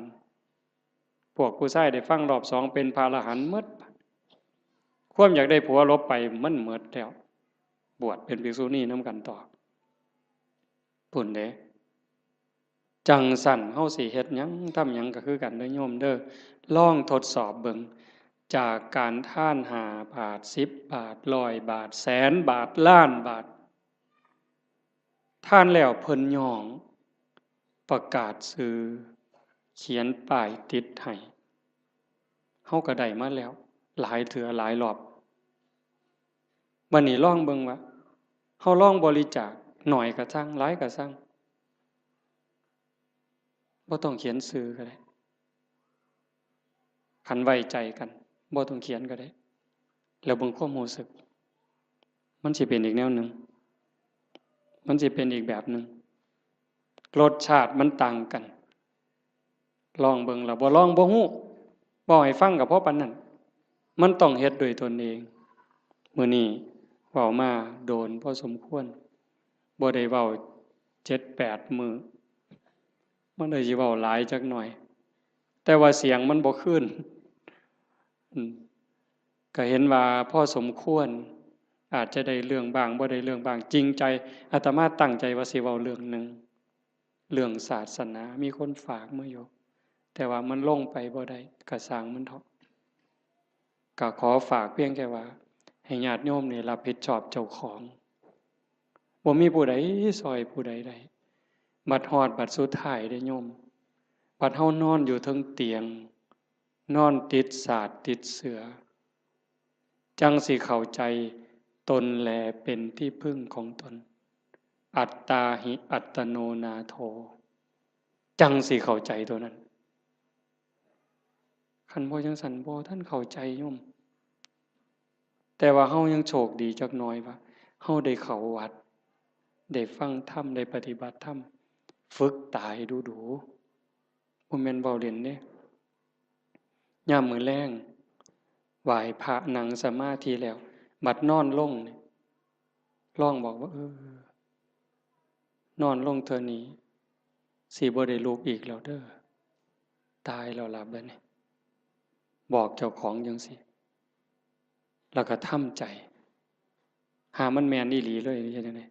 พวกผู้ชายได้ฟังรอบสองเป็นพระอรหันต์หมด ความอยากได้ผัวหลบไปมันหมดแล้ว บวชเป็นภิกษุณีนำกันต่อ พุ้นเด้ จั่งซั้นเฮาสิเฮ็ดหยังทำหยังก็คือกันเด้อโยมเด้อ ลองทดสอบเบิ่ง จากการทานห้าบาท สิบบาท ร้อยบาท แสนบาท ล้านบาท ทานแล้วเพิ่นย้อง ประกาศชื่อ เขียนป้ายติดให้ เฮาก็ได้มาแล้ว หลายเทื่อหลายรอบ บัดนี้ลองเบิ่งว่า เฮาลองบริจาค น้อยก็ซั่ง หลายก็ซั่ง บ่ต้องเขียนชื่อก็ได้ คันไว้ใจกัน บ่ต้องเขียนก็ได้ แล้วเบิ่งความรู้สึก มันสิเป็นอีกแนวหนึ่ง มันสิเป็นอีกแบบหนึ่ง รสชาติมันต่างกัน ลองเบิ่ง แล้วบ่ลองบ่ฮู้ เว้าให้ฟังก็พอปานนั้น มันต้องเฮ็ดด้วยตนเอง มื้อนี้เว้ามาโดนพอสมควร บ่ได้เว้าเจ็ดแปดมื้อ มันเลยสิเว้าหลายจักหน่อย แต่ว่าเสียงมันบ่คืน อืม ก็เห็นว่าพอสมควร อาจจะได้เรื่องบ้าง บ่ได้เรื่องบ้าง จริงใจ อาตมาตั้งใจว่าสิเว้าเรื่องหนึ่ง เรื่องศาสนา มีคนฝากมาอยู่ แต่ว่ามันลงไปบ่ได้ ก็ซ่างมันเถาะ ก็ขอฝากเพียงแค่ว่า ให้ญาติโยมนี่รับผิดชอบเจ้าของ บ่มีผู้ใดซ่อยผู้ใดได้ บัดฮอดบัดสุดท้ายเด้โยม บัดเฮานอนอยู่เทิงเตียง นอนติดสาดติดเสื่อ จั่งสิเข้าใจตนแลเป็นที่พึ่งของตน อัตตาหิอัตโนนาโถ จั่งสิเข้าใจตัวนั้น คันบ่จั่งซั้นบ่ทันเข้าใจโยม แต่ว่าเฮายังโชคดีจักหน่อยว่า เฮาได้เข้าวัด ได้ฟังธรรม ได้ปฏิบัติธรรม ฝึกตาให้ดูๆ บ่แม่นเว้าเล่นเด้ ยามมื้อแลง ไหว้พระนั่งสมาธิแล้ว บัดนอนลงนี่ ลองบอกว่า เออ นอนลงเทื่อนี้ สิบ่ได้ลุกอีกแล้วเด้อ ตายแล้วล่ะบัดนี้ บอกเจ้าของจั่งซี้ แล้วก็ทำใจ หามันแม่นอีหลีเลย เฮ็ดจั่งใด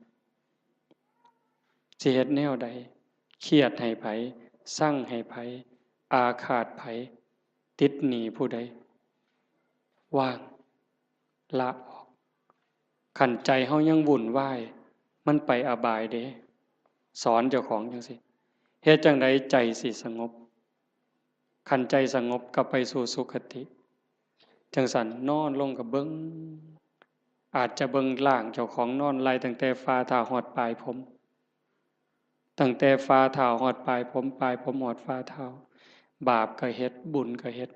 สิเฮ็ดแนวใด เครียดให้ไผ ซังให้ไผ อาฆาตไผ ติดหนี้ผู้ใด วาง ละออก คันใจเฮายังวุ่นวาย มันไปอบายเด้ สอนเจ้าของจั่งซี้ เฮ็ดจั่งใดใจสิสงบ คันใจสงบก็ไปสู่สุคติ จั่งซั้นนอนลงก็เบิ่ง อาจจะเบิ่งร่างเจ้าของนอนไล่ตั้งแต่ฝ่าเท้าฮอดปลายผม ตั้งแต่ฝ่าเท้าฮอดปลายผม ปลายผมฮอดฝ่าเท้า บาปก็เฮ็ด บุญก็เฮ็ด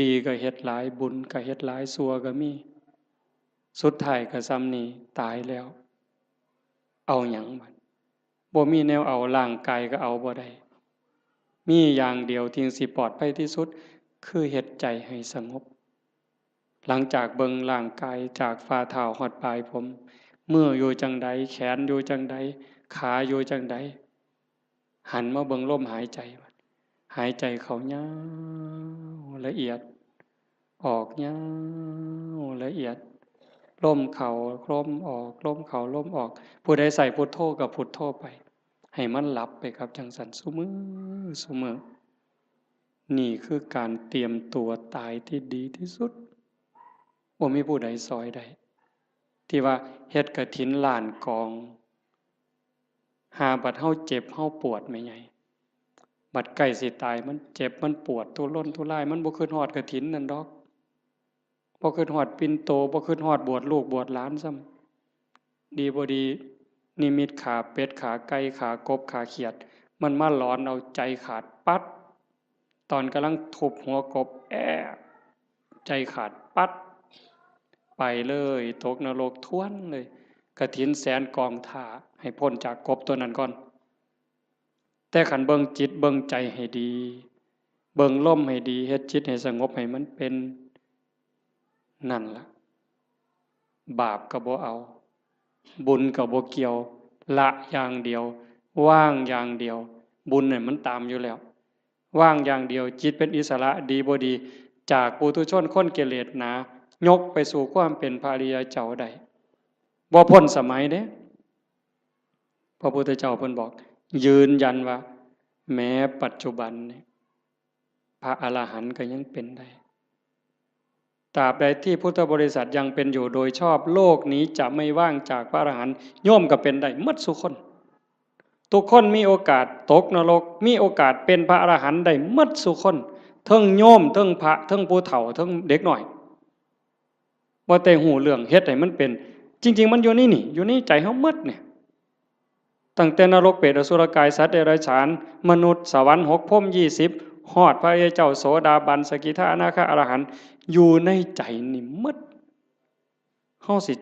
ดีก็เฮ็ดหลาย บุญก็เฮ็ดหลาย ชั่วก็มี สุดท้ายก็ส่ำนี้ ตายแล้ว เอาหยังบัด บ่มีแนวเอา ร่างกายก็เอาบ่ได้ มีอย่างเดียวที่สิปลอดภัยที่สุด คือเฮ็ดใจให้สงบ หลังจากเบิ่งร่างกายจากฝ่าเท้าฮอดปลายผม มืออยู่จั่งใด แขนอยู่จั่งใด ขาอยู่จั่งใด หันมาเบิ่งลมหายใจ หายใจเข้ายาวละเอียด ออกยาวละเอียด ลมเข้าลมออก ลมเข้าลมออก ผู้ใดใส่พุทโธก็พุทโธไป ให้มันหลับไปกับจั่งซั้นซุมื้อซุมื้อ นี่คือการเตรียมตัวตายที่ดีที่สุด บ่มีผู้ใดซอยได้ ที่ว่าเฮ็ดกฐินล้านกอง หาบัดเฮาเจ็บเฮาปวดแม่ใหญ่ บัดใกล้สิตายมันเจ็บมันปวดทุรนทุราย มันบ่คิดฮอดกฐินนั่นดอก บ่คิดฮอดปิ่นโต บ่คิดฮอดบวชลูกบวชหลานซ้ำ ดีบ่ดี นิมิตขาเป็ด ขาไก่ ขากบ ขาเขียด มันมาหลอนเอาใจขาดปั๊ด ตอนกำลังทุบหัวกบ แอะ ใจขาดปั๊ด ไปเลย ตกนรกถ้วนเลย กฐินแสนกองถ่า ให้พ้นจากกบตัวนั้นก่อน แต่คันเบิ่งจิตเบิ่งใจให้ดี เบิ่งลมให้ดี เฮ็ดจิตให้สงบให้มันเป็น นั่นล่ะ บาปก็บ่เอา บุญก็บ่เกี่ยว ละอย่างเดียว วางอย่างเดียว บุญเนี่ยมันตามอยู่แล้ว วางอย่างเดียว จิตเป็นอิสระ ดีบ่ดี จากปุถุชนคนกิเลสหนา ยกไปสู่ความเป็นพระอริยเจ้าได้ บ่พ้นสมัยเด้ พระพุทธเจ้าเพิ่นบอก ยืนยันว่า แม้ปัจจุบันเนี่ย พระอรหันต์ก็ยังเป็นได้ ตราบใดที่พุทธบริษัทยังเป็นอยู่โดยชอบ โลกนี้จะไม่ว่างจากพระอรหันต์ โยมก็เป็นได้หมดซุคน ทุกคนมีโอกาสตกนรก มีโอกาสเป็นพระอรหันต์ได้หมดซุคน เทิงโยม เทิงพระ เทิงผู้เฒ่า เทิงเด็กน้อย ว่าแต่ฮู้เรื่องเฮ็ดให้มันเป็น จริงๆ มันอยู่ในนี่ อยู่ในใจเฮาหมดเนี่ย ตั้งแต่นรก เปรต อสุรกาย สัตว์เดรัจฉาน มนุษย์ สวรรค์ หก พรหม ยี่สิบ ฮอดพระอริยเจ้า โสดาบัน สกิทา อนาคา อรหันต์ อยู่ในใจนี่หมด เฮาสิ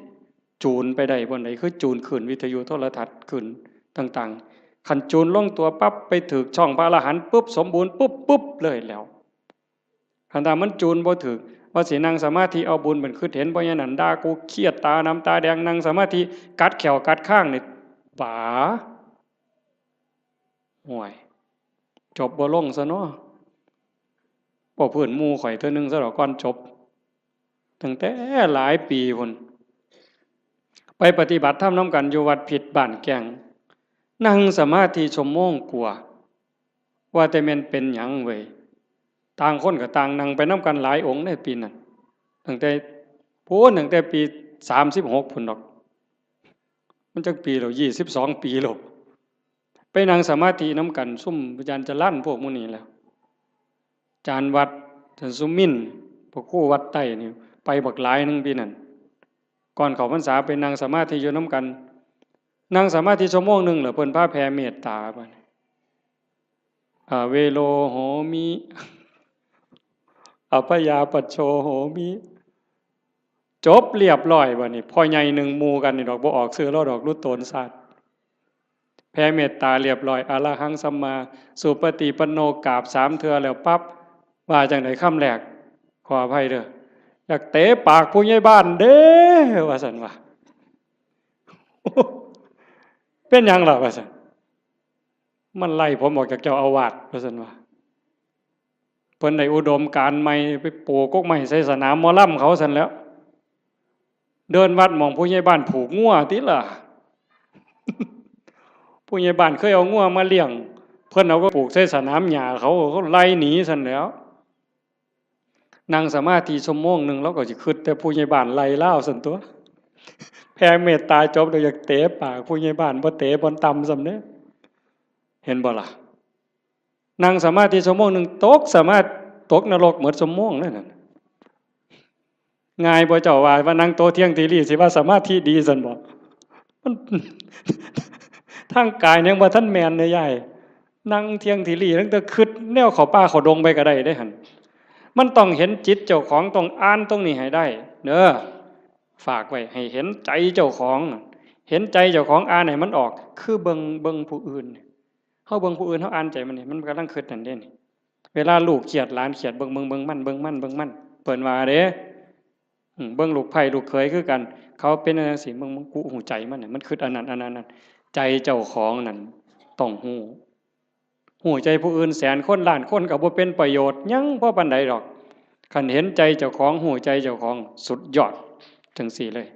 จูนไปได้บ่อนใด คือจูนคลื่นวิทยุโทรทัศน์คลื่นต่างๆ คันจูนลงตัวปั๊บ ไปถืกช่องพระอรหันต์ปุ๊บ สมบูรณ์ปุ๊บ ปุ๊บเลยแล้ว คันถ้ามันจูนบ่ถืก ว่าสินั่งสมาธิเอาบุญเป็นคิดเห็น เพราะฉะนั้นด่ากูเครียดตาดำตาแดง นั่งสมาธิกัดแข้วกัดคางนี่ ป๋า ห่วย จบบ่ลงซะเนาะ บ่พื้นหมู่ข่อยเทื่อนึงซะดอกก่อนจบ ตั้งแต่หลายปีพุ้น ไปปฏิบัติธรรมนำกันอยู่วัดพิษบ้านแก้ง นั่งสมาธิชั่วโมงกว่า ว่าแต่แม่นเป็นหยังเว้ย ต่างคนก็ต่างนั่งไปนำกันหลายองค์ในปีนั้น ตั้งแต่พู้น ตั้งแต่ปีสามสิบหกพุ้นดอก มันจักปีแล้ว ยี่สิบสองปีแล้ว ไปนั่งสมาธินำกัน ซุมอาจารย์จรัญพวกหมู่นี้แหละ อาจารย์วัด อาจารย์สุมินทร์ พระครูวัดใต้นี่ ไปบักหลายหนึ่งปีนั้น ก่อนเข้าพรรษาไปนั่งสมาธิอยู่นำกัน นั่งสมาธิชั่วโมงหนึ่งแล้วเพิ่นพาแผ่เมตตาบัดนี้ อเวโรโหมิ อัพพยาปัชโชโหมิ จบเรียบร้อยบัดนี้ พ่อใหญ่หนึ่งหมู่กันนี่ดอก บ่ออกชื่อลาวดอก หลุดโตนชาติ แผ่เมตตาเรียบร้อย อะระหังสัมมาสุปฏิปันโน กราบสามเทื่อแล้วปั๊บ ว่าจั่งใดคำแรก ขออภัยเด้อ อยากเตะปากผู้ใหญ่บ้านเด้ ว่าซั่นว่า เป็นหยังล่ะ ว่าซั่น มันไล่ผมออกจากเจ้าอาวาส ว่าซั่นว่า เพิ่นได้อุดมการณ์ใหม่ ไปปลูกกกไม้ใส่สนามหมอลำเขาซั่นแหล้ว เดินวัดหม่องผู้ใหญ่บ้านผูกงัวติล่ะ ผู้ใหญ่บ้านเคยเอางัวมาเลี้ยง เพิ่นเอาไปผูกใส่สนามหญ้าเขา เขาไล่หนีซั่นแหล้ว นั่งสมาธิชั่วโมงหนึ่ง ลาวก็สิคิดแต่ผู้ใหญ่บ้านไล่ลาวซั่นตั๊ว แผ่เมตตาจบแล้วอยากเตะปากผู้ใหญ่บ้าน บ่เตะบ่อนต่ำซ้ำเด้ เห็นบ่ล่ะ นั่งสมาธิชั่วโมงหนึ่ง ตกสมาธิ ตกนรกหมดชั่วโมงนั่นน่ะ ง่ายบ่เจ้าว่า ว่านั่งโตเที่ยงทีรีสิว่าสมาธิดีซั่นบ่ มัน ทางกายยังบ่ทันแม่นเด้ยาย นั่งเที่ยงทีรีตั้งแต่คิดแนวเข้าป่าเข้าดงไปก็ได้เด้หั่น มันต้องเห็นจิตเจ้าของ ต้องอ่านตรงนี้ให้ได้เด้อ ฝากไว้ให้เห็นใจเจ้าของ เห็นใจเจ้าของ อ่านให้มันออก คือเบิ่ง เบิ่งผู้อื่น เฮาเบิ่งผู้อื่น เฮาอ่านใจมันนี่ มันกำลังคิดนั่นเด้นี่ เวลาลูกเครียด หลานเครียด เบิ่ง เบิ่ง เบิ่งมัน เบิ่งมัน เบิ่งมัน เพิ่นว่าเด้ อืม เบิ่งลูกไผลูกเขยคือกัน เขาเป็นจั่งซี้ เบิ่ง เบิ่ง กูฮู้ใจมันน่ะ มันคิดอันนั้น อันนั้น อันนั้น ใจเจ้าของนั่นต้องฮู้ ฮู้ใจผู้อื่นแสนคนล้านคนก็บ่เป็นประโยชน์หยังพอปานใดดอก คันเห็นใจเจ้าของ ฮู้ใจเจ้าของ สุดยอด จั่งซี้เลย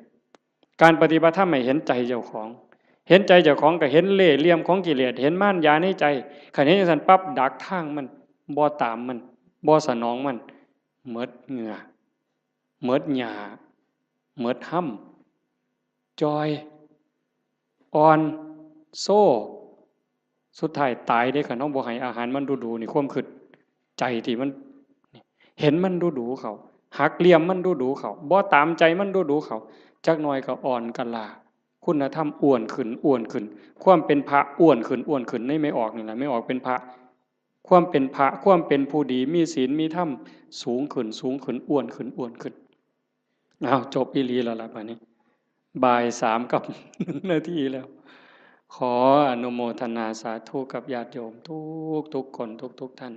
การปฏิบัติธรรมให้เห็นใจเจ้าของ เห็นใจเจ้าของก็เห็นเล่ห์เหลี่ยมของกิเลส เห็นมารยาในใจ คันเห็นจั่งซั้นปั๊บ ดักทางมัน บ่ตามมัน บ่สนองมัน หมดเหงื่อ หมดหญ้า หมดฮ่ำ จ่อย อ่อน โซ สุดท้ายตายเด้ คันเฮาบ่ให้อาหารมันดูๆ นี่ ความคิดใจที่มัน เห็นมันดูๆ เข้า หักเหลี่ยมมันดูๆ เข้า บ่ตามใจมันดูๆ เข้า จักหน่อยก็อ่อนกะลา คุณธรรมอ้วนขึ้น อ้วนขึ้น ความเป็นพระอ้วนขึ้น อ้วนขึ้น ในแม่ออกนี่ล่ะ แม่ออกเป็นพระ ความเป็นพระ ความเป็นผู้ดี มีศีล มีธรรม สูงขึ้น สูงขึ้น อ้วนขึ้น อ้วนขึ้น อ้าว จบอีหลีแล้วล่ะบัดนี้ บ่ายสามกับหนึ่งนาทีแล้ว ขออนุโมทนาสาธุกับญาติโยมทุกๆ คน ทุกๆ ท่าน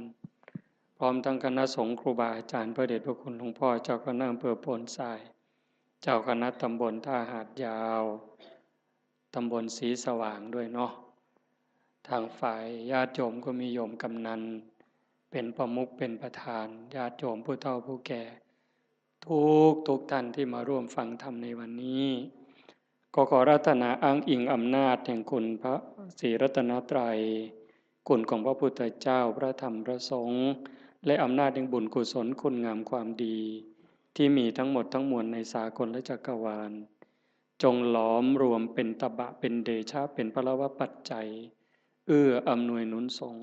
พร้อมทั้งคณะสงฆ์ครูบาอาจารย์ พระเดชพระคุณหลวงพ่อเจ้าคณะอำเภอโพนทราย เจ้าคณะตำบลท่าหาดยาว ตำบลศรีสว่างด้วยเนาะ ทางฝ่ายญาติโยมก็มีโยมกำนันเป็นประมุขเป็นประธาน ญาติโยมผู้เฒ่าผู้แก่ ทุกๆ ท่านที่มาร่วมฟังธรรมในวันนี้ ก็ขออาราธนาอ้างอิงอำนาจแห่งคุณพระศรีรัตนตรัย คุณของพระพุทธเจ้า พระธรรม พระสงฆ์ และอำนาจแห่งบุญกุศลคุณงามความดี ที่มีทั้งหมดทั้งมวลในสากลและจักรวาล จงหลอมรวมเป็นตบะ เป็นเดชะ เป็นพลวปัจจัย เอื้ออำนวยหนุนส่ง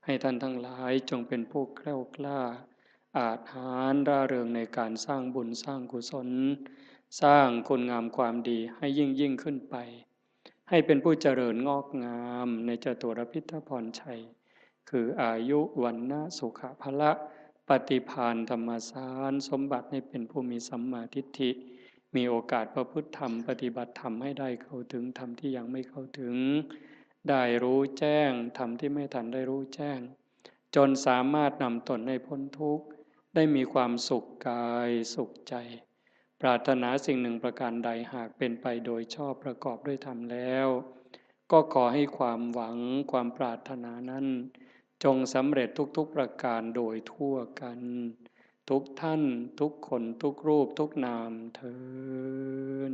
ให้ท่านทั้งหลายจงเป็นผู้แคล้วคลาด อาจหาญร่าเริงในการสร้างบุญสร้างกุศล สร้างคุณงามความดีให้ยิ่งยิ่งขึ้นไป ให้เป็นผู้เจริญงอกงามในจตุรพิธพรชัย คืออายุ วรรณะ สุขะ พละ ปฏิภาณ ธรรมสารสมบัติ ให้เป็นผู้มีสัมมาทิฏฐิ มีโอกาสประพฤติธรรม ปฏิบัติธรรมให้ได้เข้าถึงธรรมที่ยังไม่เข้าถึง ได้รู้แจ้งธรรมที่ไม่ทันได้รู้แจ้ง จนสามารถนำตนให้พ้นทุกข์ ได้มีความสุขกายสุขใจ ปรารถนาสิ่งหนึ่งประการใด หากเป็นไปโดยชอบประกอบด้วยธรรมแล้ว ก็ขอให้ความหวังความปรารถนานั้น จงสำเร็จทุกๆ ประการโดยทั่วกัน ทุกท่าน ทุกคน ทุกรูป ทุกนามเทอญ